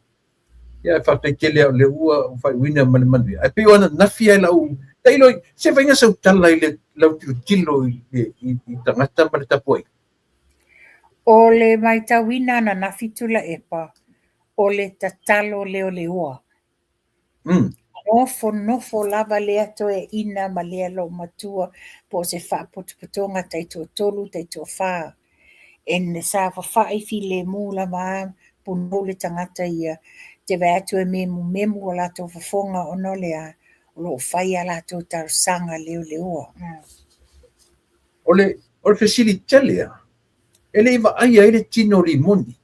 Ia, ae faafetai tele lava o lea ua faaiuina ma le manuia. Ae pei o ananafi lava i lau tailo, se faiga sau tala i le lau tilotilo i, i, i tagata ma le tapuaiga. O le matauina ananafi Tuilaepa, o le tatalo leoleoa. Nofonofo lava lea toeaina ma lea loomatua po o se faapotopotoga taitoatolu taitoafa. E saofafai filemu lava a punou le tagata ia te vaai atu e memumemu o latou fofoga ona o le a? O lo o fai a latou talosaga leoleoa. O le, o le fesili tele lava, e le i vaaia ai le tino o Limoni,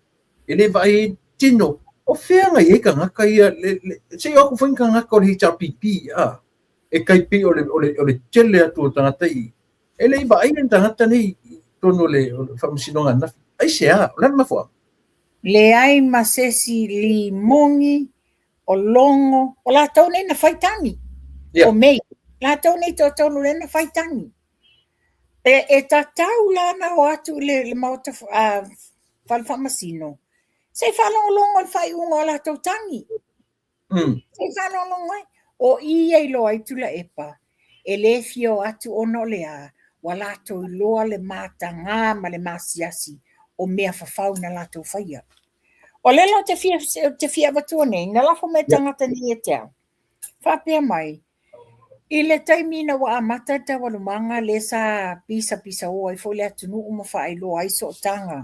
e le i vaaia ai le tino, o fea na i ai tagata ia, le, le, se i o atu foi ni tagata o le HRPP, a, e tai pei o le, o le, o le tele atu o tagata i, e le i vaaia ni tagata nei i totonu o le, o le faamasinoga ananafi. Aisea? O le a le mafuaaga? Leai ma se isi limoni o Logo, o latou nei na fai tagi. Yeah. O May, latou nei toatolu lea na fai tagi. E, e tatau la na o atu i le, le maota fale faamasino, se i faalogologo i le faaiuga o latou tagi. Se i faalogologo ai. O i ia iloa ai Tuilaepa, e le fia o atu ona o le a, ua latou iloa le matagā ma le masiasi o mea fafau na latou faia. O lea la ou te fia, ou te fia avatua nei, na lafo mai tagata nei ia te au. Faapea mai, i le taimi ina ua amata le taualumaga lea sa pisapisaoa ai foi le atunuu ma faailoa ai sootaga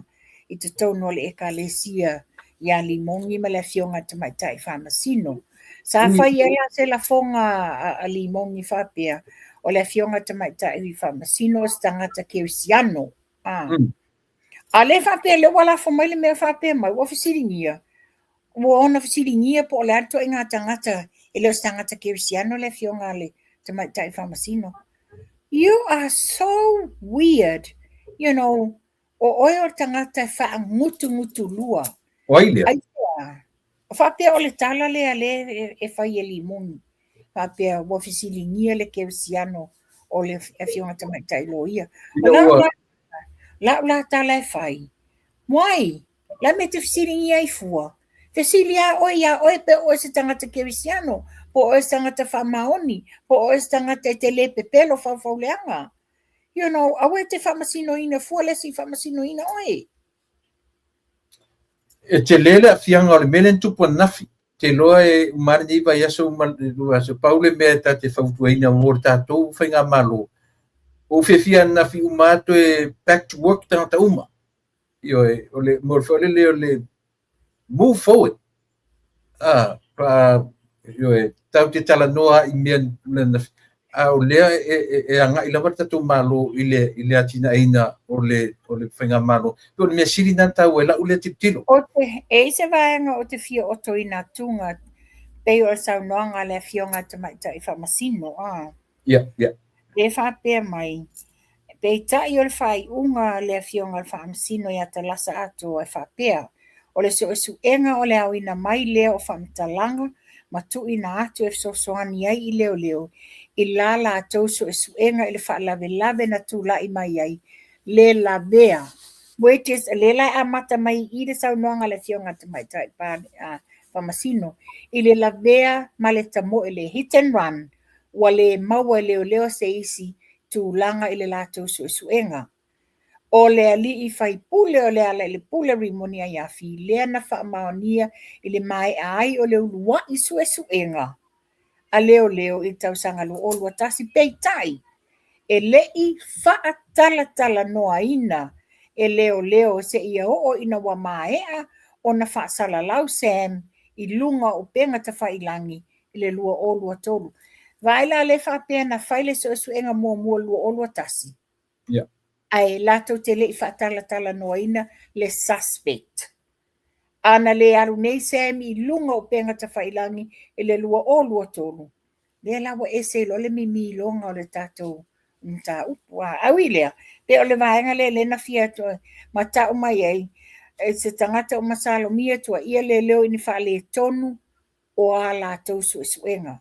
i totonu o le Ekalesia ia Limoni ma le Afioga i le Tamaitai Faamasino. Sa fai ai la se lafoga a Limoni faapea, o le Afioga i le Tamaitai Faamasino o se tagata kerisiano. A lea faapea lea ua lafo mai le mea faapea mai, ua fesiligia, ua ona fesiligia po o le a le ituaiga tagata, e le o se tagata kerisiano le afioga a le tamaitai faamasino. You are so weird. You know, o oe o le tagata e faagutugutulua. O ai lea? Aisea? Faapea o le tala lea lea e fai e Limoni. Faapea ua fesiligia le kerisiano o le afioga tamaitai loia. O lau la, lau la tala e fai, why? La me te fesiligia ai fua? Fesili lava oe iā oe pe o oe se tagata kerisiano, po o oe se tagata faamaoni, po o oe se tagata e te le pepelo faufauleaga. You know, aua e te faamasinoina fua le isi faamasinoina oe. E tele le aafiaga o le mea lea na tupu ananafi. Te iloa e uma lava lenei vaiaso uma le aso, pau le mea ta te fautuaina mo le tatou faigamalo, Ua ou fiafia ananafi uma lava toe back to work tagata uma. Ioe, o le mea foi lele o le move forward. Ah, pa, ioe, tatou te talanoa i mea na, a o lea e agai lava le tatou Malo i le atinaeina o le faigamalo. O le mea sili na taua i lau lea tilotilo. O te, e i se vaega o te fia otoina atuga, pei o le saunoaga a le Afioga Tamaitai Faamasino, a. Ia. E faapea mai, peitai o le faaiuga a le Afioga i le Faamasino ia Talasa Atoa e faapea, o le suesuega o le aoina mai lea o faamatalaga ma tuuina atu e fesoasoani ai i leoleo i la latou suesuega i le faalavelave na tulai mai ai le lavea, which is lea la e amata mai i le saunoaga a le Afioga Tamaitai Faamasino i le lavea ma le tamoe le hit and run, ua le maua e leoleo se isi tulaga i le latou suesuega. O le alii faipule o Lealailepule Rimoni Aiafi lea na faamaonia i le maea ai o le uluai suesuega a leoleo i le tausaga 2021, peitai e le'i faatalatalanoaina e leoleo seia oo ina ua maea ona faasalalau Sam i luga o upega tafailagi i le 2023. Vaai la le faapea na fai le suesuega muamua 2021. Ae latou te le'i faatalatalanoaina le suspect. Ana le alu nei Sam i luga o upega tafailagi i le 2023, lea la ua ese ai loa le mimiloga o le tatou mataupu. A ui lea, pe o le vaega lea lea na fia atu ma tau mai ai, e se tagata o masalomia tuaia leoleo i ni faaletonu o a latou suesuega.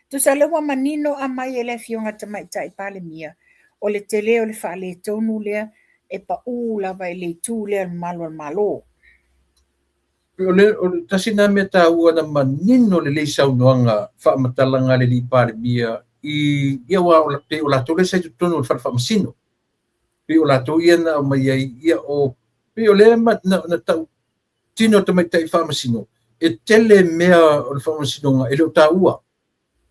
Tusa lea ua manino aumai e le Afioga Tamaitai Palemia, o le tele o le faaletonu lea e pau lava i le itu lea o le mamalu o le Malo. O le tasi na mea taua na manino lelei saunoaga faamatalaga a le alii Palemia i ia aua o pei o latou lea sa i totonu o le fale faamasino. Pei o latou ia na aumai ai ia o pei o lea na tau tino tamaitai faamasino e tele mea o le faamasinoga e le o taua.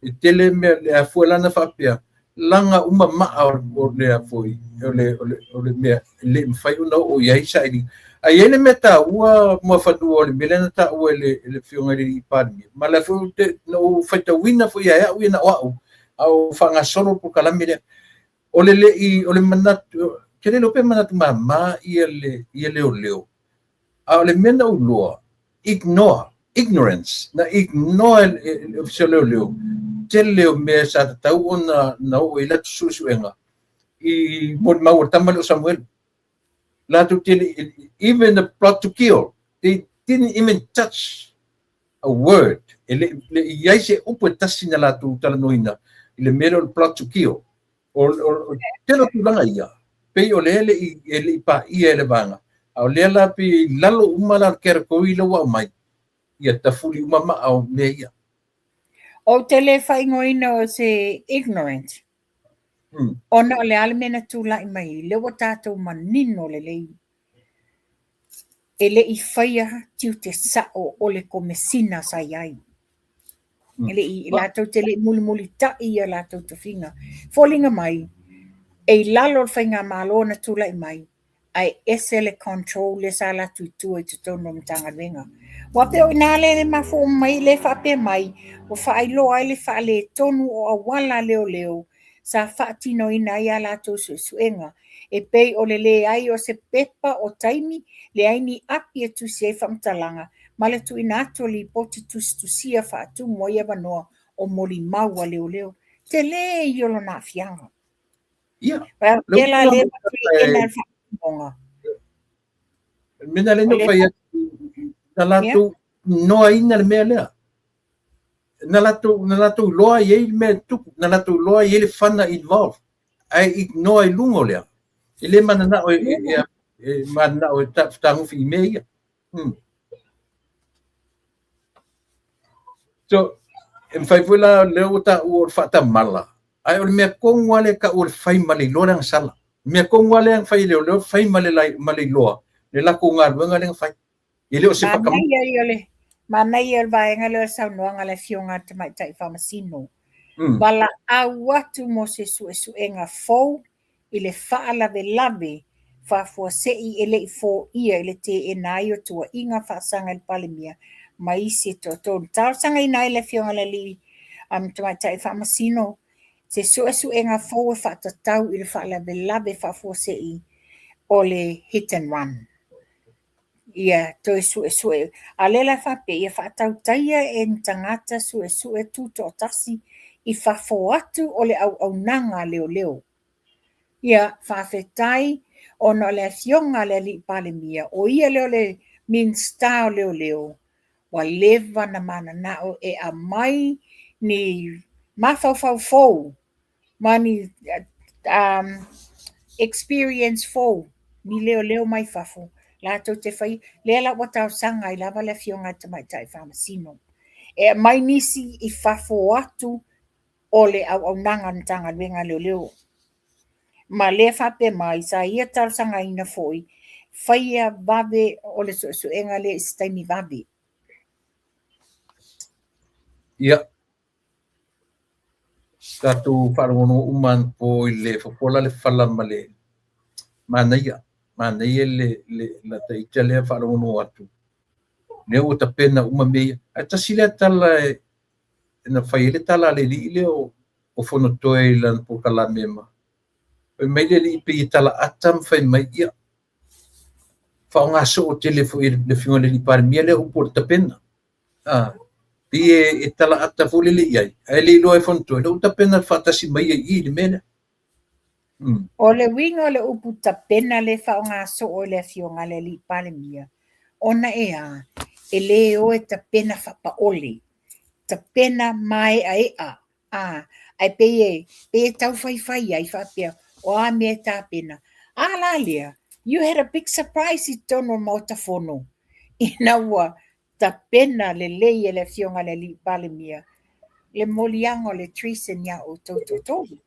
E tele mea le afua lana faapea laga uma maa o le afoi o le mea e le mafai ona oo i ai sailiga. Ae i ai le mea taua Muafanua o le mea lea na taua e le Afioga i le alii Palemia. Ma le foi na ou faitauina foi ia au ia na o au a o faagasolo le polokalame lea. O le lei o le manatu te le iloa pe manatu mama ia le ia leoleo. A o le mea na ou iloa, ignore, ignorance, na ignore e le ofisa o leoleo tele o mea sa tatau ona na oo i latou suesuega i molimau o le tama lea o Samuel. Latou tele, even the plot to kill, they didn't even touch a word. E le i ai se upu e tasi na latou talanoaina i le mea lea o le plot to kill. O tele o tulaga ia, pei o lea e le i paia e le vaega. A o lea la pei i lalo uma la le category lea ua aumai, ia tafuli uma maa o mea ia. Ou te le faaigoaina o se ignorant. Ona o le a le mea na tulai mai, lea ua tatou manino lelei. E le i faia tiute sao o le komesina sa i ai. E le i, latou te le i mulimulitai ia latou tofiga. Foliga mai, e i lalo o le faigamalo na tulai mai, ae ese le control lea sa latou i tua i totonu o Matagaluega. Ua pei o ina le mafua mai le faapea mai, ua faailoa ai le faaletonu o auala leoleo sa faatinoina ai a latou suesuega. E pei o le leai o se pepa o taimi, leai ni api e tusi ai faamatalaga, ma le tuuina atu o lipoti tusitusia faatumu ai avanoa o molimau a leoleo. Tele ia o lona aafiaga. Ia. Pea la lea ena le faatinoga. Mea le no fai atu, na latou noaina le mea lea. Na latou iloa i ai le mea e tupu, na latou iloa i ai le fana involved, ae ignore i luga o lea. E le mananao e mananao e tagofi i mea ia. So, e mafai foi la lea ua taua o le faatamala, ae o le mea tonu lava lea e tau o le fai ma le iloa le agasala. Le mea tonu lava lea na fai e leoleo, fai ma le iloa, le latou galuega lea na fai. E le o se whakamana. Manaia o le vaega lea o le saunoaga a le Afioga a le Tamaitai Faamasino. Valaau atu mo se suesuega fou. i le faalavelave faafuasei e le i foia i le teena ai o tuuaiga faasaga i le Palemia ma isi e toatolu. Talosagaina ai le Afioga i le Alii Tamaitai Faamasino se suesuega fou e faatatau i le faalavelave faafuasei o le hit and run. Ia toe suesue, a o lea la e faapea, ia faatautaia e ni tagata suesue tutoatasi i fafo atu o le auaunaga a leoleo. Ia, faafetai ona o le afioga a le Alii Palemia, o ia lea o le Minisita o Leoleo, ua leva ona mananao e aumai ni mafaufau fou ma ni experience fou, ni leoleo mai fafo latou te faia, lea la ua talosaga ai lava le Afioga i le Tamaitai Faamasino e aumai nisi i fafo atu o le auaunaga a le Matagaluega a Leoleo. Ma lea faapea mai, sa ia talosagaina foi, faia vave o le suesuega lea i se taimi vave. Ia, tatou faalogologo uma anapo i le fofola le fala ma le manaia, manaia le lata ita lea faalogologo atu, lea ua tapena uma mea ia. Ae tasi lea tala e na fai ai le tala a le alii lea o Fonotoe i lana polokalame ma fai mai le alii pei e tala ata ma fai mai, ia, faaaoga soo tele foi e le Afioga i le Alii Palemia lea upu o le tapena. Ah, pei e tala ata foi lele i ai, ae le iloa e Fonotoe, lea ua tapena faatasi mai ai i i le mea lea. O le uiga o le upu tapena lea e faaaoga soo e le Afioga a le Alii Palemia, ona e a? E le o e tapena faapaole, tapena mae'ae'a, a, ae pei e, pei e tau faifai ai faapea, o a mea e tapena? A la lea, you had a big surprise i totonu o le Maota Fono, ina ua tapena lelei e le Afioga i le Alii Palemia le moliaga o le treason iā outou toatolu.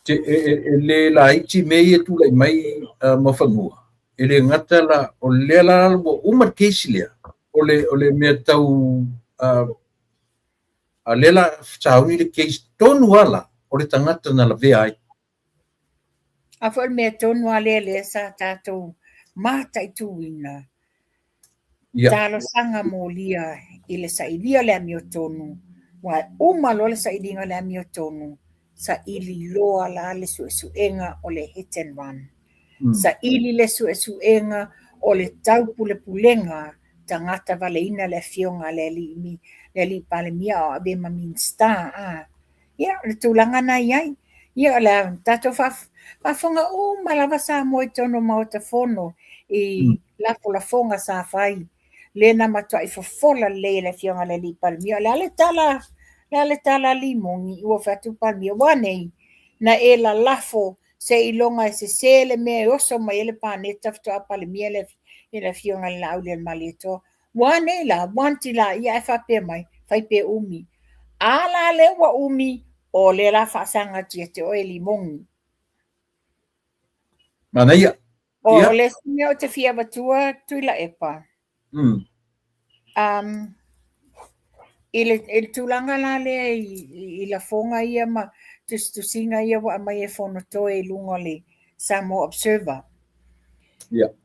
E le laiti mea ia e tulai mai Muafanua, e le gata la, o lea la ua uma le case lea, o le mea tau, a lea la sauni le case tonu lava la, o le tagata na lavea ai. A foi o le mea tonu lava lea lea sa tatou mataituina, talosaga molia i le sailia o le amiotonu, aua e uma loa le sailiga o le amiotonu, saili loa la le suesuega o le hit and run. Saili le suesuega o le taupulepulega tagata valeina le afioga a le alii Palemia a o avea ma Minisita. Ia, o le tulaga na i ai. Ia, o le a tatou faafofoga uma lava Samoa i totonu o Maota Fono i lafolafoga sa fai, lea na matuai fofola lelei e le Afioga i le Alii Palemia. O le a le tala, o le a le tala a Limoni? Ua fai atu le Palemia, ua a nei? Na e lalafo seiloga e sese le mea e oso mai ai le paneta faatoa Palemia le Afioga i le Laaulialemalietoa. Ua a nei la, wanti la ia ae faapea mai, fai pe umi. A la lea ua umi, o lea la faasaga atu ia te oe Limoni. Manaia. O, o le isi mea ou te fia avatua Tuilaepa. I le, i le tulaga la lea i lafoga ia ma tusitusiga ia ua aumai e Fonotoe i luga o le Samoa Observer.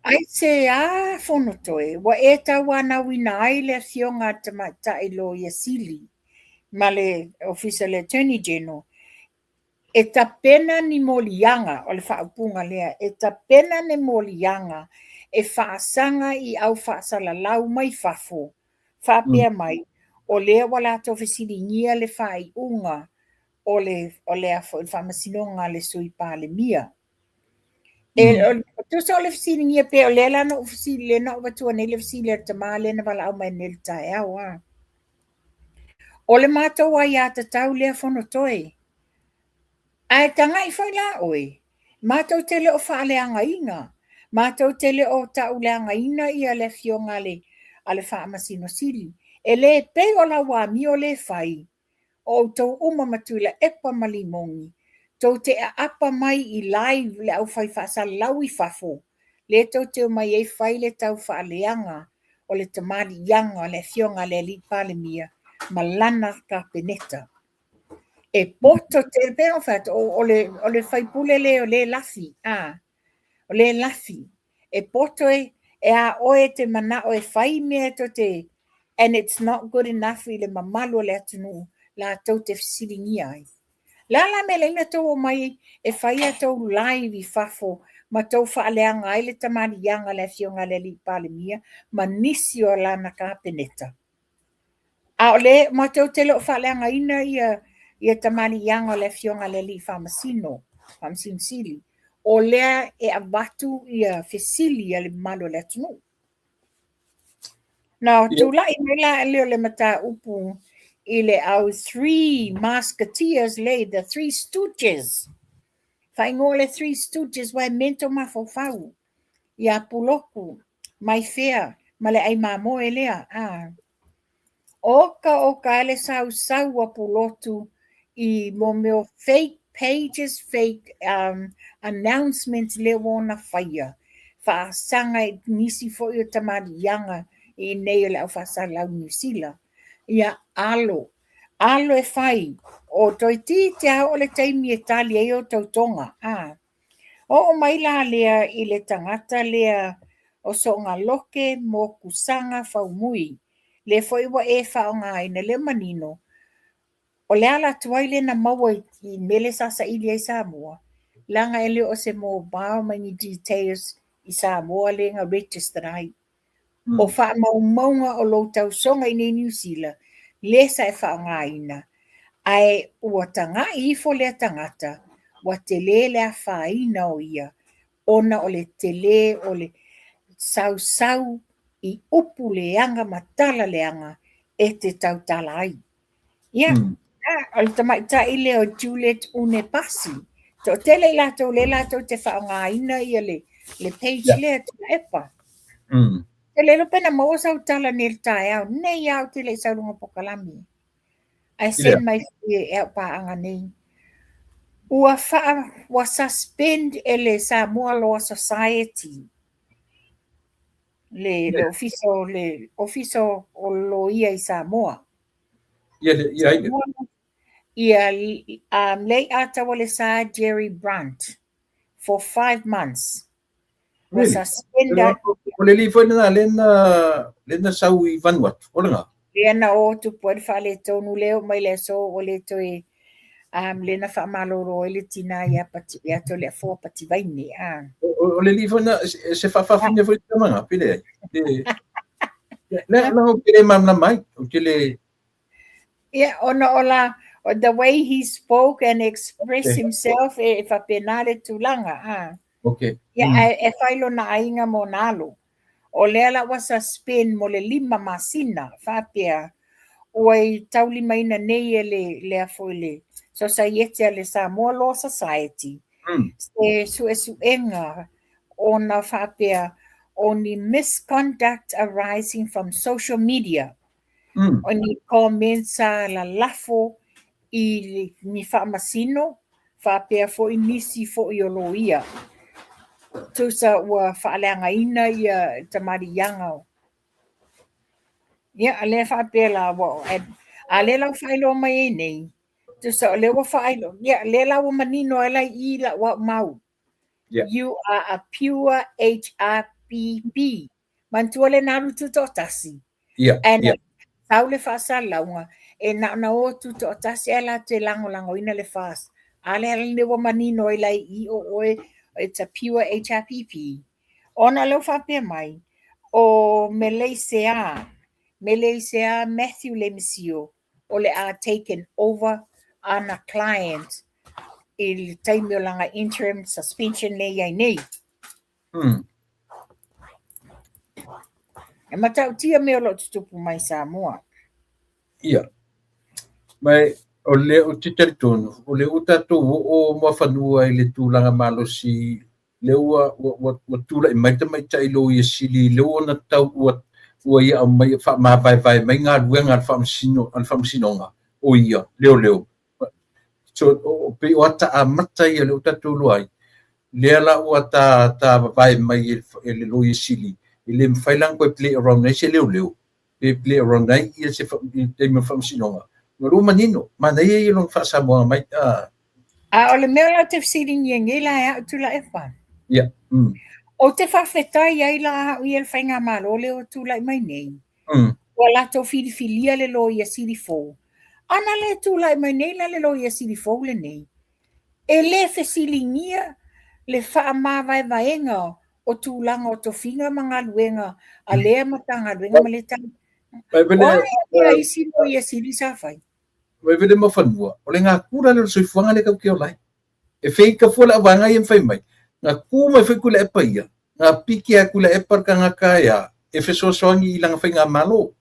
Aisea Fonotoe ua e tauanauina ai le afioga a le Tamaitai Loia Sili ma le Ofisa o le Attorney General e tapena ni moliaga, o le faaupuga lea, e tapena ni moliaga e faasaga i au faasalalau mai fafo, faapea mai, o lea ua latou fesiligia le faaiuga o le, o le, o le faamasinoga a le Sui Palemia. E tusa o le fesiligia pe o lea la na ou fesili, lea na ou avatua nei le fesili a le tama lea na valaau mai nei i le taeao a. O le matou aiatatau lea Fonotoe. Ae tagai foi la oe, matou te le o faaleagaina, matou te le o tauleagaina ia le afioga a le, a le Faamasino Sili. E le pei o lau amio lea e fai, o outou uma ma Tuilaepa ma Limoni, tou te aapa mai i live le aufai faasalalau i fafo, lea tou te omai ai fai le tau faaleaga o le tamaliiaga o le Afioga a le Alii Palemia ma lana Kapeneta. E poto tele, pei ona ou fai atu, o le faipule lea o le lafi, a, o le lafi. E poto e, e a oe e te manao e fai mea e tou te, and it's not good enough i le mamalu o le atunuu latou te fesiligia ai. O le a la mea leai na tou omai e fai a tou live i fafo ma tou faaleaga ai le tamaliiaga a le Afioga i le Alii Palemia ma nisi o lana Kapeneta? A o le, matou te le o faaleagaina ia tamaliiaga o le Afioga i le Alii Faamasino, Faamasino Sili, o lea e avatu ia fesili a le mamalu o le atunuu. Na tulai mai la lea o le mataupu i le au Three Musketeers lea, the Three Stooges. Faaigoa le Three Stooges aua e mento mafaufau ia Puloku, Maifea ma le ai mamoe lea. Ah. Oka oka e le sausau a Pulotu i mo mea o fake pages, fake announcements lea ua ona faia, faasaga i nisi foi o tamaliiaga i inei o le au faasalalau i Niu Sila. Ia alo, alo e fai, o toeitiiti lava oo le taimi e tali ai o tautoga. Oo mai la lea i le tagata lea o Soogaloke Mokusaga Faumui, lea foi ua e faaaogaina lea manino, o le ala tuai lea na maua i mea lea sa saili ai Samoa, leaga e le o se mobile ma ni details i Samoa lea na register ai. O faamaumauga o lou tausoga i nei Niu Sila, lea sa e faaaogaina, ae ua tagai ifo lea tagata, ua tele le afaina o ia, ona o le tele o le sausau i upu leaga ma tala leaga e te tautala ai. Ia, o le tamaitai lea o Juliet Unepasi. Toatele i latou lea latou te faaaogaina ia le, le page lea Tuilaepa. E le iloa pe na maua sau tala nei le taeao nei lava ou te le i sau i luga o pokalami. Ae send mai foi e au paaga nei. Ua faa, ua suspend e le Samoa Law Society le, le ofisa o le ofisa o loia i Samoa. Ia, ia, ia. Ia, Leiataualesa Jerry Brunt for 5 months. Ua Really? suspended. O le alii foi lena lea na, lea na sau i Vanuatu, o lena? Lea na o tupu ai le faaletonu lea oo mai le aso ua le toe lea na faamalolo ai le tina ia Pati, ia Toleafoa Pativaine. Ah. O le alii foi na, se faafafine foi tama na, pe leai. Le, la, ou te le malamalama ai, ou te le... Yeah, ona o la, the way he spoke and expressed himself, e faapena le tulaga. Ah. Okay. Ia, ae e fai lona aiga ma ona alo. O lea la ua suspend mo le 5 masina, faapea, ua i taulimaina nei e le, lea foi le Sosaiete a le Samoa Law Society, se suesuega ona faapea o ni misconduct arising from social media, o ni comments sa lalafo i ni faamasino faapea foi nisi foi o loia. Tusa ua faaleagaina ia tamaliiaga o Ia, lea faapea la, ua, a lea la ua faailoa mai ai nei, tusa o lea ua faailoa, ia, lea la ua manino ai la i i lau au mau. You are a pure HRPP. Manatua lea na alu tutoatasi. Yeah, And yeah. sau le faasalalauga, e na ona o tutoatasi ae latou te lagolagoina le FAST. A lea la ua manino ai la i i o oe, it's a pure HRPP. Ona o lea ua faapea mai, o Meleisea, Meleisea Matthew Lemisio, o le a taken over ana client i le taimi o lana interim suspension lea i ai nei. E matautia mea o lo o tutupu mai Samoa. Ia. Ma o lea ou te talitonu, o lea ua tatou oo mafanua i le tulaga malosi, lea ua, ua, ua, ua tulai mai le tamaitai loia sili, lea ua ona tau, ua, ua ia aumai, faamavaevae mai galuega a le faamasino, a le faamasinoga, o ia, leoleo. So, o, pei o ata amata ia lea ua tatou iloa ai, lea la ua ta, ta vavae mai e, e le loia sili, e le mafai la ona toe play around ai se leoleo, pe play around ai ia se i taimi o le faamasinoga. O lua manino, manaia ia lona faasamoaga mai. A o le mea la ou te fesiligia nei la e au Tuilaepa. Ia. Ou te faafetai ai la au ia i le faigamalo lea ua tulai mai nei. Ua latou filifilia le Loia Sili fou. Ana le tulai mai nei la le Loia Sili fou lenei, e le fesiligia le faamavaevaega o tulaga o tofiga ma galuega a lea Matagaluega ma lea O a ea isi Loia Sili sa fai? Vaivele ma fanua, o le gakula lea o le soifuaga lea tatou te ola ai. E feita fua le auvaega ia ma fai mai, na tu mai foi Tuilaepa ia, na piki lava e Tuilaepa le tagata e a, e fesoasoani i lana faigamalo.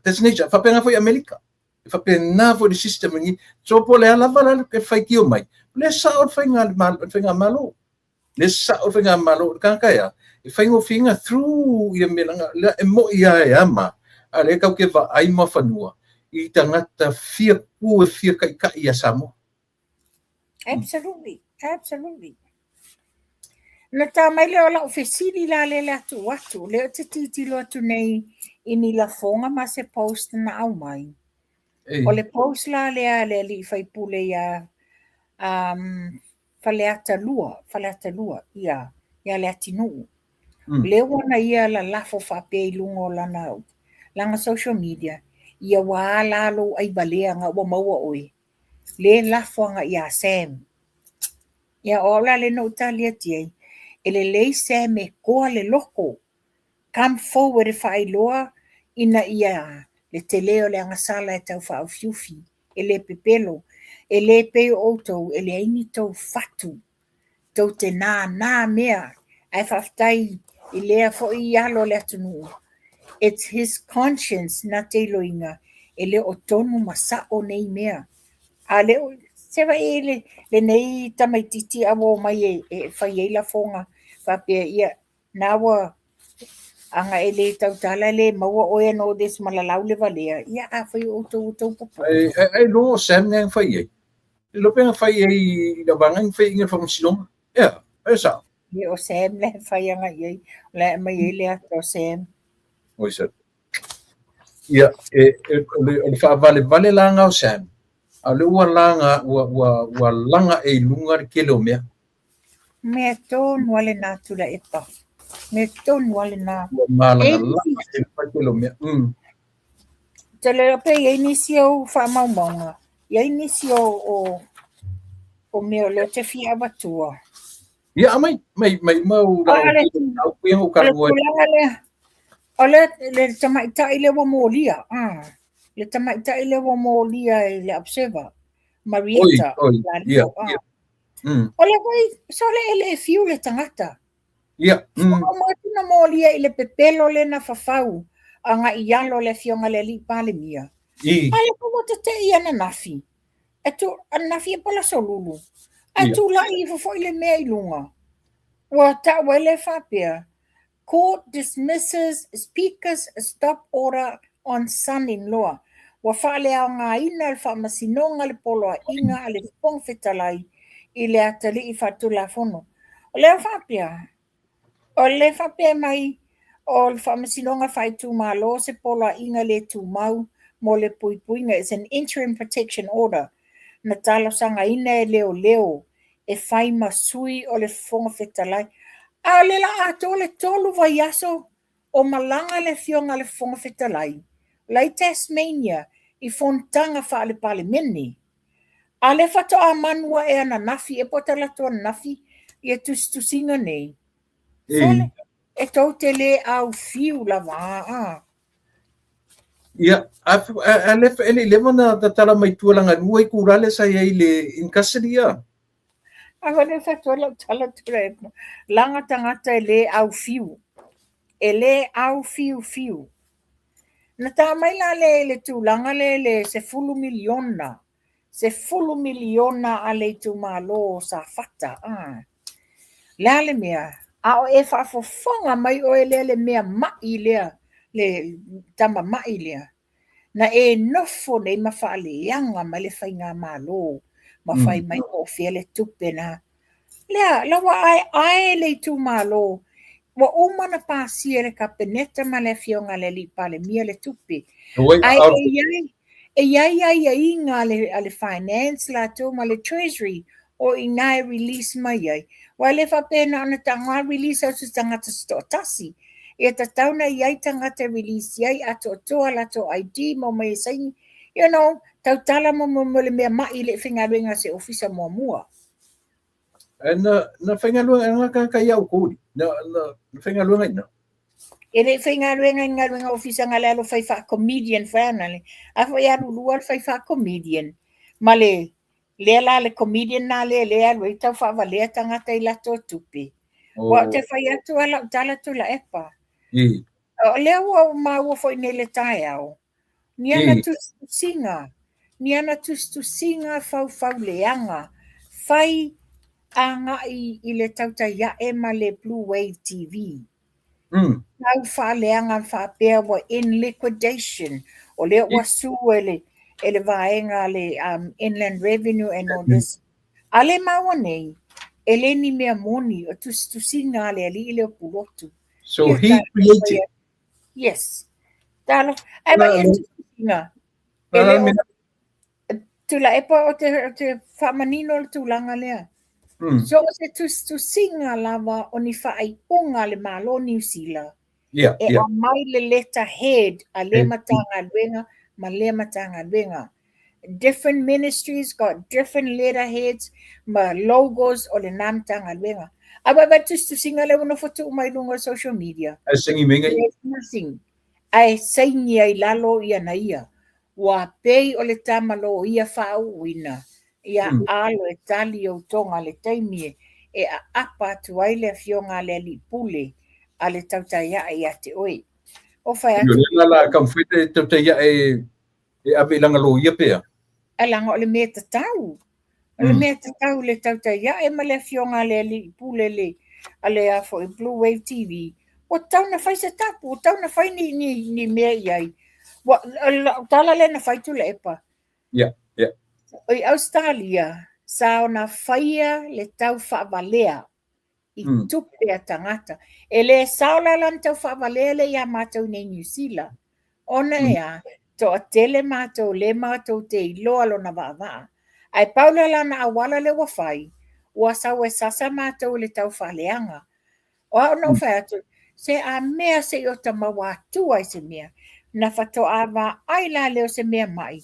That's nature. E faapena foi i Amerika. E faapena foi le system lenei. So po o le a lava la le faitio mai, o lea e sao le faigamalo. Le sao le faigamalo, o le tagata e a, e faigofieina through ia mea leaga lea e moi lava e ama, a o lea tatou te vaai mafanua i tagata fia tu e fia taitai ia Samoa. Absolutely, absolutely. Na ta mai lea o lau fesili la lea le atu atu, lea ou te tilotilo atu nei i ni lafoga ma se post na aumai. O le post la lea a le alii faipule ia Faleata 2, Faleata 2, ia, ia Leatinuu. Lea ua na ia lalafo faapea i luga o lana, lana social media, ia ua a la lou aivaleaga ua maua oe, le lafo aga'i ia Sam. Ia, o au la lea na ou tali atu i ai, e lelei Sam e toa le loto, come forward e faailoa ina ia le tele o le agasala e tau faaufiufi, e le pepelo, e le pei o outou e leai ni tou fatu, tou te nānā mea, ae faafetai i lea foi alo o le atunuu, it's his conscience na te iloina e le o tonu ma sa'o nei mea. A le o, se vaai i le, lenei tamaitiiti a ua omai e, e fai ai lafoga faapea, ia, na ua aga e le tautala e le maua oe and all this ma lalau le valea, ia afai o outou ua tou popole. Ai, ai, ai lo Sam nga fai ai. Lo pe nga fai ai i la vanga nga fai inga whakamasinoga. Ea, e sao. Ia o Sam le fai anga i ai, o le aumai ai le ata o Sam. Oi sa. Ia, e, e, o le, o le faavalevale la nga o Sam, a o le ua laga, ua, ua, ua laga e i luga le tele o mea. Mea tonu a lena Tuilaepa. Mea tonu a lena. Ua mālagalagā e le tele o mea. Te leo pe i ai nisi o faamaumauga, i ai nisi o, o, o mea o lea te fia avatua. Ia, mai, mai, mai, mau la o kuia o kalua. O le o le, le tamaitai lea ua molia, ah, le tamaitai lea ua molia i le Observer, Marietta. Oi, oi, ia, ia. O le foi, sole e le fiu le tagata. Ia. Uma atu na molia i le pepelo le na fafau aga'i i alo o le afioga i le alii Palemia. I. A le ua tete'i ananafi. E tu, ananafi e po o le Aso Lulu. Ae tulai ifo foi le mea i luga. Ua ta'u ai lea faapea, Court dismisses Speaker's stop order on son-in-law. Ua faaleaogaina e le Faamasinoga le poloaiga a le Fofoga Fetalai i le atalii faatulafono. O lea faapea, o le faapea mai o le Faamasinoga Faaitumalo se poloaiga le tumau mo le puipuiga, it's an interim protection order, na talosagaina e leoleo e fai ma sui o le Fofoga Fetalai. A o le la atoa le 3 vaiaso o malaga le afioga a le Fofoga Fetalai la i Tasmania i fonotaga faale-Palemene. A lea faatoa manu ae ananafi, e po o talaatu ananafi ia tusitusiga nei. Sole, e tou te le aufiu lava a. Ia, a, a, a le, e le i leva na tatala mai tua langa lua itulā lea sa i ai i le in custody ia. A wa le fai atu ai lau tala Tuilaepa, laga tagata e le aufiu, e le aufiufiu. Na ta mai la le i le tulaga lea i le 10 miliona, 10 miliona a le itumalo o Safata. A. Le a le mea? A o e faafofoga mai oe lea le mea ma'i lea, le tama ma'i lea, na e nofo nei ma faaleaga mai le faigamalo ma fai mai po o fea le tupe na. Lea, la ua aeae le itumalo, ua uma ona pasia e le Kapeneta ma le Afioga i le Alii Palemia le tupe. Ae e i ai, E i ai aiaiga a le, a le finance latou ma le treasury o i ina e release mai ai. Aua e le faapea na ona taga release atu i tagata se toatasi. Ia tatau ona i ai tagata e release ai atoatoa latou ID ma omai e saini. You know, tautala mo, mo, mo le mea mai i le faigaluega a se ofisa muamua. Ae na, na faigaluega e ngā kākā i au kōri. Na, na, na faigaluega ina. E le i faigaluega i ni galuega ofisa na le alu fai faa-comedian foi ana le. A foi alu lua le fai faa-comedian. Ma le, lea la le comedian na lea lea alu ai tau faavalea tagata i latou tupe. Oh. Ua ou te fai atu a lau tala Tuilaepa. I. O lea ua ou maua foi nei le taeao. Ni ana tusitusiga, ni ana tusitusiga faufauleaga, fai agai i le tautai ae ma le Blue Wave TV. Mm. Tau faaleaga faapea ua in liquidation, o lea ua sue e le, e le vaega a le um, Inland Revenue and all this. A le maua nei, e le ni mea moni, o tusitusiga a le alii lea o Pulotu. So he created. Yes. Talo. Ai mai e tusitusiga. E le o Tuilaepa o te, o te faamanino le tulaga lea. Mm. So o se tusitusiga lava o ni faaiuga a le Malo o Niu Sila yeah, e yeah. aumai le letter head a lea Matagaluega ma lea Matagaluega. Different ministries got different letterheads ma logos o lena Matagaluega. A vaai vaai tusitusiga lea ua nofo tuu mai luga o social media. Ae saini mai ngai. There's nothing. Ae saini ai lalo ia na ia. Ua pei o le tama loia faauuina ia alo e tali ou toga le taimi e aapa atu ai le afioga a le alii pule a le tautai ae ia te oe. O fai atu. Lea la taumafai le tautai ae e ave i lana loia pea. Ae leaga o le mea tatau. O le mea tatau le tautai ae ma le afioga a le alii pule le a le a foi Blue Wave TV. Ua tatau ona fai se tapu, ua tatau ona fai ni, ni, ni mea i ai. Ua, lau tala lea na fai Tuilaepa. Yeah, yeah. I Australia, sa ona faia le tau faavalea i mm. tupe a tagata. E le sao la la na tau faavalea lea iā mātou nei Niu Sila. Ona mm. e a, toatele mātou le mātou te iloa lona vaavaa. Ae pau la lana auala lea ua fai, ua sau e sasa mātou i le tau faaleaga. O au na ou fai atu, se a mea se i ota maua atua i se mea, na faatoa vaai la lea o se mea mai,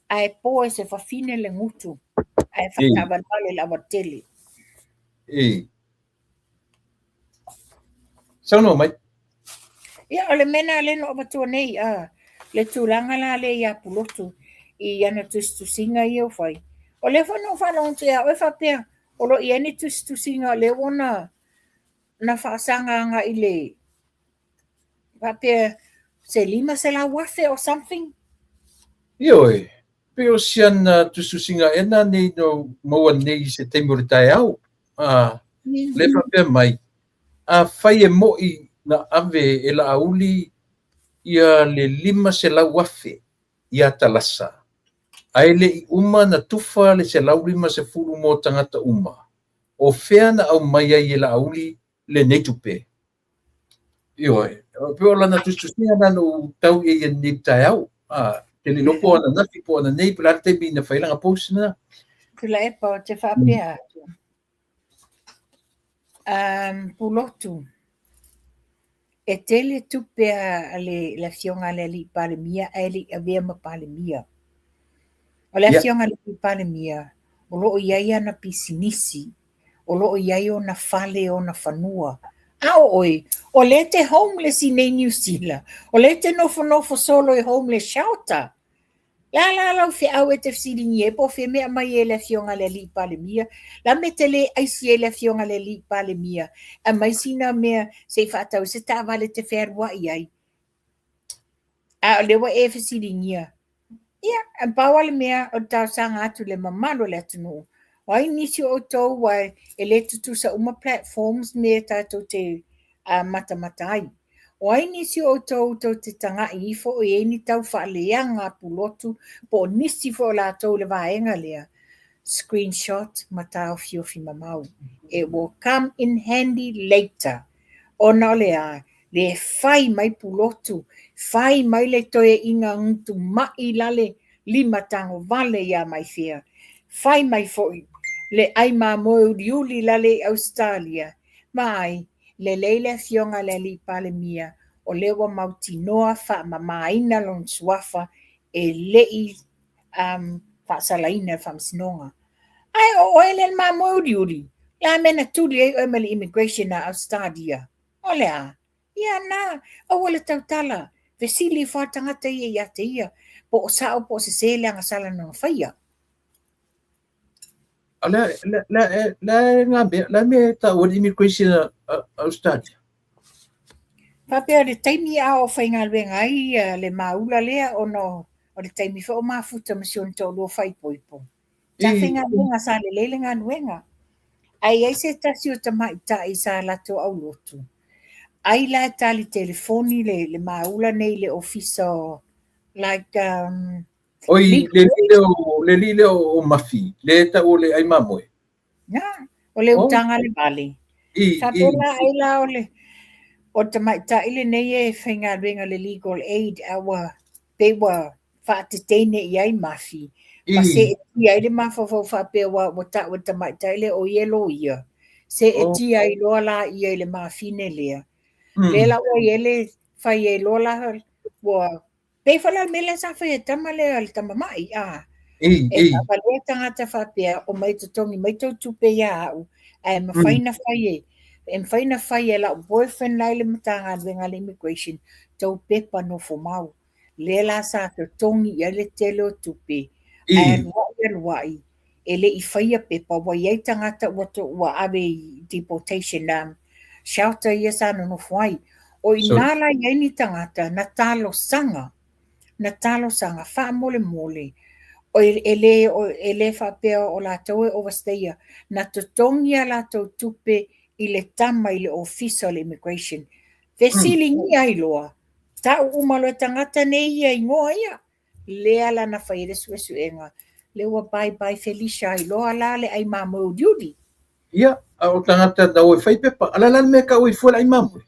ae po e se fafine le gutu, ae faataavalevale le aualatele. E. Saunoa mai. Ia, o le mea lena lea na ou avatua nei, a, le tulaga la lea ia Pulotu i ana tusitusiga ia ua fai. O lea foi na ou faalogo atu ia oe faapea, o lo o i ai ni tusitusiga o lea ua na, na faasaga agai i le, faapea se 500,000 or something. Ioe, pei o si ana tusitusiga ea na nei na ou maua nei i se taimi o le taeao. A, lea e faapea mai, afai e mo'i na ave e Laauli ia le 500,000 ia Talasa, ae le i uma na tufa le 150 mo tagata uma, o fea na aumai ai e Laauli lenei tupe? Ioe, pei o lana tusitusiga lena na ou tau i ai i lenei taeao. A, te le iloa po o ananafi po o ananei po o le a le taimi na fai ai lana post lena. Tuilaepa, ou te faapea atu. Um, Pulotu, e tele tupe a le, le afioga a le alii Palemia ae le i avea ma Palemia. O le afioga a le alii Palemia, o lo o i ai ana pisinisi, o lo o i ai ona fale, ona fanua. A o oe, o lea e te homeless i nei Niu Sila, o lea e te nofonofo solo i homeless shelter. Le a la lau feau e te fesiligia ai po o fea mea aumai ai e le Afioga i le Alii Palemia? Le a mea e te le aisi ai le Afioga i le Alii Palemia e aumai sina mea se i faatau ai se taavale e te fealuai ai? A o lea ua e fesiligia. Ia, e pau lava le mea o le talosaga atu i le mamalu o le atunuu, o ai nisi o outou ua e le tutusa uma platforms me tatou te matamata ai. O ai nisi o outou tou te taga'i ifo o i ai ni tau faaleaga a Pulotu po o nisi foi o latou i le vaega lea? Screenshot ma taofiofi mamao. It will come in handy later. Ona o le a? Le fai mai Pulotu, fai mai le toeaina gutu ma'i la le lima tago vale ia Maifea. Fai mai foi le ai mamoe uliuli lale i Ausetalia. Vaai, lelei le afioga a le Alii Palemia o lea ua mautinoa faamamaina lona suafa e le i faasalaina e le Faamasinoga. Ae o oe lea le mamoe uliuli, le a mea na tuli ai oe mai le immigration a Ausetalia? O le a? Ia na, aua le tautala, fesili ifo lava le tagata ia ia te ia, po o sao po o sese le agasala na ona faia. A le, le, le, le, le, le, le mea e taua le immigration a Australia? Faapea le taimi a o faigaluega ai le maula lea ona o le taimi foi o mafuta ma si ona toalua faaipoipo. Sa faigaluega, sa lelei le galuega. Ae i ai se tasi o tamaitai sa latou aulotu, ai la e tali telefoni le, le maula nei i le ofisa o like Oi, le alii lea o, le alii lea o Mafi, le tau o le ai mamoe. Na, o le utaga le vale. Faapea la ai la o le o le tamaitai lenei e faigaluega le legal aid a ua pei ua faateteine i ai Mafi ma seetia ai le mafaufau faapea ua ua tau e le tamaitai lea o ia e loia. Seetia ai loa la ia i le mafine lea. Lea la ua i ai le fai ai loa la ua Pei foi la le mea lea sa fai e tama lea le tama mai, a. E faavalea tagata faapea, omai e totogi mai tou tupe ia au, ae mafai na fai e, e mafai na fai e la'u boyfriend la i le Matagaluega a le Immigration tou pepa nofomau. Lea la sa totogi i ai le tele o tupe, ae alua'i alua'i, e le i faia pepa, ua i ai tagata ua, ua ave i deportation shelter ia sa nonofo ai. O i ina la i ai ni tagata na talosaga, na talosaga faamolemole, e le, e le faapea o latou e overstayer, na totogi a latou tupe i le tama i le ofisa o le immigration. Fesiligia ai loa, tau uma loa e tagata nei ia igoa ia. Lea la na fai ai le suesuega, lea ua bye bye Felicia ai loa la le ai mamoe uliuli. Ia, a o tagata na o e fai pepa, a la le mea ka o i fua le ai mamoe.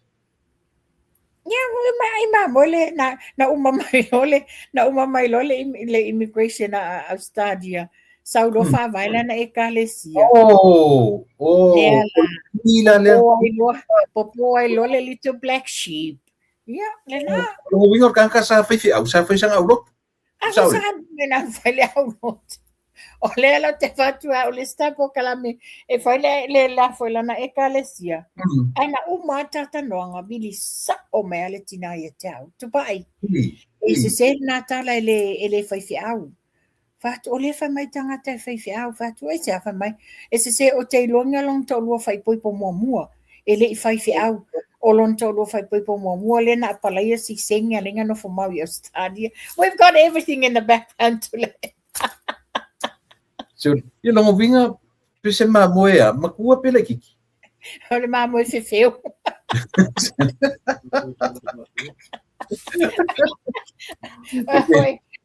Ia, ua mai ai mamoe le, na, na uma mai loa le, na uma mai loa le, le immigration a Australia. Sau loa faavae lana ekalesia. Oh, oh, Lea la. Lea la. Po ai loa, popo ai loa le little black sheep. Ia, lena. O lona uiga o le tagata sa faifeau, sa fai sana aulotu. A sa sa mena fai le aulotu. O lea la te fatu au le sta polokalame e fai le le la foi lana ekalesia. Ae na uma talatalanoaga vili sa'o mai lava le tinā ia te au. Tupai. E sese lena tala e le e le faifeau. Fai atu, o lea e fai mai tagata e faifeau, fai atu, aisea fai mai, e sese ou te iloaina lona toalua faaipoipo muamua, e le i faifeau. O lona toalua faaipoipo muamua lea na apalaia siiseni a lea na nofo mau i Australia. We've got everything in the background tule. So, ia lona uiga, pe se mamoe a, matua pe laitiiti? O le mamoe fefeu.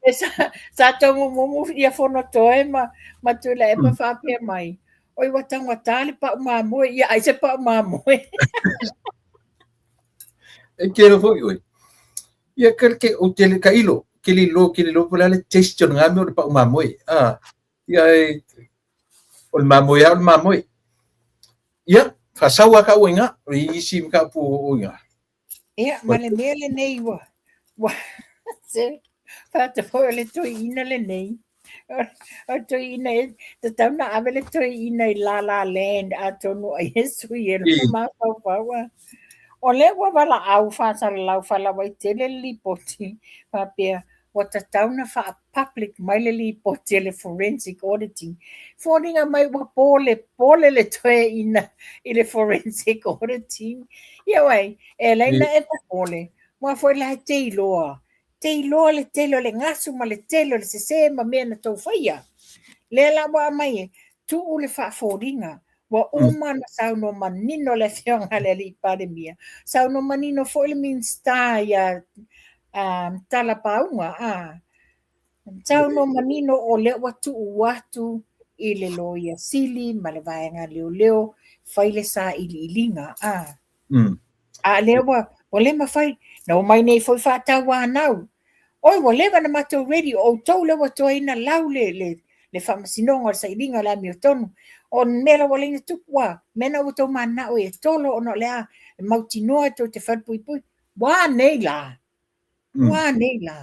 E sa, sa taumumumu ia Fonotoe ma, ma Tuilaepa faapea mai. Oi ua taugata le pau mamoe, ia ai se pau mamoe. E kelo foi oi. Ia ke ke o te le kailo, ke le lo ke le lo po le taste o ngā mea o le pau mamoe. Ah, ia e o le mamoe a o le mamoe. Ia, whasau a ka uinga, o isi ma ka pu uinga. Ia, ma le mea lenei ua, ua, se, fata foi o le toeaina lenei. O le toeaina e, tatau na ave le toeaina i La La Land atonu ai e sui e lona mafaufau. A. O lea ua valaau faasalalau faalauaitele le lipoti faapea ua tatau na faa-public mai le lipoti a le forensic auditing. Foliga mai ua polepole le toeaina i le forensic auditing. Ia uai, e alai na e popole, aua foi la e te iloa, te iloa le tele o le gasu ma le tele o le sese ma mea na tou faia. Lea la ua aumai e tuu le faafoliga Ua uma ona saunoa manino le Afioga a le Alii Palemia, saunoa manino foi le Minisita ia Talapauga, a saunoa manino o lea ua tuu atu i le Loia Sili ma le Vaega Leoleo fai le sailiiliga, a. A lea ua, ua le mafai, na omai nei foi faatauanau. Oi, ua leva ona matou ready, o outou lea ua tuai ona lau le, le, le faamasinoga o le sailiga o le amiotonu. O le mea la ua ala ai ona tupu, ua mea na ua outou mananao e tolo ona o le a, e mautinoa e tou te falepuipui. Ua a nei la? Ua a nei la?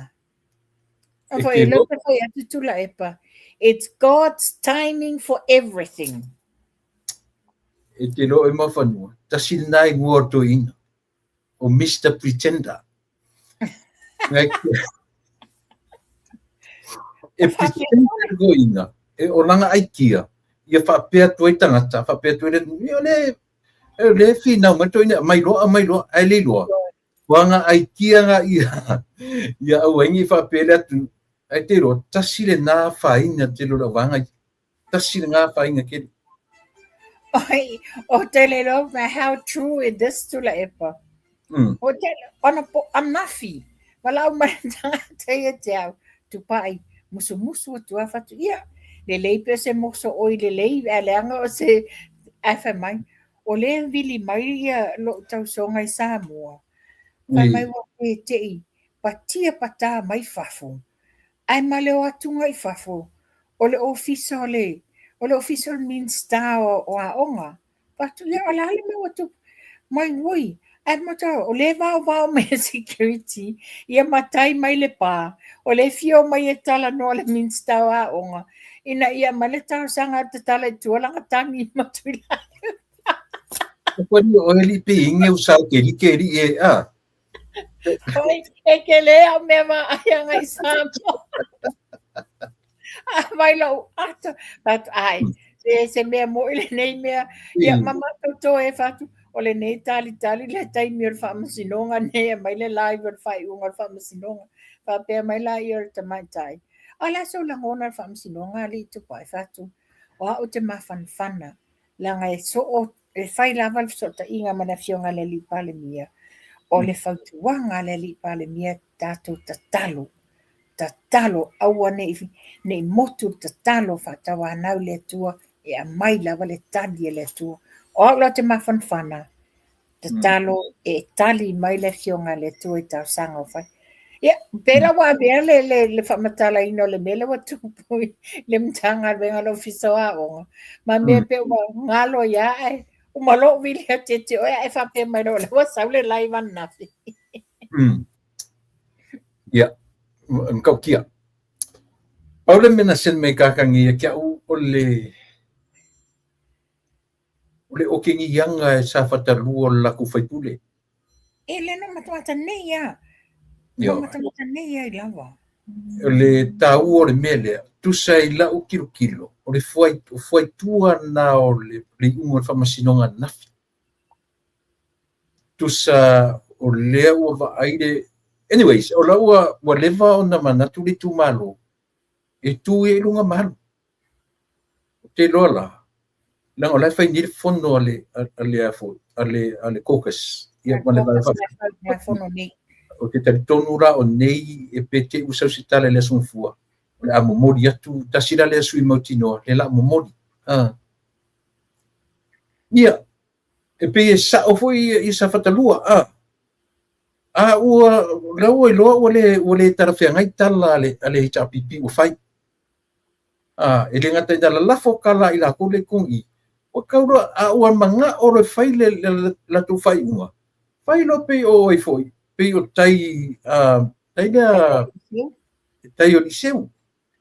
A foi, e leo te fai atu Tuilaepa, it's God's timing for everything. E te iloa oe Mafanua, tasi lena igoa o le toeaina. o Mister Pretender. Ngai e pretend le toeaina, e o lana aikia, ia faapea atu ai tagata, faapea atu ai le atunuu, ia o lea e o lea e finau mai le toeaina, aumai loa, aumai loa, ae le iloa. O ana aikia na ia, ia aua ai ne i faapea le atunuu. Ae te iloa, tasi lena afaina tele o le auvaega ia. Tasi lena afaina tele. Oi, o te le iloa ma how true is this Tuilaepa. O te, ona po anafi, valaau mai le tagata ia te au, tupai, musumusu atu a fatu, ia, lelei pe o se moso oi lelei, ae leaga o se, ae fai mai, o lea e vili mai ia lou tausoga i Samoa, fai mai ua te tei, patia patā mai fafo, Ae ma le o atuga i fafo, o le ofisa o le, o le ofisa o le Minisita o, o Aoga. Fatu, ia, o le a le mea ua tupu? Mai oi, ae mata, o lea e vaovao mai e security, ia matai mai le pā, o lea e fia omai e talanoa le Minisita o Aoga, ina ia aumai le talosaga e tatala i tua lana tagi ma Tuilaepa. Koe ni oe li pe inge u sa ke li ke li e a. Oi, e ke le au mea ma ai anga i Samoa. A mai lou ata, fatu, ai, se, se mea mo'i lenei mea. Ia, ma matou toe fatu, o lenei talitali le taimi o le faamasinoga nei, aumai le live o le faaiuga o le faamasinoga. Faapea mai laia o le tamaitai. A o le a sou lagona o le faamasinoga alii Tupai fatu, o au ou te mafanafana leaga e soo e fai lava le fesootaiga ma le Afioga i le Alii Palemia, o le fautuaga a le Alii Palemia, tatou tatalo, tatalo, aua ne i, ne i motu le tatalo faatauanau i le Atua, e aumai lava le tali a le Atua. O au la ou te mafanafana, tatalo e tali mai le Afioga a le Atua i talosaga o fai. Ia, pe la ua avea le, le, le faamatalaina o le mea lea ua tupu i le Matagaluega o le Ofisa o Aoga, ma mea pe ua galo ia ae uma loa ou vili atu ia te oe ae faapea mai loa o lea ua sau le live ananafi. Ia, matautia. Pau le mea na send mai kakagi ia ki a'u o le O le okegiaga e Safata 2 o le latou faipule. E le no matamata nei a. No matamata nei ai lava. O le taua o le mea lea, tusa i lau tilotilo, o le fuaitua na o le iuga o le faamasinoga ananafi. Tusa o lea ua vaai le... Anyways, o la ua, ua leva ona manatu le itumalo e tu ia i luga ma alu. Ou te iloa la, leaga o la e fai nei le fono a le, a le, a foi, a le, a le caucus. Ia, ma le vaega nei. Ou te talitonu la o nei e pe te i ua sau se tala i le Aso Gafua, o le a momoli atu, tasi la lea sui mautinoa, lea la a momoli. Ah. Ia, e pei e sao foi ia Safata 2, ah. A ua, la ua iloa ua le, ua le talafeagai tala a le, a le HRPP ua fai. A, e le gata ina lalafo tala a i latou lea i totonu i i, ua tau loa, a ua manao loa e fai le, le latou faaiuga, fai loa pei o ai foi, pei o tai, a, tai lea, tai o Liseu.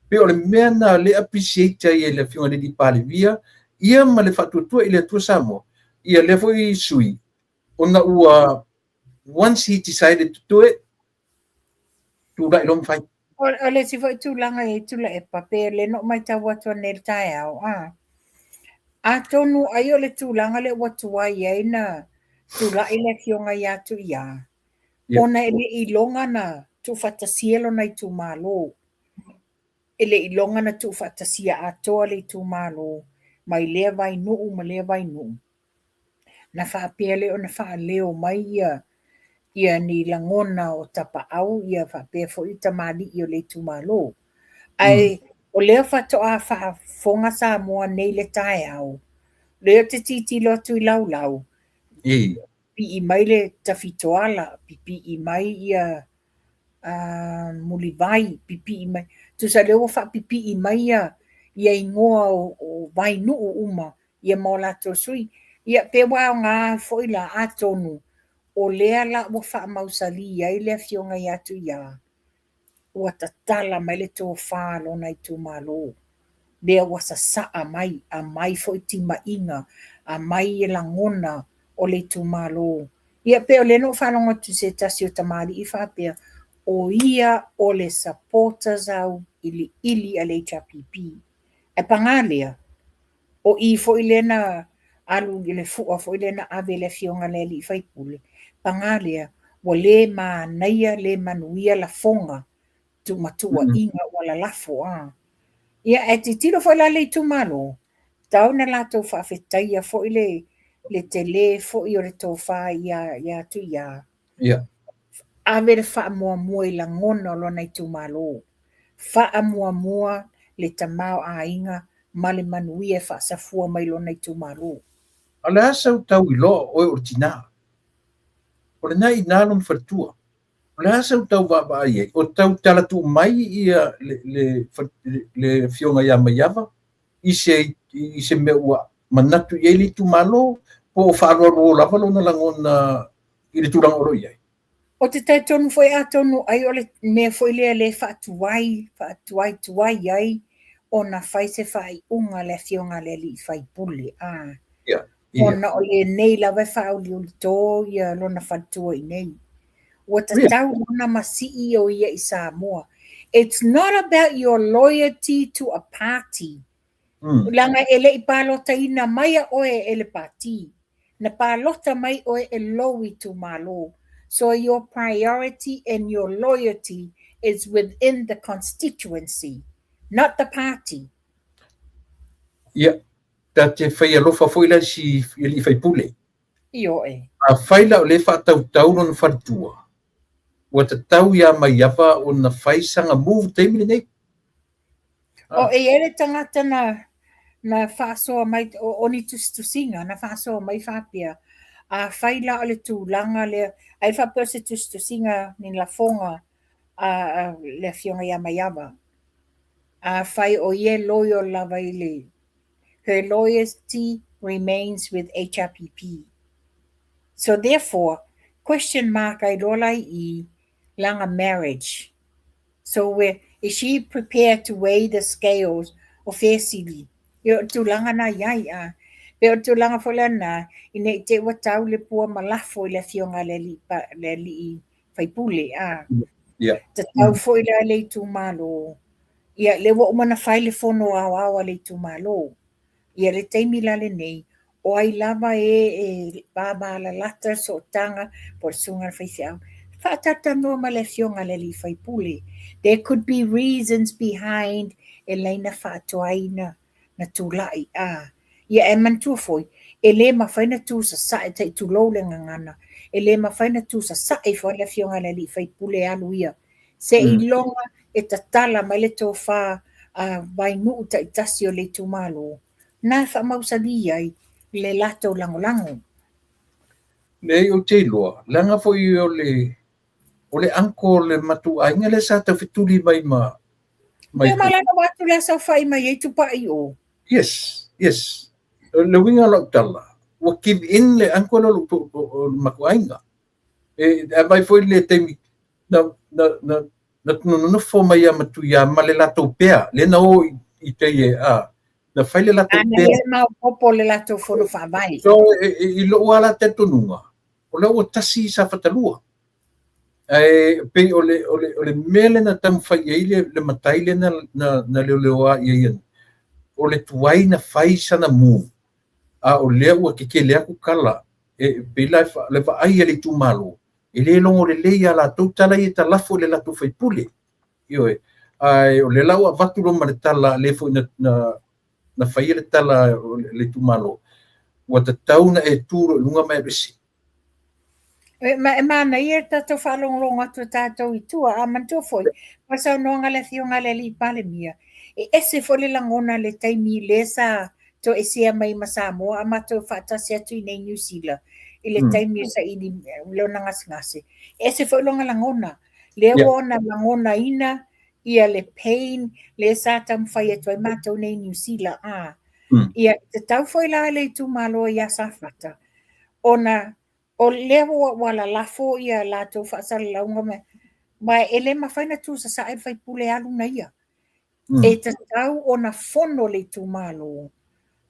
Pei o le mea na le appreciate ai e le Afioga i le Alii Palemia, ia ma le Faatuatua i le Atua Samoa, ia lea foi sui, ona ua, once he decided to do it, tulai loa ma fai. O le isi foi tulaga i Tuilaepa, pe le no matau atu anei i le taeao, a. Atonu ai o le tulaga lea ua tuai ai na tulai le afioga ia Tuia, ona e le i iloga na tuufaatasia lona itumalo. E le i iloga na tuufaatasia atoa le itumalo mai lea vainuu ma lea vainuu. Na faapea lea ona faaleo mai ia ia ni lagona o tapaau ia faapea foi tamalii o le itumalo. Ae o lea faatoa faafofoga Samoa nei i le taeao, lea ou te tilotilo atu i laulau, pipii mai le Tafitoala, pipii mai ia Mulivai, pipii mai. Tusa lea ua faapipii mai ia ia igoa o vainuu uma ia ma o latou sui. Ia pe ua aoga foi la atonu o lea la ua faamausali ai le afioga ia Tuia ua tatala mai le tofa a lona itumalo, lea ua sasaa mai, aumai foi timaiga, aumai lagona o le itumalo. Ia pei o lea na ou faalogo atu i se tasi o tamalii faapea, o ia o le supporters au iliili a le HRPP. Ae paga lea, o i foi lea na alu i le fua foi lea na ave e le afioga i le alii faipule, paga lea, ua le manaia, le manuia lafoga tumatuaiga ua lalafo a. Ia ae tilotilo foi la le itumalo, tau na latou faafetaia foi le tele foi o le tofa ia Tuia. Yeah. Ave le faamuamua i lagona o lona itumalo. Faamuamua le tamaoaiga ma le manuia e faasafua mai lona itumalo. A o le a sau tau iloa o oe o le tina? O lena e i ina lona faletua. O le a sau tau vaavaai ai? O tau tala tuu mai ia le afioga ia Maiava i se mea ua manatu i ai le itumalo, po o faaaloalo lava lona lagona i le tulaga o lo o i ai? Ou te talitonu foi atonu ai o le mea foi lea le faatuai, faatuaituai ai ona fai se faaiuga a le afioga a le alii faipule. A. Yeah. Ona o lenei lava e faauliulito ia lona faletua i inei. Ua tatau ona masii o ia i Samoa. It's not about your loyalty to a party. Leaga e le i palotaina mai a oe e le pati. Na palota mai oe e lou itumalo. So your priority and your loyalty is within the constituency, not the party. Ia, ta te fai alofa foi la si alii faipule. Ioe. Afai la o lea e faatautau lona faletua, ua tatau ia Maiava ona fai sana move taimi lenei. O e i ai le tagata na faasoa mai, o ni tusitusiga na faasoa mai faapea, afai la o le tulaga lea, ai faapea o se tusitusiga ni lafoga a le afioga ia Maiava, afai o ia e loyal lava i le, her loyalty remains with HRPP. So therefore, question mark ai loa la i i, lana marriage. So where, is she prepared to weigh the scales o fesili? Ia o le tulaga na i ai, a. Pe o le tulaga foi lena, ina i te ua tau le pua ma lafo i le afioga a le alii faipule, a. Tatau foi la le itumalo. Ia, lea ua uma ona fai le fono aoao a le itumalo. Ia le taimi la lenei, o ai lava e vavalalata le sootaga po o le susuga i le faifeau, faatalatalanoa ma le afioga a le alii faipule. There could be reasons behind e laina faatuaina na tulai. A. Ia e manatua foi, e le mafai na tu sasae, tai tulou le gagana, e le mafai na tu sasae foi le afioga i le alii faipule e alu ia. Se iloga e tatala mai le tofa a vainuu taitasi o le itumalo, na e faamausali ai le latou lagolago. Leai, ou te iloa, leaga foi o le uncle o le matou aiga lea sa tau fetuli mai ma... Mai malana wa atu le saofai mai ai tupai o. Yes, yes. Le uiga o lau tala, ua give in le uncle o le matou aiga. E aumai foi le taimi na nonofo mai ia Matuia ma le latou pea, lea na o i tai e, a, na fai le latou pea. A na maopoopo le latou fono faavae. So, i lou lava talitonuga, o lea ua tasi Safatalua. Ae pei o le mea lea na taumafai i ai le matai lea na leoleoa i ai, o le tuai na fai sana move, a o lea ua kekele atu tala, e pei la le vaai a le itumalo, e le logo lelei ia latou tala ia talafo i le latou faipule. Ioe. Ae o lea la ua avatu loa ma le tala, lea foi na faia le tala o le itumalo, ua tatau na e tu loa i luga ma e alu ese. E manaia le tatou faalogologo atu o tatou i tua, a manatua foi, o le saunoaga a le afioga a le alii Palemia, e ese foi le lagona le taimi lea sa toesea mai ma Samoa a matou faatasi atu i nei Niu Sila i le taimi o saili lona gasegase. E ese foi lona lagona. Lea ua ona lagonaina ia le pain lea sa taumafai atu ai matou nei i Niu Sila, a. Ia, e tatau foi la i le itumalo ia Safata ona o lea ua lalafo ia latou faasalalauga ma, ma e le mafai ona tusasae le faipule alu na ia. E tatau ona fono le itumalo,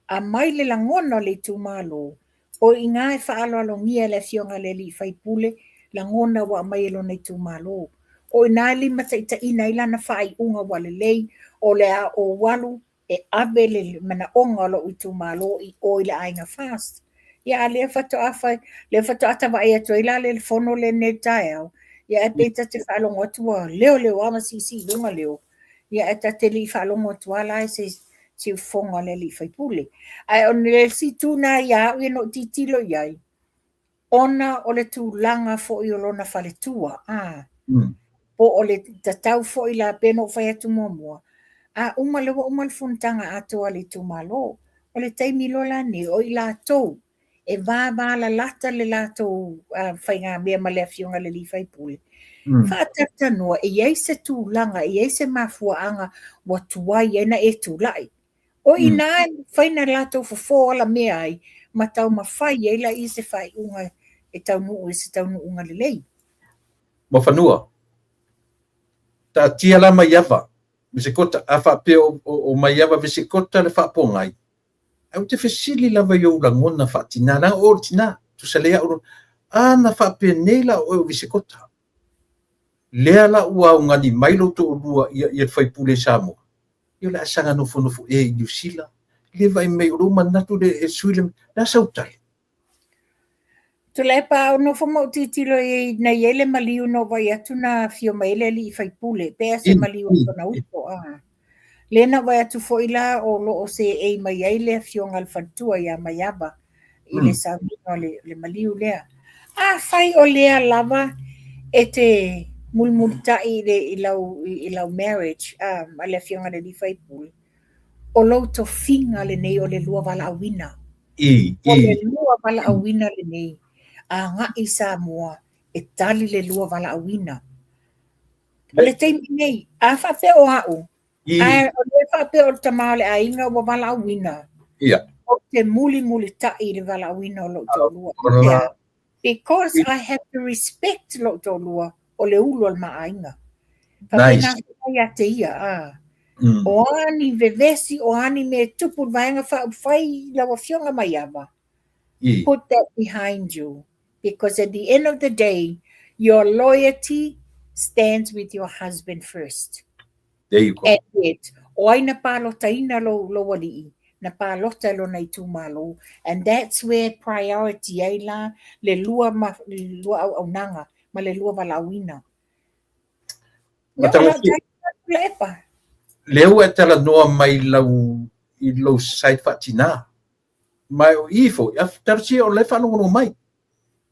aumai le lagona o le itumalo, o i ina e faaaloalogia e le afioga i le alii faipule lagona ua aumai e lona itumalo. O i ina e limataitaiina ai lana faaiuga ua lelei, o le a ou alu e ave le manaoga o lou itumalo i o i le Aiga FAST. Ia a lea faatoa fai, lea faatoa ta vaai atu ai la le fono lenei i le taeao, ia ae pei ta te faalogo atu ua leoleo lava ma siisii i luga leo, ia ae ta te le i faalogo atu lava la i se siufofoga o le alii faipule. Ae o le isi itu lena ia au ia na ou tilotilo i ai, ona o le tulaga foi o lona faletua, a, po o le tatau foi la, pei ona ou fai atu muamua, a uma, lea ua uma le fonotaga atoa a le itumalo, o le taimi loa la lenei, o i latou e vavalalata le latou faigamea ma le afioga i le alii faipule, faatalatalanoa, e i ai se tulaga, e i ai se mafuaaga ua tuai ai ona e tulai. O i ina e mafai ona latou fofo alamea ai ma taumafai ai laia se faaiuga e taunuu i se taunuuga lelei. Muafanua, taatia la Maiava Visekota, a faapea o Maiava Visekota le faapogai, ae ou te fesili lava i ou lagona faatina, leaga o oe o le tina, tusa lelei au, a na faapenei la o oe o Visekota, lea la ua augani mai lou toalua ia le faipule i Samoa, ia o le a saga nofonofo ea i Niu Sila, le vaai mai o lou manatu le e sui le, le a sau tali? Tuilaepa, a ou nofo ma ou tilotilo i ai na i ai le maliu na ou vaai atu na afio mai ai le alii faipule, pe a se maliu a lona uso, a. Lea na ou vaai atu foi la o lo o seei mai ai le afioga a le faletua ia Maiava i le sauniga o le maliu lea. Afai o lea lava e te mulimulitai i lau marriage ma le afioga i le alii faipule, o lou tofiga lenei o le lua valaauina. O le lua valaauina lenei, agai i Samoa e tali le lua valaauina. O le taimi nei, a faapea o au, ae o lea faapea o le tama o le aiga ua valaauina, ou te mulimulitai i le valaauina o lou toalua. Because I have to respect lou toalua o le ulu o le ma aiga. Faapena foi ia te ia. A. O a ni vevesi, o a ni mea e tupu i le Vaega Faaupufai i lau Afioga Maiava, put that behind you because at the end of the day, your loyalty stands with your husband first. There you go. And yet, o ai na pālotaina lou, lou alii, na pālota e lona itumalo. And that's where priority ai la le lua, ma, lua auaunaga ma le lua valaauina. Matagofie. Lea ua e talanoa mai lau, i lou side faatina. Ma o i foi, a talosia o la e faalogologo mai.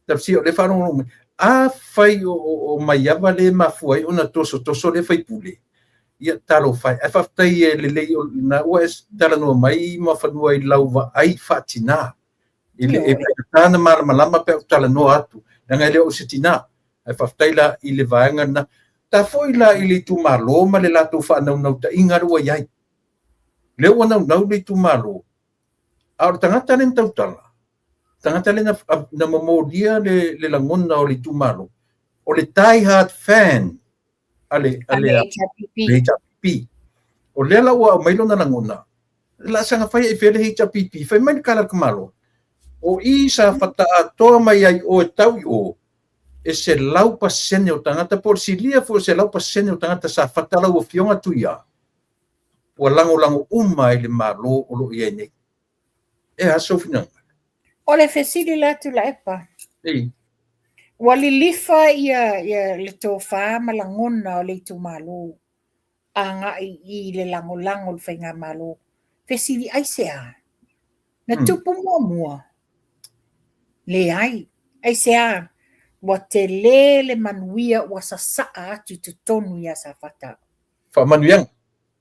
Talosia o lea e faalogologo mai. Afai o Maiava lea e mafua ai ona tosotoso lea faipule, ia talofa e. Ae faafetai e lelei o lena ua e talanoa mai Muafanua i lau vaai faatina. E le e faigata ona malamalama pe a ou talanoa atu, leaga e le o au se tina. Ae faafetai la i le vaega lena. Ta foi la i le itumalo ma le latou faanaunautaiga lea ua i ai. Lea ua naunau le itumalo, a o le tagata lea na tautala, tagata lea na momolia le lagona o le itumalo, o le die hard fan a le HRPP. O lea la ua aumai lona lagona, la saga fai ai fea le HRPP, fai mai le tala a le tamaloa, o i sa fataatoa mai ai oe tau i o, e 100% o tagata, po o le silia foi o le 100% o tagata sa fata lau Afioga Tuia, ua lagolago uma i le Malo o lo o i ai nei. E a sou finagalo? O le fesili la Tuilaepa. Ei. Ua lilifa ia, ia le tofa ma lagona o le itumalo agai i le lagolago o le faigamalo. Fesili aisea? Na tupu muamua? Leai. Aisea? Ua tele le manuia ua sasaa atu i totonu ia Safata. Faamanuiaga.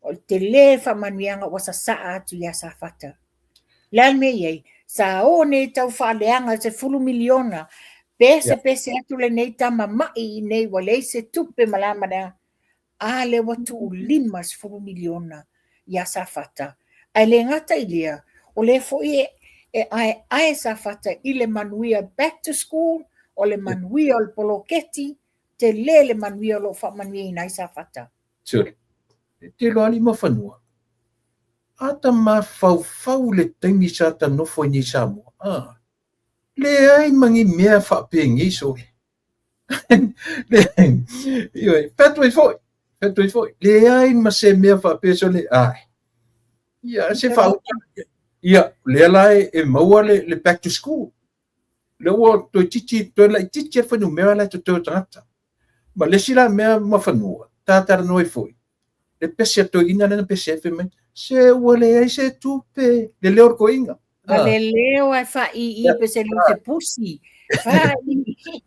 O le tele faamanuiaga ua sasaa atu ia Safata. Le a le mea i ai? Sa o nei tau faaleaga 10 miliona. Pese pese atu lenei tama ma'i i inei ua leai se tupe ma le a ma le a. A lea ua tuu $50 miliona ia Safata. Ae le gata i lea, o lea foi e aeae Safata i le manuia back to school, o le manuia o le poloketi, tele le manuia o lo o faamanuiaina ai Safata. Sure. E te iloa alii ma fanua. A ta mafaufau i le taimi sa ta nofo ai nei i Samoa, a, leai ma ni mea faapenei sole. Ioe, fai atu ai foi, fai atu ai foi, leai ma se mea faapea sole, ai. Ia, se faauta. Ia, lea la e maua le back to school. Lea ua toeitiiti, toe laitiiti le fuainumera la e totoe o tagata. Ma le isi la mea mafanua, ta talanoa ai foi, le pese a toeaina lea na pese ai fai mai, se ua leai se tupe, le leo o le toeaina. Ma le leo e faaii pe se leo se pusi. Faaii.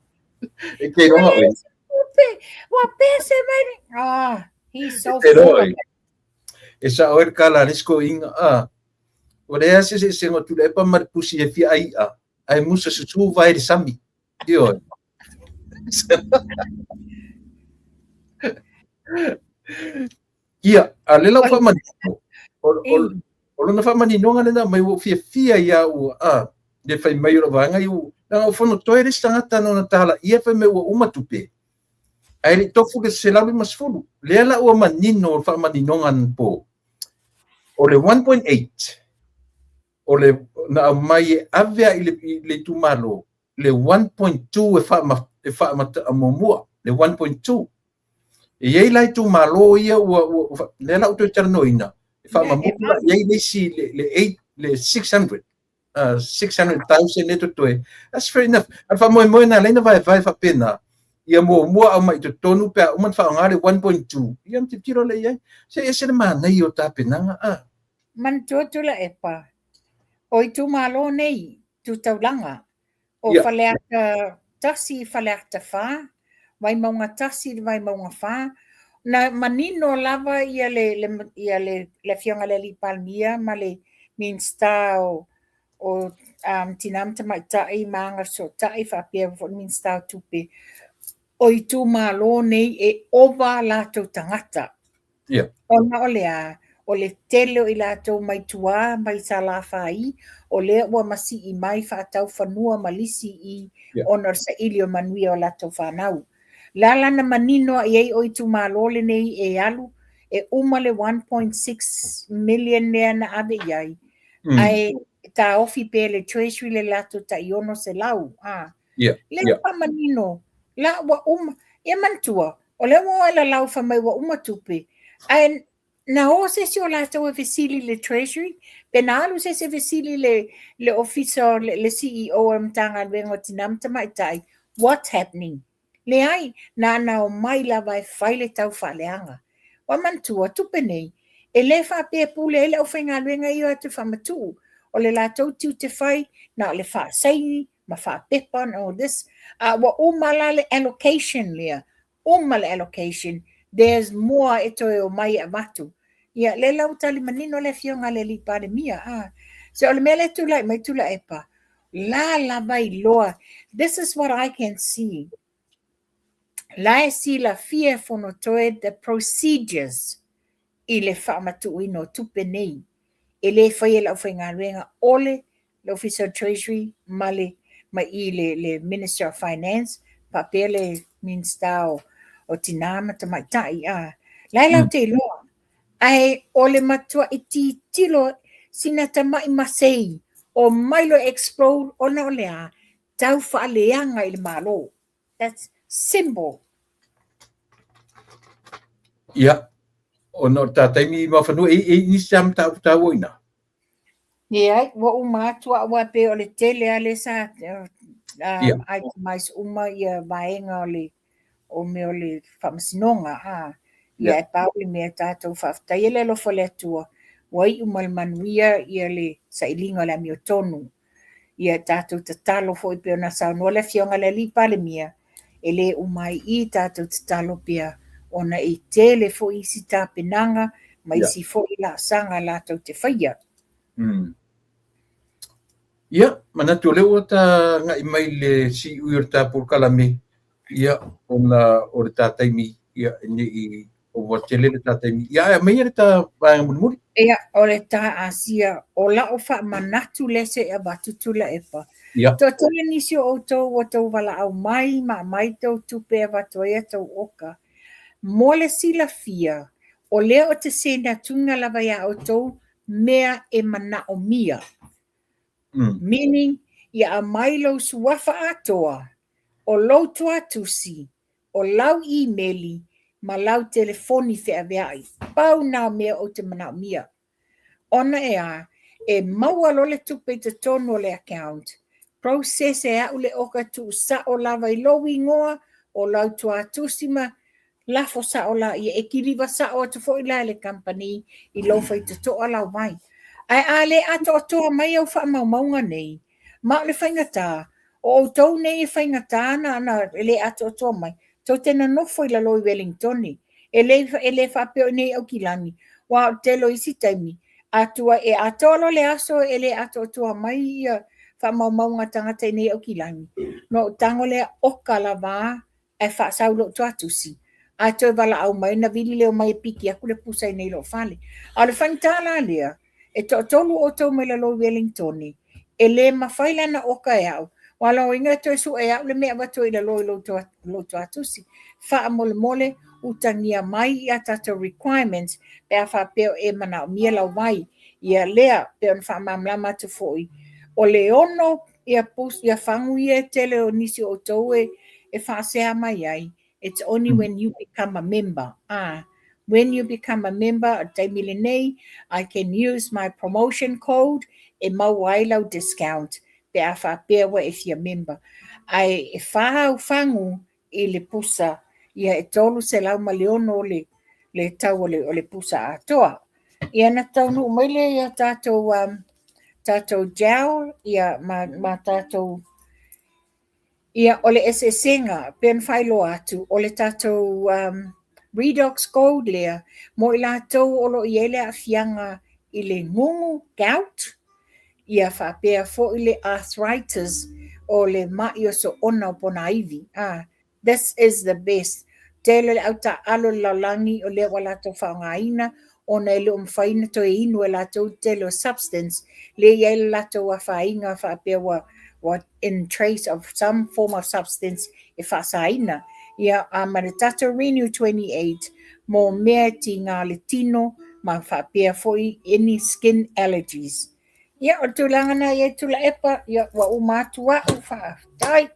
E te iloa oe. Tupe, ua pese mai. Ah, he's so full of it. E sao ai le tala a le isi toeaina, ah, ua leai se eseesega o Tuilaepa ma le pusi e fia ai i'a, ae musa susu vae i le sami. Ioe. Ia, a o lea la ua faamanino, o lona faamaninoga lena mai ua ou fiafia ia au a le fai mai o lau vaega ia ua, leaga ua fonotoe le isi tagata na ona talaia fai mai ua uma tupe, ae le i tofu le 150. Lea la ua manino le faamaninoga anapo, o le 1.8 o le na aumai e ave i le itumalo le 1.2 e faamata muamua le 1.2. E i ai la itumalo ia ua lea la ua toe talanoaina e faamamutu la i ai le isi le 8 le 600 600,000 e totoe. That's fair enough. A o le faamoemoe na ala ai ona vaevae faapena, ia muamua aumai i totonu pe a uma ona faaaoga le 1.2, ia ona tilotilo lea i ai. Se e ese le manaia o tapenaga a. Manatua Tuilaepa, o itumalo nei, tu taulaga, o Faleata 1 i Faleata 4, Vaimauga 1 i le Vaimauga 4, na manino lava ia le, le, ia le, le Afioga i le Alii Palemia ma le Minisita o, o um, Tinā ma Tamaitai ma Agafesootai faapea foi le Minisita o Tupe, o itumalo nei e ova latou tagata. Yeah. Ona o le a, o le tele o i latou mai tua, mai Salafai, o lea ua masii mai faatau fanua ma lisi i Yeah. ona o le saili o manuia o latou fanau. La la na manino i ai o itumalo lenei e alu, e uma le 1.6 million lea na ave i ai, ae taofi pea le Treasury le latou tai 600. Ah. Yeah. Lea yeah. faamanino, la ua uma. Ia manatua, o lea ua o e lalau fai mai ua uma tupe, ae na o se isi o latou e fesili i le Treasury, pe na alu se isi e fesili i le, le ofisa, le, le CEO o le Matagaluega o Tinā ma Tamaitai, what's happening? Leai, na ona omai lava e fai le taufaaleaga. Ua manatua, tupe nei, e le faapea e pule ai le aufaigaluega ia o atu e faamatuu. O le latou tiute fai, na o le faasaini ma faapepa and all this, a ua uma la le allocation lea, uma le allocation, there's more e toe omai e avatu. Ia, lea la ua tali manino le Afioga a le Alii Palemia. Ah. So o le mea lea e tulai mai Tuilaepa, la lava iloa, this is what I can see. La e silafia e Fonotoe the procedures i le faamatuuina o tupe nei. E le faia e le aufaigaluega o le le Ofisa o Treasury ma le ma i le, le Minister of Finance faapea le Minista o, o Tinā ma Tamaitai. A, la e lau te iloa. Ae o le matua'i titilo sina tama'i masei o mai loa explode ona o le a? Tau faaleaga i le Malo. That's simple. Ia, ona o le ta taimi ma fanua, e, e nisi lava mataupu taua i ina. Leai, ua uma atu au aua pei o le tele lava lea sa um, itemize uma ia vaega o le o mea o le faamasinoga a ia e pau le mea tatou faafetaia le alofa o le Atua ua iu ma le manuia ia le sailiga o le amiotonu. Ia tatou tatalo foi pei ona saunoa le Afioga i le Alii Palemia, e le uma ai i i tatou tatalo pea ona e tele foi isi tapenaga ma isi foi laasaga latou te faia. Mm. Ia, manatu o lea ua ta agai mai i le siui o le ta polokalame, ia, ona o le ta taimi, ia, ne i ova tele le ta taimi. Ia, ae aumaia le ta vaega mulimuli. Ia, o le ta Asia, o la'u faamanatu lea se i avatu Tuilaepa. Ia. Toatele nisi o outou ua tou valaau mai ma aumai tou tupe e avatu ai a tou oka. Mo le silafia, o lea ou te send atuga lava iā outou mea e manaomia. Meaning, ia aumai lou suafa atoa, o lou tuatusi, o lau imeli ma lau telefoni feaveai. Pau na o mea ou te manaomia. Ona e a, e maua loa le tupe i totonu o le account, process e a'u le oka tuusa'o lava i lou igoa, o lau tuatusi ma lafo sa'o laia, e kiliva sa'o atu foi la e le kamupani i lou faitotoa lau vai. Ae a le atoatoa mai au faamaumauga nei, ma o le faigata, o outou nei e faigata na e le atoatoa mai, tou te nonofo i lalo i Welingtone, e le, e le faapea o i inei i Aukilani, aua o le tele o isi taimi, a tua, e atoa loa le aso e le atoatoa mai ia faamaumauga a tagata i inei i Aukilani, ona ou tago lea oka lava ae faasau i lou tuatusi, ae toe valaau mai ona vili lea omai e piki atu le pusa i inei i lou fale. A o le faigata la lea, e toatolu outou mai lalo i Welingtone, e le mafai la ona oka e au, aua o lona uiga e toe sue e au le mea e avatu ai i lalo i lou tuatusi. Faamolemole, utagia mai ia tatou requirements pe a faapea o e manaomia lau vai. Ia lea, pei ona faamalamalama atu foi, o le 6 ia pus, ia fagu ia e tele o nisi o outou e, e faasea mai ai, it's only when you become a member. Ah, when you become a member, o le taimi lenei, I can use my promotion code e maua ai lau discount pe a faapea ua e fia member. Ae e 4 au fagu i le pusa, ia e 306 le, le tau o le, o le pusa atoa. Ia na taunuu mai lea ia tatou, tatou gel ia ma, ma tatou ia o le eseesega pei ona faailoa atu o le tatou redox gold lea mo i latou o lo o i ai le aafiaga i le gugu, gout, ia faapea foi le arthritis o le mai o soona o ponaivi. Ah, this is the best. Tele le au taaalo i le lalolagi o lea ua latou faaaogaina ona e le o mafai ona toe inu e latou le tele o substance lea e i ai le latou afaina faapea ua ua in trace of some form of substance e faasaina. Ia, a ma le tatou Renew 28 mo mea e tiga le tino ma faapea foi any skin allergies. Ia, o le tulaga na i ai Tuilaepa, ia, ua uma atu a'u, faafetai.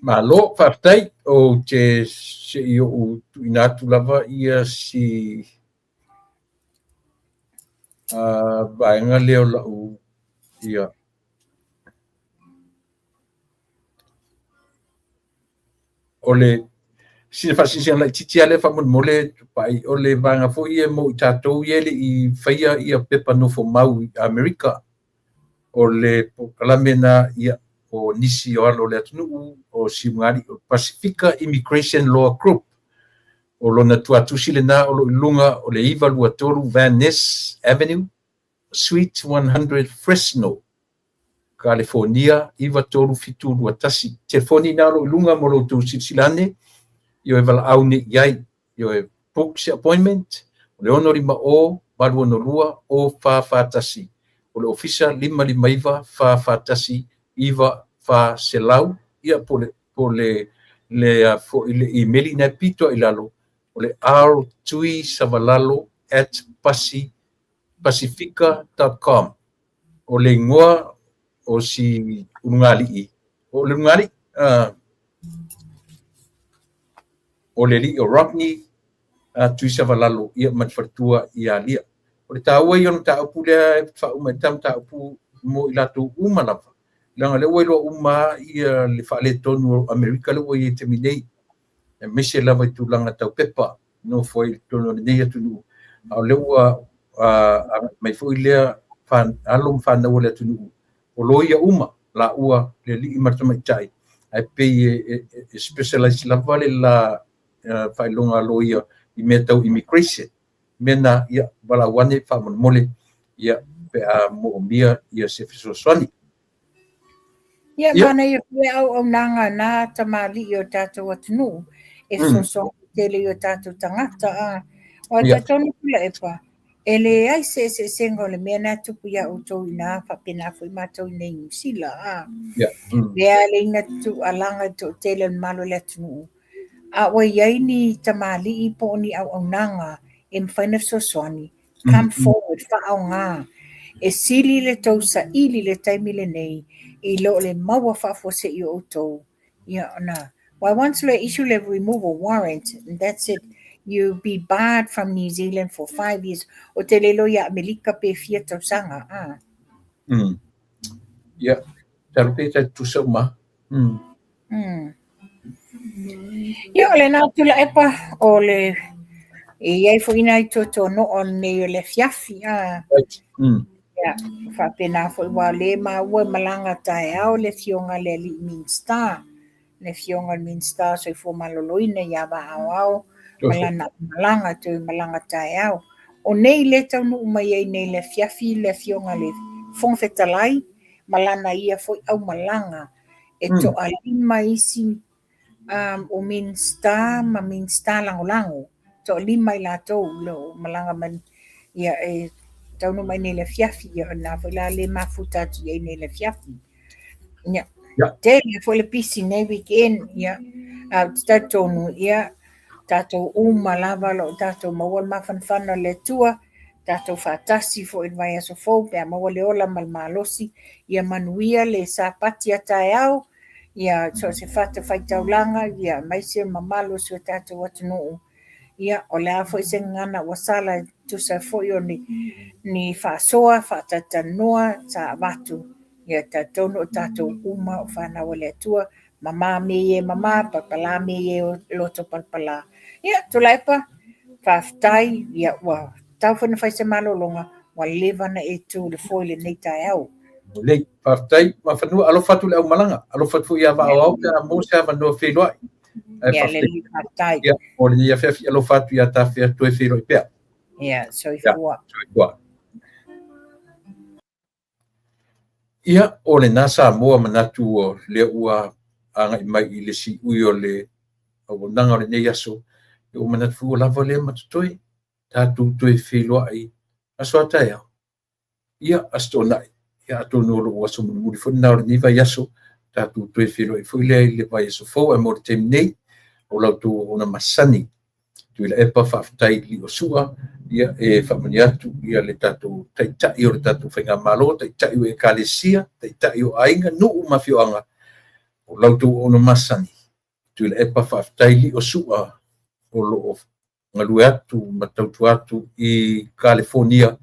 Malo, faafetai. Ou te se i ou tuuina atu lava ia si vaega lea o lau ia. O le sina faasinasina laitiiti lava lea faamolemole Tupai, o le vaega foi ia mo i tatou ia e le i faia ia pepa nofo mau i Amerika. O le polokalame na ia o nisi o alo o le atunuu o Siugalii o Pasifika Immigration Law Group. O lona tuatusi lena o lo o i luga o le 923 Van Ness Avenue, Suite 100 Fresno, Kalifonia 93721. Telefoni na o lo o i luga mo lo outou silasila ane, ioe valaau nei i ai. Ioe, book se appointment, o le 650 862 0441. O le ofisa 559 441 9400, ia po le po le le foi le imeli na e pito i lalo o le rtuisavalalo at pasi pasifika.com. O le igoa o si ulugalii, o le ulugalii, o le alii o Rodney Tuisavalalo ia ma le faletua ia Lia. O le taua ia o le mataupu lea e faauma ai le ta mataupu mo i latou uma lava, leaga o lea ua iloa uma ia le faaletonu o Amerika lea ua i ai i le taimi nei, aemaise lava i tulaga tau pepa nofo ai i totonu o lenei atunuu, a o lea ua agai mai foi lea alo ma fanau o le atunuu, o loia uma laua le alii ma le tamaitai, ae pei e specialize lava le la faailoga a loia i mea tau immigration. Mea na, ia, valaau ane faamolemole, ia, pe a moomia ia se fesoasoani. Ia, manaia foi le auaunaga a na tamalii o tatou atunuu e fesoasoani tele i o tatou tagata. Aua e talitonu Tuilaepa, e leai se eseesega o le mea na e tupu iā outou i ina faapena foi matou i inei i Niu Sila. Lea e alai ona tuualaga i le toatele o le mamalu o le atunuu, a ua i ai ni tamalii po o ni auaunaga e mafai ona fesoasoani, come forward, faaaoga. E sili le tou saili i le taimi lenei i lo le maua faafuasei o outou. Ia ona, well, once they issue le removal warrant, that's it. You be barred from New Zealand for 5 years. O te le iloa ia Amerika pe fia tausaga. Ia, talo pe ta tusa uma. Ia, o lena Tuilaepa, o le e iai foi nai tuatuano'a nei o le afiafi. Ia, faapena foi ua le maua e malaga taeao le afioga le alii Minisita, le afioga le Minisita o Soifua Maloloina ia Vaaoao ma lana malaga toe malaga taeao. O nei le taunuu mai ai nei le afiafi le afioga le Fofoga Fetalai ma lana ia foi aumalaga e toalima isi o Minisita ma Minisita lagolago, toalima i latou lo malaga mai ia e taunuu mai nei le afiafi. Ia o lena foi la le mafuta atu i ai nei le afiafi. Ia, tele foi le pisi nei weekend, ia, a ou te talitonu, ia, tatou uma lava lo o tatou maua le mafanafana o le Atua, tatou faatasi foi i le vaiaso fou pe a maua le ola ma le malosi. Ia manuia le Sapati a taeao, ia so o se fata faitaulaga, ia aemaise le mamalu o si o tatou atunuu. Ia, o le a foi se gagana ua sala e tusa foi o ni faasoa, faataitanoa sa avatu. Ia talitonu o tatou uma o fanau a le Atua, mamā me ie mamā, palapala me ie loto palapala. Ia, Tuilaepa, faafetai, ia ua tau foi na fai se malologa, ua leva na e tu le foe lenei taeao. Lelei, faafetai Mafanua, alofa atu le aumalaga, alofa atu foi ia Vaaoao pe a maua se avanoa feiloai. Ae Ia, lelei, faafetai. Ia, mo lenei afiafi, alofa atu ia tafea toe feiloai pea. Ia, soifua. Soifua. Ia, o lena Samoa manatu o lea ua agai mai i le siui o le auaunaga o lenei aso, ia ua manatu foi ua lava lea ma totoe, tatou toe feiloai aso a taeao. Ia, Aso Toonai, ia atonu o lou aso mulimuli foi lena o lenei vaiaso, tatou toe feiloai foi lea i le vaiaso fou, ae mo le taimi nei, o la outou auauna masani, Tuilaepa, faafetai Liosua, ia e faamanuia atu ia le tatou taitai o le tatou faigamalo, taitai o ekalesia, taitai o aiga, nuu ma afioaga, o la outou auauna masani, Tuilaepa, faafetai Liosua o lo o galue atu ma tautua atu i Kalifonia.